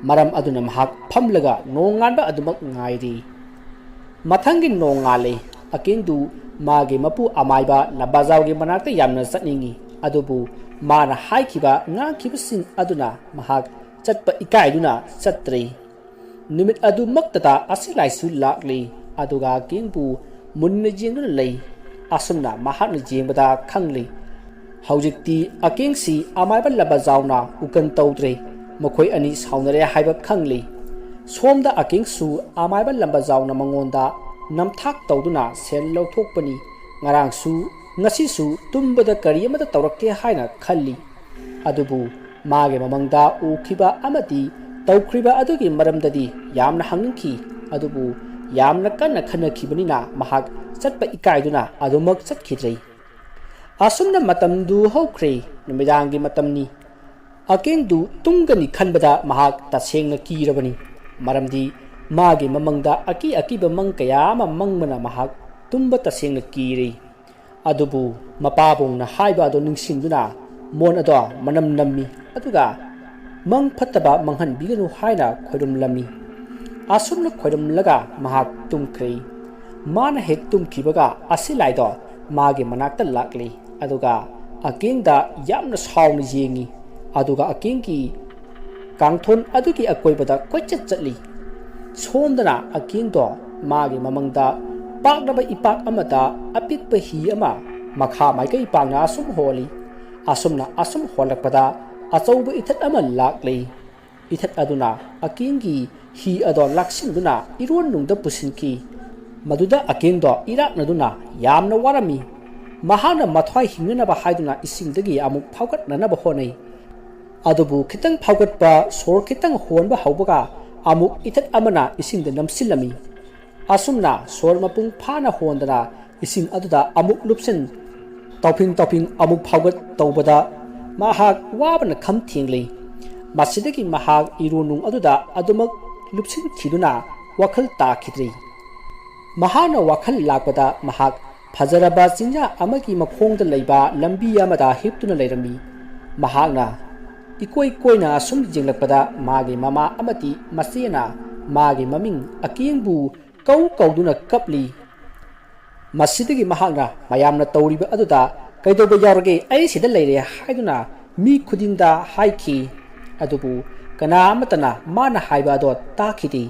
ꯃꯔꯝ ꯑꯗꯨꯅ ꯃꯍꯥꯛ ꯐꯝꯂꯒ ꯅꯣꯡ ꯉꯥꯟꯕ ꯑꯗꯨꯃꯛ ꯉꯥꯏꯔꯤ꯫ ꯃꯊꯪꯒꯤ ꯅꯣꯡꯉꯥꯜꯂꯦ꯫ ꯑꯀꯦꯡꯗꯨ ꯃꯥꯒꯤ ꯃꯄꯨ ꯑꯃꯥꯏꯕ ꯂꯝꯕꯥꯖꯥꯎꯒꯤ ꯃꯅꯥꯛꯇ ꯌꯥꯝꯅ ꯆꯠꯅꯤꯡꯏ꯫ ꯑꯗꯨꯕꯨ ꯃꯥꯅ ꯍꯥꯏꯈꯤꯕ ꯉꯥꯡꯈꯤꯕꯁꯤꯡ ꯑꯗꯨꯅ ꯃꯍꯥꯛ ꯆꯠꯄ ꯏꯀꯥꯏꯗꯨꯅ ꯆꯠꯇ꯭ꯔꯦ꯫ ꯅꯨꯃꯤꯠ ꯑꯗꯨꯃꯛꯇꯗ ꯑꯁꯤꯂꯥꯏꯁꯨ ꯂꯥꯛꯂꯤ꯫ ꯑꯗꯨꯒ ꯑꯀꯦꯡꯕꯨ ꯃꯨꯟꯅ ꯌꯦꯡꯗꯨꯅ ꯂꯩ꯫ ꯑꯁꯨꯝꯅ ꯃꯍꯥꯛꯅ ꯌꯦꯡꯕꯗ ꯈꯪꯂꯤ꯫ ꯍꯧꯖꯤꯛꯇꯤ ꯑꯀꯦꯡꯁꯤ ꯑꯃꯥꯏꯕ ꯂꯝꯕꯥꯖꯥꯎꯅ ꯎꯀꯟ ꯇꯧꯗ꯭ꯔꯦ꯫ ꯃꯈꯣꯏ ꯑꯅꯤ ꯁꯥꯎꯅꯔꯦ ꯍꯥꯏꯕ ꯈꯪꯂꯤ꯫ ꯁꯣꯝꯗ ꯑꯀꯦꯡꯁꯨ ꯑꯃꯥꯏꯕ ꯂꯝꯕꯥꯖꯥꯎꯅ ꯃꯉꯣꯟꯗ ꯅꯝꯊꯥꯛ ꯇꯧꯗꯨꯅ ꯁꯦꯜ ꯂꯧꯊꯣꯛꯄꯅꯤ꯫ ꯉꯔꯥꯡꯁꯨ, ꯉꯁꯤꯁꯨ ꯇꯨꯝꯕꯗ ꯀꯔꯤ ꯑꯃꯠꯇ ꯇꯧꯔꯛꯇꯦ ꯍꯥꯏꯅ ꯈꯜꯂꯤ꯫ ꯑꯗꯨꯕꯨ ꯃꯥꯒꯤ ꯃꯃꯥꯡꯗ ꯎꯈꯤꯕ ꯑꯃꯗꯤ ꯇꯧꯈ꯭ꯔꯤꯕ ꯑꯗꯨꯒꯤ ꯃꯔꯝꯗꯗꯤ ꯌꯥꯝꯅ ꯍꯪꯅꯤꯡꯈꯤ꯫ ꯑꯗꯨꯕꯨ ꯌꯥꯝꯅ ꯀꯟꯅ ꯈꯟꯅꯈꯤꯕꯅꯤꯅ ꯃꯍꯥꯛ ꯆꯠꯄ ꯏꯀꯥꯏꯗꯨꯅ ꯑꯗꯨꯃꯛ ꯆꯠꯈꯤꯗ꯭ꯔꯦ꯫ ꯑꯁꯨꯝꯅ ꯃꯇꯝꯗꯨ ꯍꯧꯈ꯭ꯔꯦ꯫ ꯅꯨꯃꯤꯗꯥꯡꯒꯤ ꯃꯇꯝꯅꯤ꯫ ꯑꯀꯦꯡꯗꯨ ꯇꯨꯝꯒꯅꯤ ꯈꯟꯕꯗ ꯃꯍꯥꯛ ꯇꯁꯦꯡꯅ ꯀꯤꯔꯕꯅꯤ꯫ ꯃꯔꯝꯗꯤ ꯃꯥꯒꯤ ꯃꯃꯪꯗ ꯑꯀꯤ ꯑꯀꯤꯕ ꯃꯪ ꯀꯌꯥ ꯑꯃ ꯃꯪꯕꯅ ꯃꯍꯥꯛ ꯇꯨꯝꯕ ꯇꯁꯦꯡꯅ ꯀꯤꯔꯦ꯫ ꯑꯗꯨꯕꯨ ꯃꯄꯥꯕꯨꯡꯅ ꯍꯥꯏꯕ ꯑꯗꯨ ꯅꯤꯡꯁꯤꯡꯗꯨꯅ ꯃꯣꯟ ꯑꯗꯣ ꯃꯅꯝ ꯅꯝꯃꯤ꯫ ꯑꯗꯨꯒ ꯃꯪ ꯐꯠꯇꯕ ꯃꯪꯍꯟꯕꯤꯒꯅꯨ ꯍꯥꯏꯅ ꯈꯣꯏꯔꯝꯂꯝꯃꯤ꯫ ꯑꯁꯨꯝꯅ ꯈꯣꯏꯔꯝꯂꯒ ꯃꯍꯥꯛ ꯇꯨꯝꯈ꯭ꯔꯦ꯫ ꯃꯥꯅ ꯍꯦꯛ ꯇꯨꯝꯈꯤꯕꯒ ꯑꯁꯤꯂꯥꯏꯗꯣ ꯃꯥꯒꯤ ꯃꯅꯥꯛꯇ ꯂꯥꯛꯂꯤ꯫ ꯑꯗꯨꯒ ꯑꯀꯦꯡꯗ ꯌꯥꯝꯅ ꯁꯥꯎꯅ ꯌꯦꯡꯉꯤ꯫ ꯑꯗꯨꯒ ꯑꯀꯦꯡꯒꯤ ꯀꯥꯡꯊꯣꯟ ꯑꯗꯨꯒꯤ ꯑꯀꯣꯏꯕꯗ ꯀꯣꯏꯆꯠ ꯆꯠꯂꯤ꯫ ꯁꯣꯝꯗꯅ ꯑꯀꯦꯡꯗꯣ ꯃꯥꯒꯤ ꯃꯃꯪꯗ ꯄꯥꯛꯂꯕ ꯏꯄꯥꯛ ꯑꯃꯗ ꯑꯄꯤꯛꯄ ꯍꯤ ꯑꯃ ꯃꯈꯥ ꯃꯥꯏꯀꯩ ꯄꯥꯡꯅ ꯑꯁꯨꯝ ꯍꯣꯜꯂꯤ꯫ ꯑꯁꯨꯝꯅ ꯑꯁꯨꯝ ꯍꯣꯜꯂꯛꯄꯗ ꯑꯆꯧꯕ ꯏꯊꯠ ꯑꯃ ꯂꯥꯛꯂꯤ꯫ ꯏꯊꯠ ꯑꯗꯨꯅ ꯑꯀꯦꯡꯒꯤ ꯍꯤ ꯑꯗꯣ ꯂꯥꯛꯁꯤꯟꯗꯨꯅ ꯏꯔꯣꯟꯅꯨꯡꯗ ꯄꯨꯁꯤꯟꯈꯤ꯫ ꯃꯗꯨꯗ ꯑꯀꯦꯡꯗꯣ ꯏꯔꯥꯛꯅꯗꯨꯅ ꯌꯥꯝꯅ ꯋꯥꯔꯝꯃꯤ꯫ ꯃꯍꯥꯛꯅ ꯃꯊ꯭ꯋꯥꯏ ꯍꯤꯡꯅꯅꯕ ꯍꯥꯏꯗꯨꯅ ꯏꯁꯤꯡꯗꯒꯤ ꯑꯃꯨꯛ ꯐꯥꯎꯒꯠꯅꯅꯕ ꯍꯣꯠꯅꯩ꯫ ꯑꯗꯨꯕꯨ ꯈꯤꯇꯪ ꯐꯥꯎꯒꯠꯄ, ꯁꯣꯔ ꯈꯤꯇꯪ ꯍꯣꯟꯕ ꯍꯧꯕꯒ ꯑꯃꯨꯛ ꯏꯊꯠ ꯑꯃꯅ ꯏꯁꯤꯡꯗ ꯅꯝꯁꯤꯜꯂꯝꯃꯤ꯫ ꯑꯁꯨꯝꯅ ꯁꯣꯔ ꯃꯄꯨꯡ ꯐꯥꯅ ꯍꯣꯟꯗꯅ ꯏꯁꯤꯡ ꯑꯗꯨꯗ ꯑꯃꯨꯛ ꯂꯨꯞꯁꯤꯟ, ꯇꯥꯎꯐꯤꯡ ꯇꯥꯎꯐꯤꯡ ꯑꯃꯨꯛ ꯐꯥꯎꯒꯠ ꯇꯧꯕꯗ ꯃꯍꯥꯛ ꯋꯥꯕꯅ ꯈꯝ ꯊꯦꯡꯂꯤ꯫ ꯃꯁꯤꯗꯒꯤ ꯃꯍꯥꯛ ꯏꯔꯣꯟꯅꯨꯡ ꯑꯗꯨꯗ ꯑꯗꯨꯃꯛ ꯂꯨꯞꯁꯤꯟꯈꯤꯗꯨꯅ ꯋꯥꯈꯜ ꯇꯥꯈꯤꯗ꯭ꯔꯤ꯫ ꯃꯍꯥꯛꯅ ꯋꯥꯈꯜ ꯂꯥꯛꯄꯗ ꯃꯍꯥꯛ ꯐꯖꯔꯕ ꯆꯤꯡꯌꯥ ꯑꯃꯒꯤ ꯃꯈꯣꯡꯗ ꯂꯩꯕ ꯂꯝꯕꯤ ꯑꯃꯗ ꯍꯤꯞꯇꯨꯅ ꯂꯩꯔꯝꯃꯤ꯫ ꯃꯍꯥꯛꯅ ꯏꯀꯣꯏ ꯀꯣꯏꯅ ꯑꯁꯨꯝ ꯌꯦꯡꯂꯛꯄꯗ ꯃꯥꯒꯤ ꯃꯃꯥ ꯑꯃꯗꯤ ꯃꯆꯦꯅ ꯃꯥꯒꯤ ꯃꯃꯤꯡ ꯑꯀꯦꯡꯕꯨ ꯀꯧ ꯀꯧꯗꯨꯅ ꯀꯞꯂꯤ꯫ ꯃꯁꯤꯗꯒꯤ ꯃꯍꯥꯛꯅ ꯃꯌꯥꯝꯅ ꯇꯧꯔꯤꯕ ꯑꯗꯨꯗ "ꯀꯩꯗꯧꯕ ꯌꯥꯎꯔꯒꯦ? ꯑꯩ ꯁꯤꯗ ꯂꯩꯔꯦ" ꯍꯥꯏꯗꯨꯅ ꯃꯤ ꯈꯨꯗꯤꯡꯗ ꯍꯥꯏꯈꯤ꯫ ꯑꯗꯨꯕꯨ ꯀꯅꯥ ꯑꯃꯠꯇꯅ ꯃꯥꯅ ꯍꯥꯏꯕ ꯑꯗꯣ ꯇꯥꯈꯤꯗꯦ꯫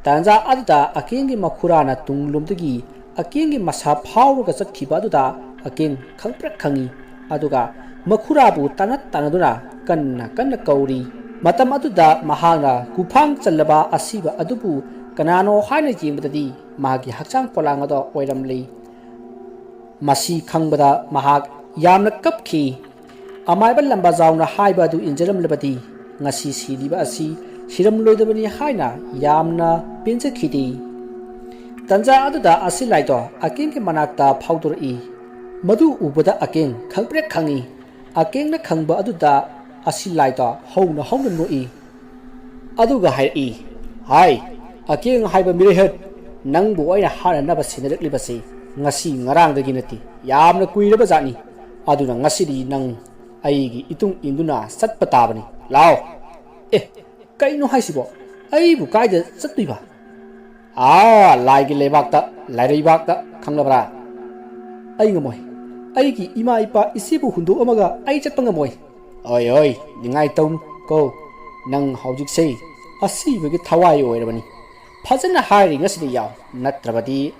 ꯇꯥꯟꯖꯥ ꯑꯗꯨꯗ ꯑꯀꯦꯡꯒꯤ ꯃꯈꯨꯔꯥꯅ ꯇꯨꯡꯂꯣꯝꯗꯒꯤ ꯑꯀꯦꯡꯒꯤ ꯃꯁꯥ ꯐꯥꯎꯔꯒ ꯆꯠꯈꯤꯕ ꯑꯗꯨꯗ ꯑꯀꯦꯡ ꯈꯪꯄ꯭ꯔꯦꯛ ꯈꯪꯉꯤ꯫ ꯑꯗꯨꯒ ꯃꯈꯨꯔꯥꯕꯨ ꯇꯥꯟꯅ ꯇꯥꯟꯅꯗꯨꯅ ꯀꯟꯅ ꯀꯟꯅ ꯀꯧꯔꯤ꯫ ꯃꯇꯝ ꯑꯗꯨꯗ ꯃꯍꯥꯛꯅ ꯒꯨꯐꯥꯡ ꯆꯜꯂꯕ ꯑꯁꯤꯕ ꯑꯗꯨꯕꯨ ꯀꯅꯥꯅꯣ ꯍꯥꯏꯅ ꯌꯦꯡꯕꯗꯗꯤ ꯃꯍꯥꯛꯀꯤ ꯍꯛꯆꯥꯡ ꯄꯣꯂꯥꯡ ꯑꯗꯣ ꯑꯣꯏꯔꯝꯂꯤ꯫ ꯃꯁꯤ ꯈꯪꯕꯗ ꯃꯍꯥꯛ ꯌꯥꯝꯅ ꯀꯞꯈꯤ꯫ ꯑꯃꯥꯏꯕ ꯂꯝꯕꯥꯖꯥꯎꯅ ꯍꯥꯏꯕ ꯑꯗꯨ ꯏꯟꯖꯔꯝꯂꯕꯗꯤ ꯉꯁꯤ ꯁꯤꯔꯤꯕ ꯑꯁꯤ ꯁꯤꯔꯝꯂꯣꯏꯗꯕꯅꯤ ꯍꯥꯏꯅ ꯌꯥꯝꯅ ꯄꯦꯟꯖꯈꯤꯗꯦ꯫ ꯇꯟꯖꯥ ꯑꯗꯨꯗ ꯑꯁꯤꯂꯥꯏꯗꯣ ꯑꯀꯦꯡꯒꯤ ꯃꯅꯥꯛꯇ ꯐꯥꯎꯗꯣꯔꯛꯏ꯫ ꯃꯗꯨ ꯎꯕꯗ ꯑꯀꯦꯡ ꯈꯪꯄ꯭ꯔꯦꯛ ꯈꯪꯉꯤ꯫ ꯑꯀꯦꯡꯅ ꯈꯪꯕ ꯑꯗꯨꯗ ꯑꯁꯤꯂꯥꯏꯗꯣ ꯍꯧꯅ ꯍꯧꯅ ꯅꯣꯛꯏ꯫ ꯑꯗꯨꯒ ꯍꯥꯏꯔꯛꯏ, "ꯍꯥꯏ, ꯑꯀꯦꯡ ꯍꯥꯏꯕ ꯃꯤꯔꯩꯍꯠ, ꯅꯪꯕꯨ ꯑꯩꯅ ꯍꯥꯠꯅꯅꯕ ꯁꯤꯟꯅꯔꯛꯂꯤꯕꯁꯤ ꯉꯁꯤ ꯉꯔꯥꯡꯗꯒꯤ ꯅꯠꯇꯦ, ꯌꯥꯝꯅ ꯀꯨꯏꯔꯕ ꯖꯥꯠꯅꯤ꯫ ꯑꯗꯨꯅ ꯉꯁꯤꯗꯤ ꯅꯪ ꯑꯩꯒꯤ ꯏꯇꯨꯡ ꯏꯟꯗꯨꯅ ꯆꯠꯄ ꯇꯥꯕꯅꯤ꯫ ꯂꯥꯛꯑꯣ!" "ꯑꯦ, ꯀꯩꯅꯣ ꯍꯥꯏꯁꯤꯕꯣ? ꯑꯩꯕꯨ ꯀꯥꯏꯗ ꯆꯠꯇꯣꯏꯕ?" "ꯑꯥ, ꯂꯥꯏꯒꯤ ꯂꯩꯕꯥꯛꯇ, ꯂꯥꯏꯔꯩꯕꯥꯛꯇ, ꯈꯪꯂꯕ꯭ꯔꯥ?" "ꯑꯩ ꯉꯝꯃꯣꯏ꯫ ꯑꯩꯒꯤ ꯏꯃꯥ ꯏꯄꯥ ꯏꯆꯦꯕꯨ ꯍꯨꯟꯗꯣꯛꯑꯝꯃꯒ ꯑꯩ ꯆꯠꯄ ꯉꯝꯃꯣꯏ꯫" "ꯑꯣꯏ, ꯑꯣꯏ, ꯅꯤꯡꯉꯥꯏ ꯇꯧꯅꯨ ꯀꯣ꯫ ꯅꯪ ꯍꯧꯖꯤꯛꯁꯦ ꯑꯁꯤꯕꯒꯤ ꯊꯋꯥꯏ ꯑꯣꯏꯔꯕꯅꯤ꯫ ꯐꯖꯅ ꯍꯥꯏꯔꯤ ꯉꯁꯤꯗꯤ ꯌꯥꯎ, ꯅꯠꯇ꯭ꯔꯕꯗꯤ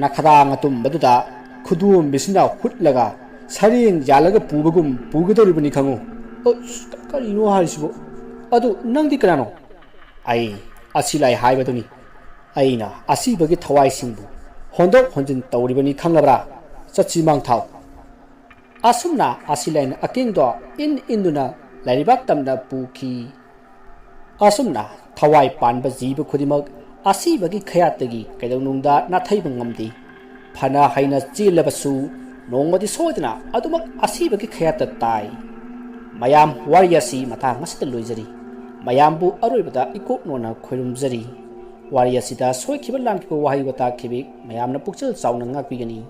ꯅꯈꯗꯥꯡ ꯑꯇꯨꯝꯕꯗꯨꯗ ꯈꯨꯗꯣꯝꯕꯤꯁꯤꯅ ꯍꯨꯠꯂꯒ ꯁꯔꯦꯡ ꯌꯥꯜꯂꯒ ꯄꯨꯕꯒꯨꯝ ꯄꯨꯒꯗꯧꯔꯤꯕꯅꯤ ꯈꯪꯉꯨ꯫ ꯑꯁ, ꯀꯔꯤꯅꯣ ꯍꯥꯏꯔꯤꯁꯤꯕꯨ? ꯑꯗꯨ ꯅꯪꯗꯤ ꯀꯅꯥꯅꯣ? ꯑꯩ ꯑꯁꯤꯂꯥꯏ ꯍꯥꯏꯕꯗꯨꯅꯤ꯫ ꯑꯩꯅ ꯑꯁꯤꯕꯒꯤ ꯊꯋꯥꯏꯁꯤꯡꯕꯨ ꯍꯣꯟꯗꯣꯛ ꯍꯣꯟꯖꯤꯟ ꯇꯧꯔꯤꯕꯅꯤ ꯈꯪꯂꯕ꯭ꯔꯥ? ꯆꯠꯁꯤ ꯃꯥꯡꯊꯥꯎ꯫ ꯑꯁꯨꯝꯅ ꯑꯁꯤꯂꯥꯏꯅ ꯑꯀꯤꯡꯗꯣ ꯏꯟ ꯏꯟꯗꯨꯅ ꯂꯥꯏꯔꯤꯕꯥꯛ ꯇꯝꯅ ꯄꯨꯈꯤ꯫ ꯑꯁꯨꯝꯅ ꯊꯋꯥꯏ ꯄꯥꯟꯕ ꯖꯤꯕ ꯈꯨꯗꯤꯡꯃꯛ ꯑꯁꯤꯕꯒꯤ ꯈꯌꯥꯠꯇꯒꯤ ꯀꯩꯗꯧꯅꯨꯡꯗ ꯅꯥꯊꯩꯕ ꯉꯝꯗꯦ꯫ ꯐꯅ ꯍꯩꯅ ꯆꯦꯜꯂꯕꯁꯨ ꯅꯣꯡꯃꯗꯤ ꯁꯣꯏꯗꯅ ꯑꯗꯨꯃꯛ ꯑꯁꯤꯕꯒꯤ ꯈꯌꯥꯠꯇ ꯇꯥꯏ꯫ ꯃꯌꯥꯝ, ꯋꯥꯔꯤ ꯑꯁꯤ ꯃꯇꯥꯡ ꯑꯁꯤꯗ ꯂꯣꯏꯖꯔꯤ꯫ ꯃꯌꯥꯝꯕꯨ ꯑꯔꯣꯏꯕꯗ ꯏꯀꯣꯛ ꯅꯣꯟꯅ ꯈꯣꯏꯔꯨꯝꯖꯔꯤ꯫ ꯋꯥꯔꯤ ꯑꯁꯤꯗ ꯁꯣꯏꯈꯤꯕ ꯂꯥꯟꯈꯤꯕ ꯋꯥꯍꯩ ꯋꯥꯇꯥ ꯈꯤꯕꯤꯛ ꯃꯌꯥꯝꯅ ꯄꯨꯛꯆꯦꯜ ꯆꯥꯎꯅ ꯉꯥꯛꯄꯤꯒꯅꯤ꯫